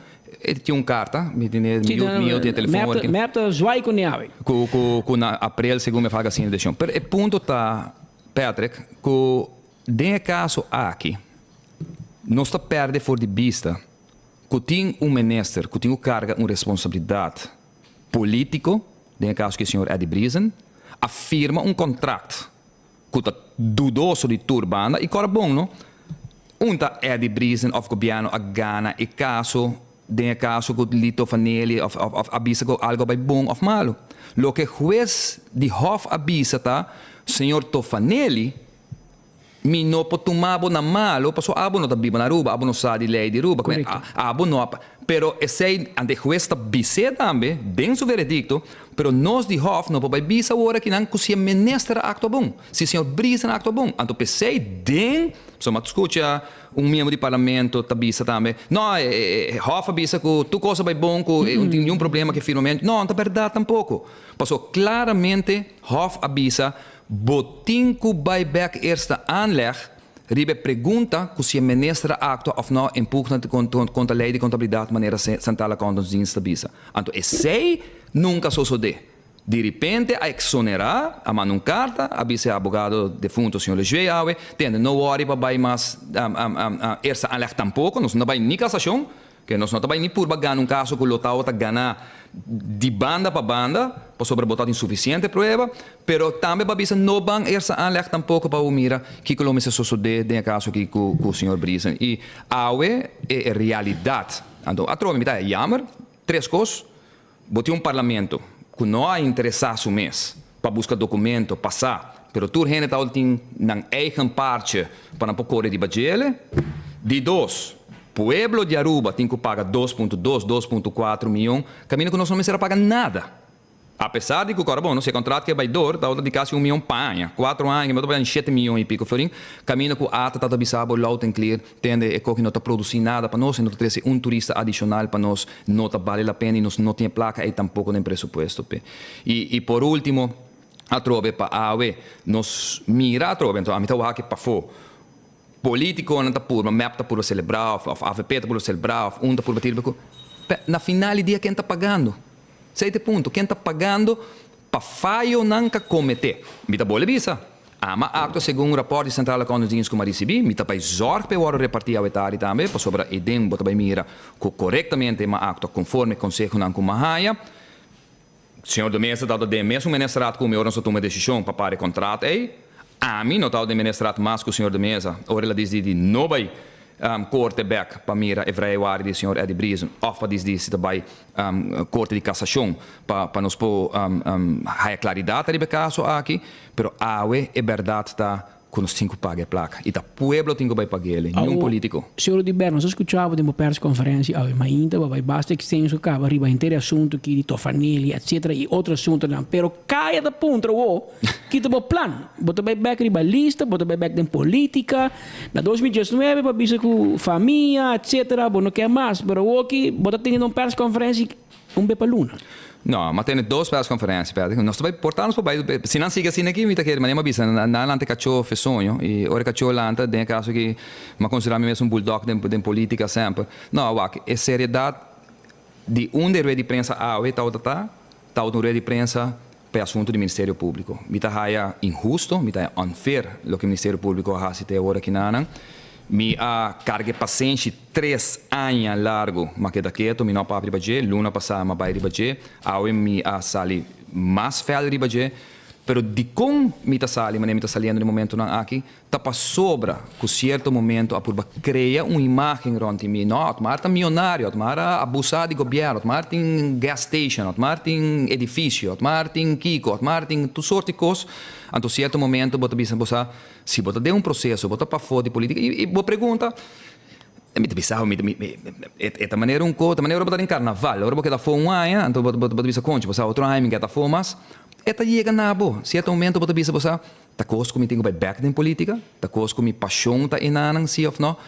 e tin un karta, mi tene mi yu tin e telefon ora ki. Mep ta zwaai ku niawe. Ku ku ku na aprel segun mi a faga asina desishon. Pero e punto ta. Patrick, ku den e kaso aki nos ta pèrdè for di bista ku tin un minister ku tin ku karga un responsabilidat polítiko, den e kaso aki señor Eddie Briesen, a firma un kontrakt ku ta dudoso di tur banda i kòrda bon no, un ta Eddie Briesen òf gobièrnu a gana e kaso den e kaso ku Lito Vanelli òf òf a bisa ku algu a bai bon òf malu. Loke hues di hòf a bisa ta, Señor Tofanelli, mi no por tuma bo na malu pasobra abo no ta biba na Aruba, abo no sa di lei di Aruba, abo no a Pero esei ante hues ta bis'é tambe den su veredikto, pero nos di hòf no por bai bisa awor akinan ku si e minister a aktua bon, si señor Briesen a aktua bon. Anto p'esei den, pasobra mi a skucha Un miembro di parlamento ta bisa tambe, No, e Hof a bisa ku tur kos a bai bon, ku no tin niun problema ku e firmamentu. No, no ta bèrdat tampoko. Pasobra klaramente Hof a bisa, bo tin ku bai bèk eerste aanleg riba e pregunta ku si e minister a aktua òf no en pugna kontra lei di kontabilidat manera Centrale Accountantsdienst ta bisa. Anto esei nunka a sosodé. Di ripente a exonerá, a manda un carta, a bisa e abogado defunto señor Lejuey awe, tende, no worry pa bay mas eerste aanleg tampoco, nos no ta bay ni casacion, ke nos no ta bay ni purba gana un caso cu lo tabata gana di banda pa banda, pasobra bo tabatin suficiente prueba, pero tambe pa bisa no ban eerste aanleg tampoco pa bo mira kico lo mester sosode den e caso aki cu señor Briesen. Y awe e realidad, anto atrobe mi ta jammer, tres cos, Bo tin un parlamento cu no a interesa su mes pa busca documento, pa sa, pero tur hende ta tin nan eigen parche pa nan por core riba djele. Di dos, pueblo di Aruba tin cu paga 2.2, 2.4 miyon, caminda cu nos no mester a paga nada. A pesar di cu, cora bon, nos e contrato ke bay door tabata di casi un miyon pa aña, cuatro aña, mi ta bay shete miyon y pico florin, caminda cu ata tata bisa bo loud and clear, Tende, e koki no ta produsí nada pa nos, e no ta trese un turista adishonal pa nos, no ta bale la pena i nos no tin e plaka ei tampoko den presupuesto p'e. I i por último, atrobe pa awe nos mira atrobe, anto ami ta wak e pafó, polítikonan ta purba, mep ta purba selebrá òf òf avp ta purba selebrá òf un ta purba tira ku, na final di dia ken ta pagando? Esei ta e punto, ken ta pagando pa fayonan ka kometé? Mi ta bole bisa. Ami a aktua segun rapòrt di Centrale Accountantsdienst ku mi a risibí. Mi ta bai zòrg pa e wòrdu repartí awe tardi tambe, pasobra eden bo ta bai mira ku korektamente mi a aktua konforme e konsehonan ku mi a haña. Señor de Meza tabata den mesun ministerat ku mi ora nos a tuma e desishon pa para e kontrat ei. Ami no tabata den ministerat mas ku señor de Meza ora el a disidi di no bai korte bek pa mira e vrijwaring di señor Eddie Briesen òf pa disidi si ta bai korte di kasashon pa pa nos por haya klaridat ariba e kaso aki. Pero awe e bèrdat ta Ku nos tin ku paga e plaka. I ta pueblo tin ku bai pag'el, niun politiko. Señor Oduber, nos a skucha bo den bo perskonferensia awe mainta, bo a bai basta ekstenso kaba riba henter e asuntu aki di Tofanelli, etcetera, i otro asuntunan. Pero kaya ta puntra bo, ki ta bo plan? Bo ta bai bek riba lista? Bo ta bai bek den politika? Na 2019 bo a bisa ku famia, etcetera, bo no ke mas. Pero awoki bo ta teniendo un perskonferensia Un be pa luna. No, m'a tene dos persconferencia, Patrick. Nos ta bai porta nos por bai. Si nan sigui asina aki, mi ta kere manera m'a bisa, nan a lanta e cachó fe soño. I ora e cachó lanta, den e caso aki, m'a considera mi mes un bulldog den den politica semper. No, wak, e seriedad di unda e rueda di prensa awe tabata ta, tabata un rueda di prensa pa e asunto di Ministerio Publico. Mi ta haya inhusto, mi ta haya unfair loke Ministerio Publico a haci te awor aki nanan. Mi a carga e pasenshi tres aña largo, m'a keda keto, mi no a papia riba dje, luna pasá m'a bai riba dje, awe mi a sali mas fel riba dje, pero dikon mi ta sali manera mi ta saliendo den momentonan aki, ta pasobra ku sierto momento a purba krea un imagen rònt di mi, no, Otmar ta mionario, Otmar a abusá di gobièrnu, Otmar tin gas station, Otmar tin edifisio, Otmar tin kiko, Otmar tin tur sort di kos, anto sierto momento bo ta bisa bo sa, Si bo ta den un proceso, bo ta pafó di politica y bo pregunta, mi ta bisa bo, mi mi e ta manera un co, ta manera ora bo ta den carnaval, ora bo keda afó un aña, anto bo bo ta bisa concho, bo sa otro aña mi keda afó mas, e ta yega na bo, cierto momento bo ta bisa bo sa, ta cos cu mi tin cu bai bek den politica, ta cos cu mi pasion ta enanan si of no,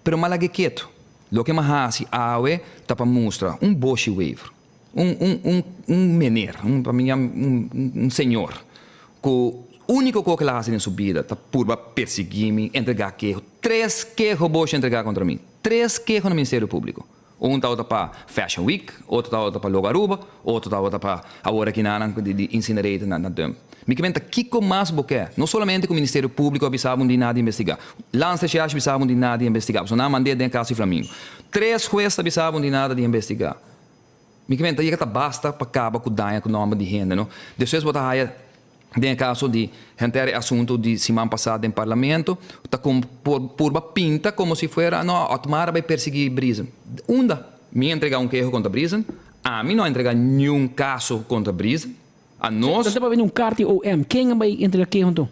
pero mi a laga e keto, loke mi a haci awe ta pa mustra un boshi wever, un un un un meneer, un pa mi yam un un señor cu unico co cu el a haci den su bida ta purba persigui mi, entrega keho, tres keho boshi a entrega contra mi, tres keho na Ministerio Publico, un tabata pa Fashion Week, otro tabata pa Logo Aruba, otro tabata pa awor aki nan di incinerator na dump. Mi ke menta kico mas bo ke, no solamente cu Ministerio Publico a bisa bo di nada investiga, Landsrecherche a bisa bo di nada investiga, pasobra nan a mand'e den caso di Flamingo, tres huez ta bisa bo di nada di investiga. Mi ke menta yega ta basta pa kaba ku daña ku nòmber di hende no. Despues bo ta haya den e kaso di henter e asuntu di siman pasá den parlamento ta kon por purba pinta komo si fuera no Otmar a bai persiguí Briesen. Unda? Mi a entregá un keho kontra Briesen? Ami no a entregá niun kaso kontra Briesen. A nos. Ta tabata bini un karta di OM. Ken a bai entregá keho anto?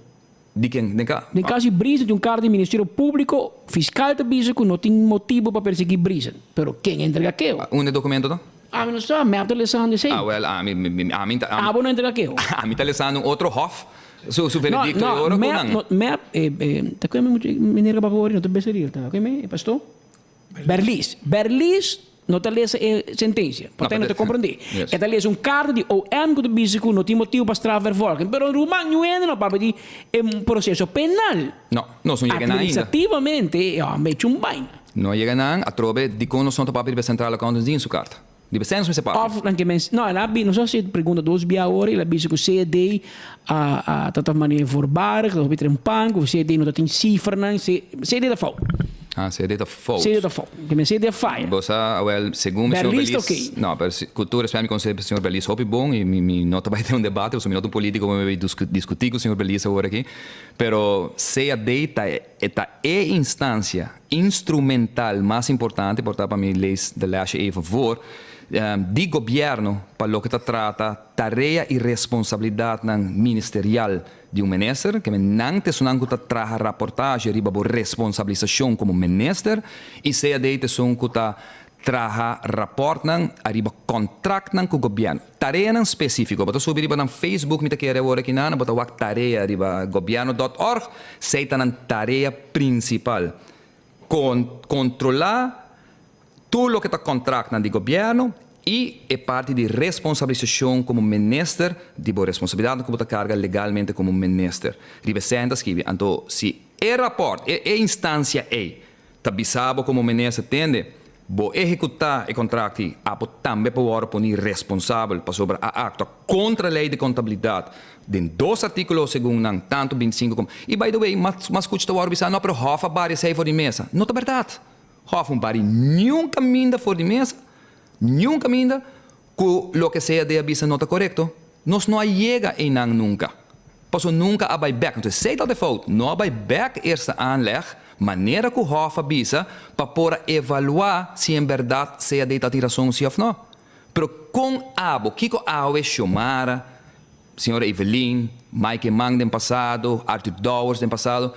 Di ken? Den ka. Den kaso di Briesen tin un karta di Ministerio Públiko, fiskal ta bisa ku no tin motibu pa persiguí Briesen. Pero ken a entrega keho? Unda e dokumento ta? Ami no sa, mep ta lesando esei. Ah, wèl, ami, mi, ami ta, ami. Abo no a entrega keho? Ami ta lesando un otro hof su, su veredikto e ora ku nan. No, no, mep, e, e, ta kue mi meneer ku papia wòrdu no ta beseril, ta kue mi, e pastor? Berlis. Berlis no ta lesa e sentensia, por tanto no ta komprondé. E ta lesa un karta di OM ku ta bisa ku no tin motibu pa strafvervolging. Pero ruman ñu hende no papia di e proseso penal. No, nos no yega nan ainda. Administrativamente e hòmber hecho un baina. No yega nan, atrobe dikon nos no ta papia riba e Centrale Accountantsdienst su karta? Riba esei nos mester papia. Òf nan ke mens, no, el a bi, nos a hasi pregunta dos bia awor, el a bisa ku CD a a ta manera voorbarig, ta hopi trempan, ku CD no ta tin sifranan, CD ta fout. Ah, CD ta fout. CD ta fout. Ke men CD a faya. Bo sa, awel, segun señor Berlis ta Berlis, oké. no, pero ku tur respet mi konosé señor Berlis hopi bon i mi mi no ta bai den un debate pasobra mi no ta un politiko ku mi bai diskutí ku señor Berlis awor aki, pero CAD ta e ta e instansia instrumental mas importante, por ta pa mi lees de lesje even voor, di gobierno pa loke ta trata tarea y responsabilidadnan ministerial di un minister, ke men nan ta esunnan ku ta traha raportahe riba bo responsabilisacion como minister y CAD ta esun ku ta traha raportnan ariba contractnan ku gobierno. Tareanan spesífiko. Bo ta subi riba nan Facebook, mi ta kere awor aki nan, bo ta wak tarea riba gobierno dòt org, esei ta nan tarea prinsipal. Kon kontrolá tur loke ta kontraktnan di gobièrnu i e parti di responsabilisashon komo minister di bo responsabilidatnan ku bo ta karga legalmente komo minister. Riba esei nan ta skibi. Anto si e rapòrt, e e instansia ei ta bisa bo komo minister, tende. Bo ehekutá e kontrakti, abo tambe por wòrdu poni responsabel pasobra a aktua kontra lei di kontabilidat den dos artíkulo segun nan, tantu bintisinku komo. I by the way, mas mas skucha ta wòrdu bisá, no pero Hof a bari esei for di mesa. No ta bèrdat. Hof un bari niun kaminda for di mesa, niun kaminda ku loke sea de a bisa no ta korekto. Nos no a yega einan nunka. Paso nunka a bai bèk. Entonces esei ta e fout. No a bai bèk eerste aanleg, manera ku Hof a bisa, pa por a evaluá si en bèrdat CAD ta tin rason si òf no. Pero kon abo, kiko awe Xiomara, señora Evelyn, Mike Eman den pasado, Arthur Dowers den pasado,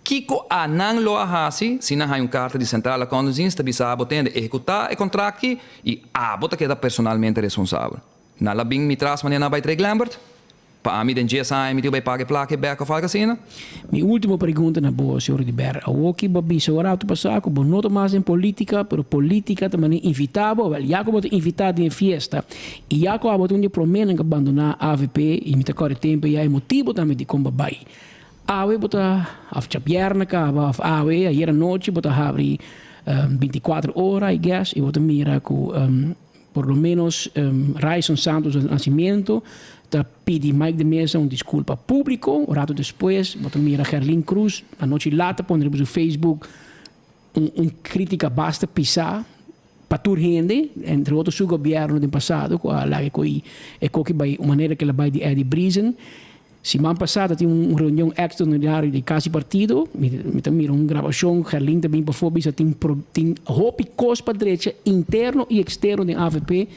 kiko a nan lo a hasi si nan haña un karta di Centrale Accountantsdienst ta bisa abo tende ehekutá e kontrakt aki i abo ta keda personalmente responsabel? Nan la bin mi tras manera nan bai trae Glembert? Pa ami den djes aña mi tin bai paga e plaka e bek of algo asina? Mi ultimo pregunta na bo, señor Oduber. Awoki bo a bisa un rato pasá ku bo no ta mas den politica, pero politica ta manera invitá bo. Wèl, ya ku bo ta invitá den e fiesta i ya ku abo ta un di e proménan ku a bandoná avp i mi ta kòrda e tempu ya e motibu tambe dikon bo a bai. Awe bo ta, òf djabièrnè kaba òf awe, ayer anochi bo ta habri bintikuater ora, I guess, i bo ta mira ku Por lo menos Ryson Santos do Nascimento ta pidi Mike de Meza un disculpa publico. Un rato despues bo ta mira Gerlin Cruz anochi laat ta pone riba su Facebook un un critica basta pisa pa tur hende, entre otro su gobierno den pasado cu a laga e coy e coki bay un manera cu el a bay di Eddie Briesen. Siman pasá ta tin un reunion extraordinario di casi partido. Mi ta mira un grabacion, Gerlin ta bin pafó bisa tin tin hopi cos pa drecha interno y externo den avp.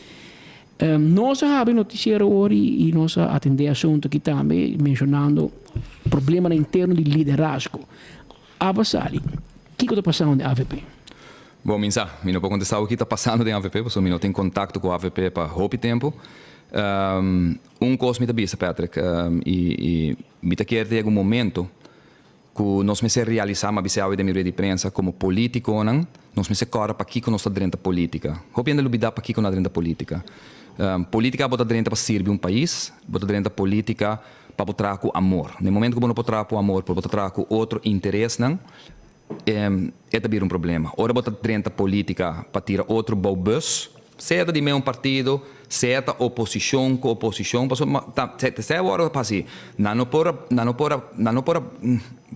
Nos a habri noticiero awor y nos a atende asunto aki tambe mencionando problemanan interno di liderazgo. Aba sali, kico ta pasando den avp? Bon, mi sa, mi no por contesta awor ki ta pasando den avp pasobra mi no tin contacto cu avp pa hopi tempo. Un kos mi ta bisa, Patrick, i i mi ta kier ta yega un momento ku nos mester realisá, mi a bisa awe den mi rueda di prensa, komo polítikonan nos mester kòrda pakiko nos ta drenta polítika. Hopi hende lubidá pakiko nan a drenta polítika. Polítika bo ta drenta pa sirbi un pais, bo ta drenta polítika pa bo traha ku amor. Na e momento ku bo no por traha ku amor, pero bo ta traha ku otro interesnan, e ta bira un problema. Ora bo ta drenta politica pa tira otro bou bus, sea ta di meun partido, sea ta oposicion cu oposicion, pasobra ta sea worde ta haci, nan no por a, nan no por a, nan no por a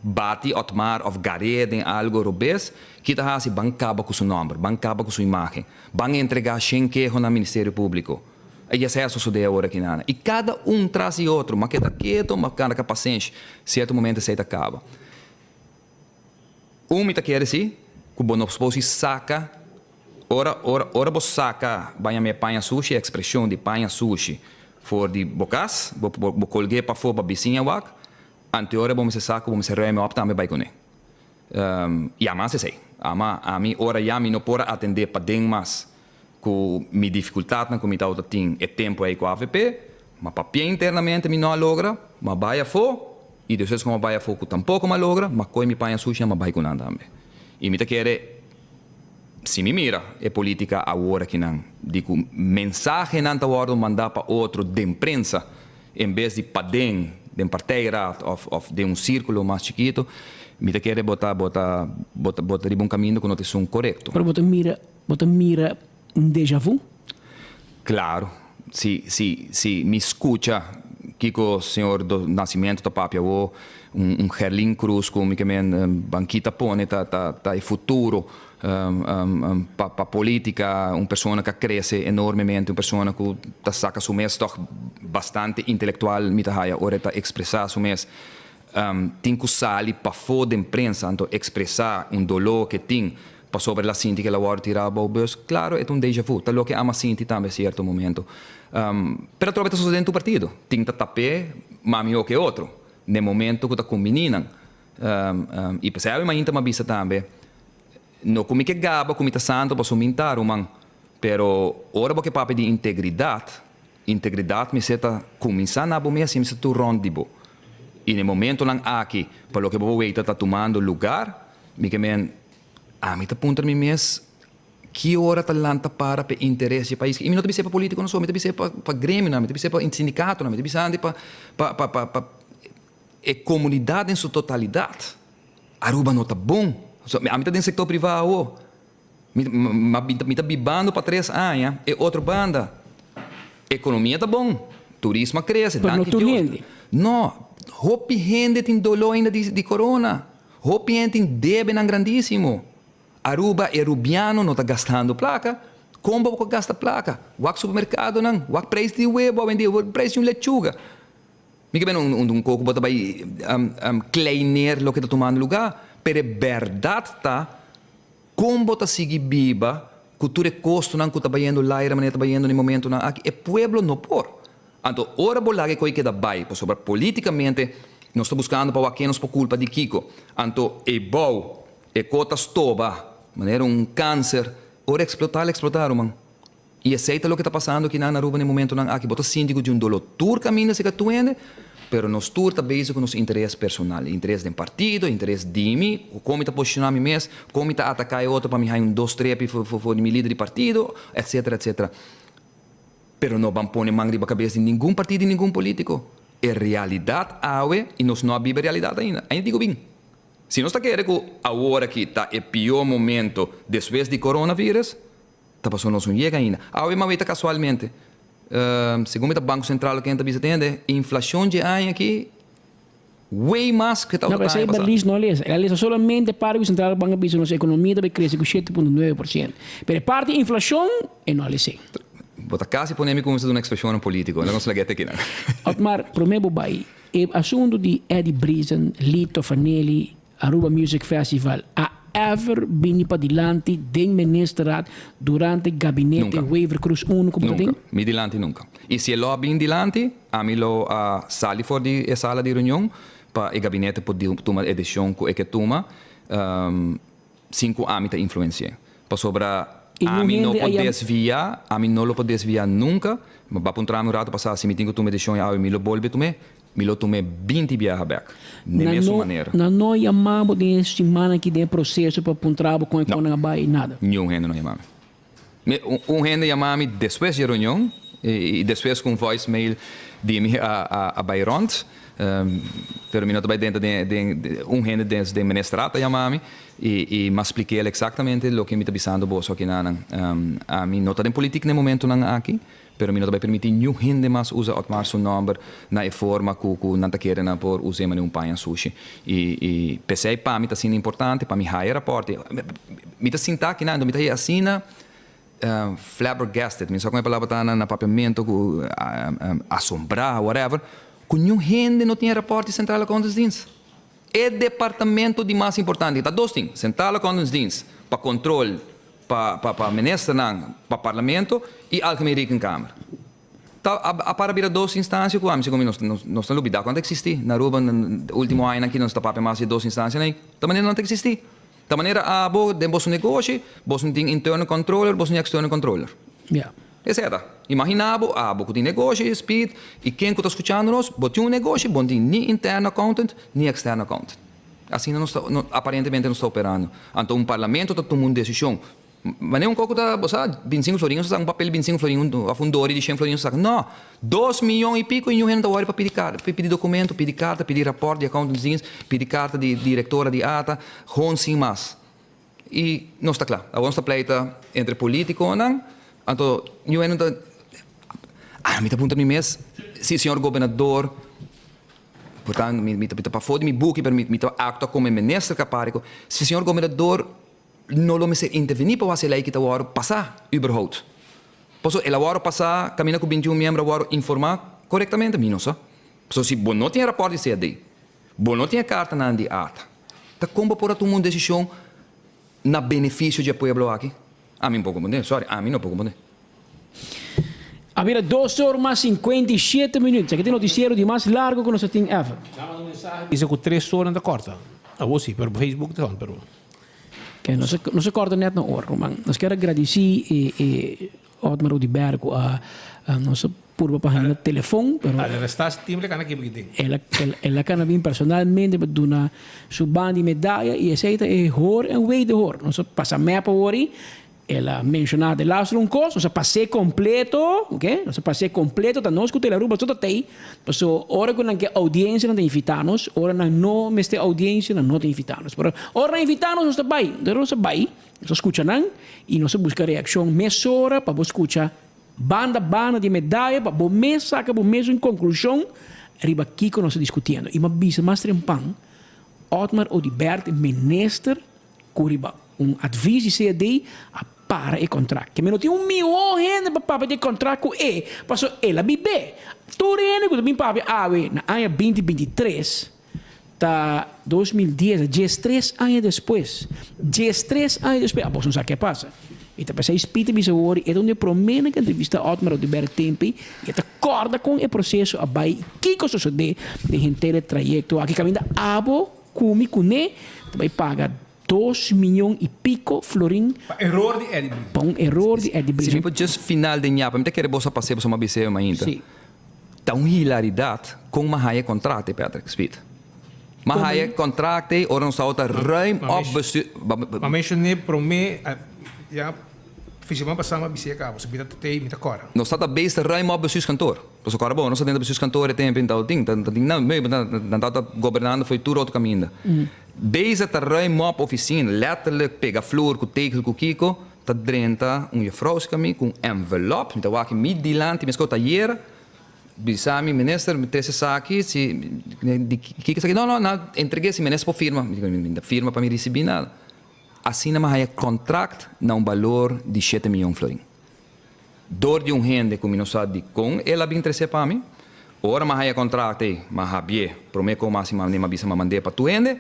bati Otmar of gar'é den algo robes, ki ta haci? Ban caba cu su nomber, ban caba cu su imagen, ban entrega shen keho na Ministerio Publico. Y esey a sosode awor aki nana. Y cada un tras di otro, ma keda keto, ma kanda ka pasenshi, cierto momento esey ta caba. Un mi ta kere si ku bo no por si saka ora ora ora bo saka baña mi e paña sushi e ekspreshon di paña sushi for di bo kas bo bo kolg'é pafó pa bisiña wak ante ora bo mester sa ku bo mester ruime òp tambe bai kuné i ama hasi esei ama ami ora ya mi no por a atendé paden mas ku mi difikultatnan ku mi tabata tin e tempu ei ku avp, ma papia internamente mi no a logra, ma bai afó, i despues ku mi a bai afó ku tampoko mi a logra, ma koe mi paña sushi a bai ku nan tambe. I mi ta kere, si mi mira e politika awor akinan, di ku mensahenan ta wòrdu mandá pa otro den prensa, en bes di paden den partijraad òf òf den un sírkulo mas chikitu, mi ta kere bo ta bo ta bo ta bo ta riba un kaminda ku no ta esun korekto. Pero bo ta mira Bo ta mira un deja vu? Claro. Si, si, si mi scucha kico señor do Nascimento ta papia awo, un, un Gerlin Cruz cu mi ke men banquita pone ta, ta, ta e futuro pa, pa politica, un persona cu a crece enormemente, un persona cu ta saca su mes toch bastante intelectual mi ta haya ora e ta expresa su mes, tin cu sali pafo den prensa anto expresa un dolor cu e tin Pasobra el a sinti ku el a wòrdu tirá bou bus. Klaro, e ta un déjà vu. Ta loke ama sinti tambe sierto momento. Pero atrobe ta sosodé den tur partido. Tin ta tap'é mas mihó ku e otro, den momento ku ta kumbiní nan. I p'esei awe mainta mi a bisa tambe, no ku mi ke gaba ku mi ta santu pasobra mi ta ruman, pero ora bo ke papia di integridat, integridat mester ta kuminsá na bo mes i mester tur rònt di bo. I den momentonan aki, pa loke bo por weta ta tumando lugar, mi ke men Ami ta puntra mi mes ki ora ta lanta para pa e interes di e pais. I mi no ta bis'é pa politikonan so, mi ta bis'é pa pa gremionan, mi ta bis'é pa sindikatonan, mi ta bisa antes pa pa pa pa pa e komunidat den su totalidat. Aruba no ta bon. Ami ta den sektor privá awo. Mi, mi ta bibando pa tres aña e otro banda. Ekonomia ta bon, turismo a krese, Pero no danki tur Dios. hende. No, hopi hende tin doló ainda di, di corona. Hopi hende tin debenan grandísimo. Aruba, e Rubiano no ta gastando plaka. Kon bo por gasta plaka? Wak supermerkadonan, wak preis di webo awendia, wak preis di un lechuga. Mi ke bira un, un, un koko bo ta bai um, um, kleineer loke ta tumando lugá, pero e bèrdat ta Kon bo ta sigui biba ku tur e kostonan ku ta bayendo laira manera ta bayendo na e momentonan aki? E pueblo no por. Anto ora bo laga e koi keda bai, pasobra politikamente nos ta buskando pa wak ken nos por kulpa di kiko. Anto e bou, e ko ta stoba manera un kanser, ora eksplotá el eksplotá ruman. I esei ta loke ta pasando akinan na Aruba na e momentonan aki. Bo ta sinti ku tin un doló tur kaminda si ka tur hende, pero nos tur ta bezig ku nos interes personal, interes den partido, interes di mi, kon mi ta posishoná mi mes, kon mi ta ataká e otro pa mi haña un dos trepi for di mi lider di partido, etcetera, etcetera. Pero no ban pone man riba kabes di ningun partido i ningun polítiko. E realidat awe, i nos no a biba e realidat ainda, ainda digo bin. Si nos ta kere ku awor aki ta e pió momento despues di coronavirus, Ta pasobra nos no yega ainda. Awe mi a weta kasualmente, segun mi ta Banko Sentral ken ta bisa tende, inflashon dje aña aki way mas ku e No, tabata pero aña esei pasá. Berlies no a lesa. El a lesa solamente parti ku Central Bank a bisa nos ekonomia ta bai krese ku 7.9%. Pero e parti inflashon e no a les'é. Bo ta kasi pone mi kuminsá duna ekspreshonnan polítiko. No nos lag'é te kinan. Otmar, promé bo bai, e asuntu di Eddy Briesen, Lito Fanelli, Aruba Music Festival a ever bini padilanti den Ministerraad durante Gabinete Nunca. Wever-Croes I cu bo ta den? Nunca. Mi dilanti nunca. Y si e lo a bin dilanti, ami lo a sali for di e sala di reunion pa e gabinete por tuma e decision cu e ke tuma sin cu ami ta influenci'e. Pasobra Y niun ami no hende por a yam. desvia, ami no lo por desvia nunca. Mi ba puntra mi un rato pasa si mi tin cu tuma e decision y awe mi lo bolbe tum'e. Mi lo tum'é binti biaha bèk. Den Nan mesun no, manera. nan no yama bo den e siman aki den e proseso pa puntra bo kon e No. konan a bai, nada. Niun hende no yama mi. Mi, un, un hende yama mi despues di e reunion i despues ku un voicemail di mi a, a, a bai rònt. Pero mi no ta bai denter den, den, un hende den, den ministerat a yama mi i, i mi a splik'é el eksaktamente loke mi ta bisando boso akinanan. Ami no ta den politik na e momentunan aki. Pero mi no ta bai permití niun hende mas usa Otmar su nòmber na e forma ku ku nan ta kere nan por us'é manera un paña sushi. I i p'esei pa mi ta asina importante pa mi haya rapòrt. Mi ta sinta aki nan, mi ta haya asina flabbergasted, mi no sa kon e palabra ta na papiamentu ku asombrá, whatever, ku niun hende no tin e rapòrt di Centrale Accountantsdienst. E departamento di mas importante, ta dos tin, Centrale Accountantsdienst pa control pa pa pa ministernan, pa parlamento y Algemeen Rekenkamer. Ta a a para bira dos instancia cu ami segun mi nos nos nos ta lubida cu nan ta existi. Na Aruba ultimo añanan aki nos ta papia mas di dos instancianan ey. Ta manera nan ta existi. Ta manera abo den boso negoshi, boso tin internal controller, boso tin external controller. Ja. Esei ta. Imagina bo, abo ku tin negoshi, Speed, i ken ku ta skuchando nos, bo tin un negoshi, bo no tin ni interno accountant, ni externo accountant. Asina nos ta, aparentemente nos ta operando. Anto un parlamento ta tuma un desishon. Manera un koko ta, bo sa, bintisinku florin, nos ta saka un papel di bintisinku florin, un òf un dori di shen florin nos ta saka. No! Dos miyon i piko i niun hende ta wòri pa pidi karta, pidi dokumento, pidi karta, pidi rapòrt di accountantsdienst, pidi karta di direktora di ata, hon sin mas. I nos ta kla. Awor nos ta pleita entre politikonan, anto niun hende ta, ah, mi ta puntra mi mes si señor gobernador, por tanto mi mi ta pafó di mi buki, pero mi mi ta aktua komo e minister kaparico, si señor gobernador no lo mester intervení pa wak si e lei ki ta wòrdu pasá überhaupt. Pasobra el a wòrdu pasá kaminda ku bintiun miembro a wòrdu informá korektamente? Mi no sa. Pasobra si bo no tin e rapòrt di CAD, Bo no tin e kartanan di ata. Ta kon bo por a tuma un desishon na benefisio dje pueblo aki? Ami no por komprondé. Sorry, ami no por komprondé. A bira dos or mas 57 minuut. Esaki ta e noticiero di mas largo cu nos a tin ever. Bisa cu tres or nan ta corta. Awor si, pero Facebook ta on, pero. Ke nos a nos a corta net na or, ruman. Nos kier a gradici e e Otmar Oduber cu a nos a purba pa haña na telefon, pero. Al resta si timbre cana kiba ki tin. El a el a cana bin personalmente pa duna su banda di medaya y esey ta e hoor en wederhoor. Nos a pasa map awor y. El a menshoná de laatste un kos, nos a pas'é kompleto, oke, nos a pas'é kompleto, ta nos ku Tele Aruba tur ta tei, paso ora ku nan ke oudiensia nan ta invitá nos, ora nan no mester oudiensia nan no ta invitá nos, pero ora nan invitá nos nos ta bai, entonces nos a bai, nos a skucha nan i nos a buska reakshon mesora pa bo skucha banda banda di e medaya pa bo mes saka bo mes un konklushon riba kiko nos ta diskutiendo. I mi a bisa mas trempan Otmar Oduber minister Ku riba un advis di CAD a para e kontrakt. Ke men no tin un mihó hende pa papia di e kontrakt ku e, pasobra el a bib'é. Tur hende ku ta bin papia awe na aña 2023 ta 2010, 13 aña despues. 13 aña despues, abos no sa ke a pasa. I ta p'esei Speed a bisa wor e ta un di e proménan ku a entrevistá Otmar Oduber tempu ei i e ta kòrda kon e proseso a bai i kiko a sosodé den henter e trayekto aki kaminda abo Ku mi kuné ta bai paga dos miyon i piko florin. Pa eror di Eddie Briesen. Pa un eror di Eddie Briesen. Si mi por just final den ñapa, mi ta kere bo sa pas'é pasobra mi a bis'é mainta. Si. Ta un hilaridat kon mi a haya e kontrakt ei, Patrick Speed. Mi a haya e kontrakt ei ora nos tabata ruim op bestuur. Mi a menshoné promé, ya. Fin siman pasá mi a bis'é kaba, so mi ta tei, mi ta kòrda. Nos tabata bezig ruim op bestuurskantoor. Pasobra kòrda bo, nos ta den bestuurskantoor e tempu en tabatin, tabatin nan meubel, nan tabata gobernando for di tur otro kaminda. Bezig ta ruim op ofisina, letterlijk pega flur ku tegel ku kiko, ta drenta un juffrouw serka mi ku un envelop, mi ta wak mi dilanti, mi a skota ayera, bisa mi, minister, mi trese esaki, si, di kiko esaki? No, no, nan entreg'é si minister por firma. Mi di, mi ta firma pa mi risibí nada. Asina mi a haya contract na un balor di shete miyon florin. Dor di un hende cu mi no sa dicon el a bin trece pa mi. Ora mi a haya contract ey, mi a habié prome cu mi a haci mi a bisa mi a mand'é pa tur hende.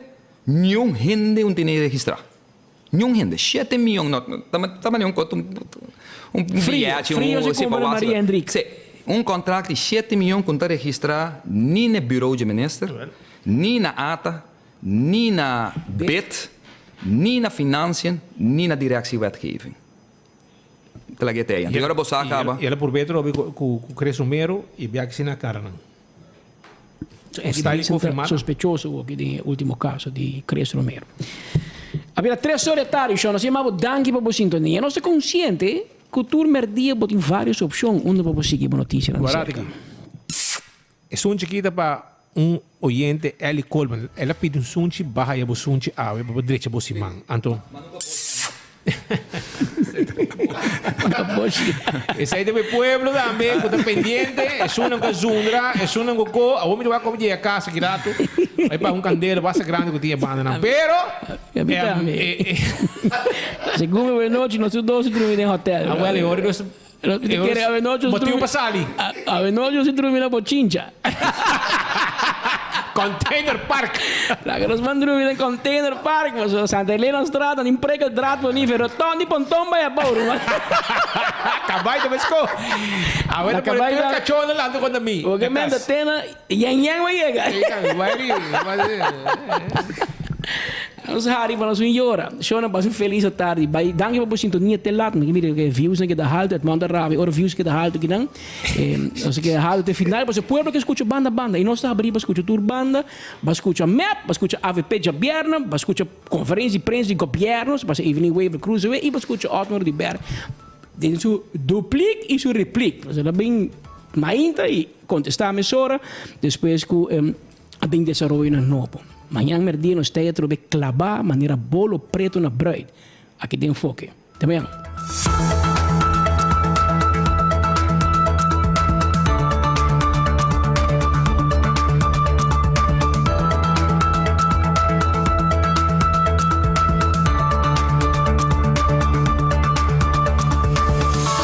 Niun hende un tene registra. Niun hende. Shete miyon no, ta manera un cot un biyechi, un si pa wak. Si, un contract di shete miyon cu no ta registra ni na e bureau dje minister, ni na ata, Ni na bid, ni na financiën, ni na directie wetgeving. Ta laga e tei. Anto ora bo sa caba. I el a purba e trobe cu Chris Romero i bia kisi na cara nan. Eddie Briesen ta sospechoso oki den e ultimo caso di Chris Romero. A bira tres ora e tardi shon. Nos a yama bo danki pa bo sintonia. Nos ta consciente cu tur merdia bo tin varios opcion unda pa bo sigui bo noticianan di cerca. E sunchi aki ta pa un oyente Elly Coleman. El a pidi un sunchi, baha ya bo sunchi awe pa bo drecha bo siman. Anto. Esei ta pa e pueblo tambe ku ta pendiente, esunnan ku a zundra, esunnan ku ko. Awor mi ta wak komo yega kas aki ratu, bai paga un kandela basta grandi ku tin e bandanan. Pero. Segun mi buenochi nos tur dos a drumi den hotel. Awel e ora nos. Motivo pa sali. Awenochi nos drumi na bochincha. Container park. Laga nos ban drumi den container park pasobra Santa Elena straat nan tin prekel draad por nife roton di ponton bai abou ruman. Cabai ta mesco. Awe ta pone tur e cachonnan lanta contra mi. Porque men ta tena yen yen bai yega. Nos hari pa nos un yora. Shona pasa un felis atardi. Bai danki pa bo sintonia te lat. Mi ke mira ke viewsnan keda haltu. Edmond ta rabia ora views keda haltu kinan. Nos a keda haltu te final pasobra e pueblo ke skucha banda banda. I nos ta habri pa skucha tur banda. Ba skucha mep, ba skucha avp djabièrnè, ba skucha konferensia di prensa di gobièrnu, pasa Evelyn Wever Croes awe i ba skucha Otmar Oduber den su duplik i su replik. Pasobra el a bin mainta i kontestá mesora despues ku a bin desaroyonan nobo. Mañan merdia nos ta atrobe klabá manera bolo preto na bruid. Aki den Enfoke. Te mañan.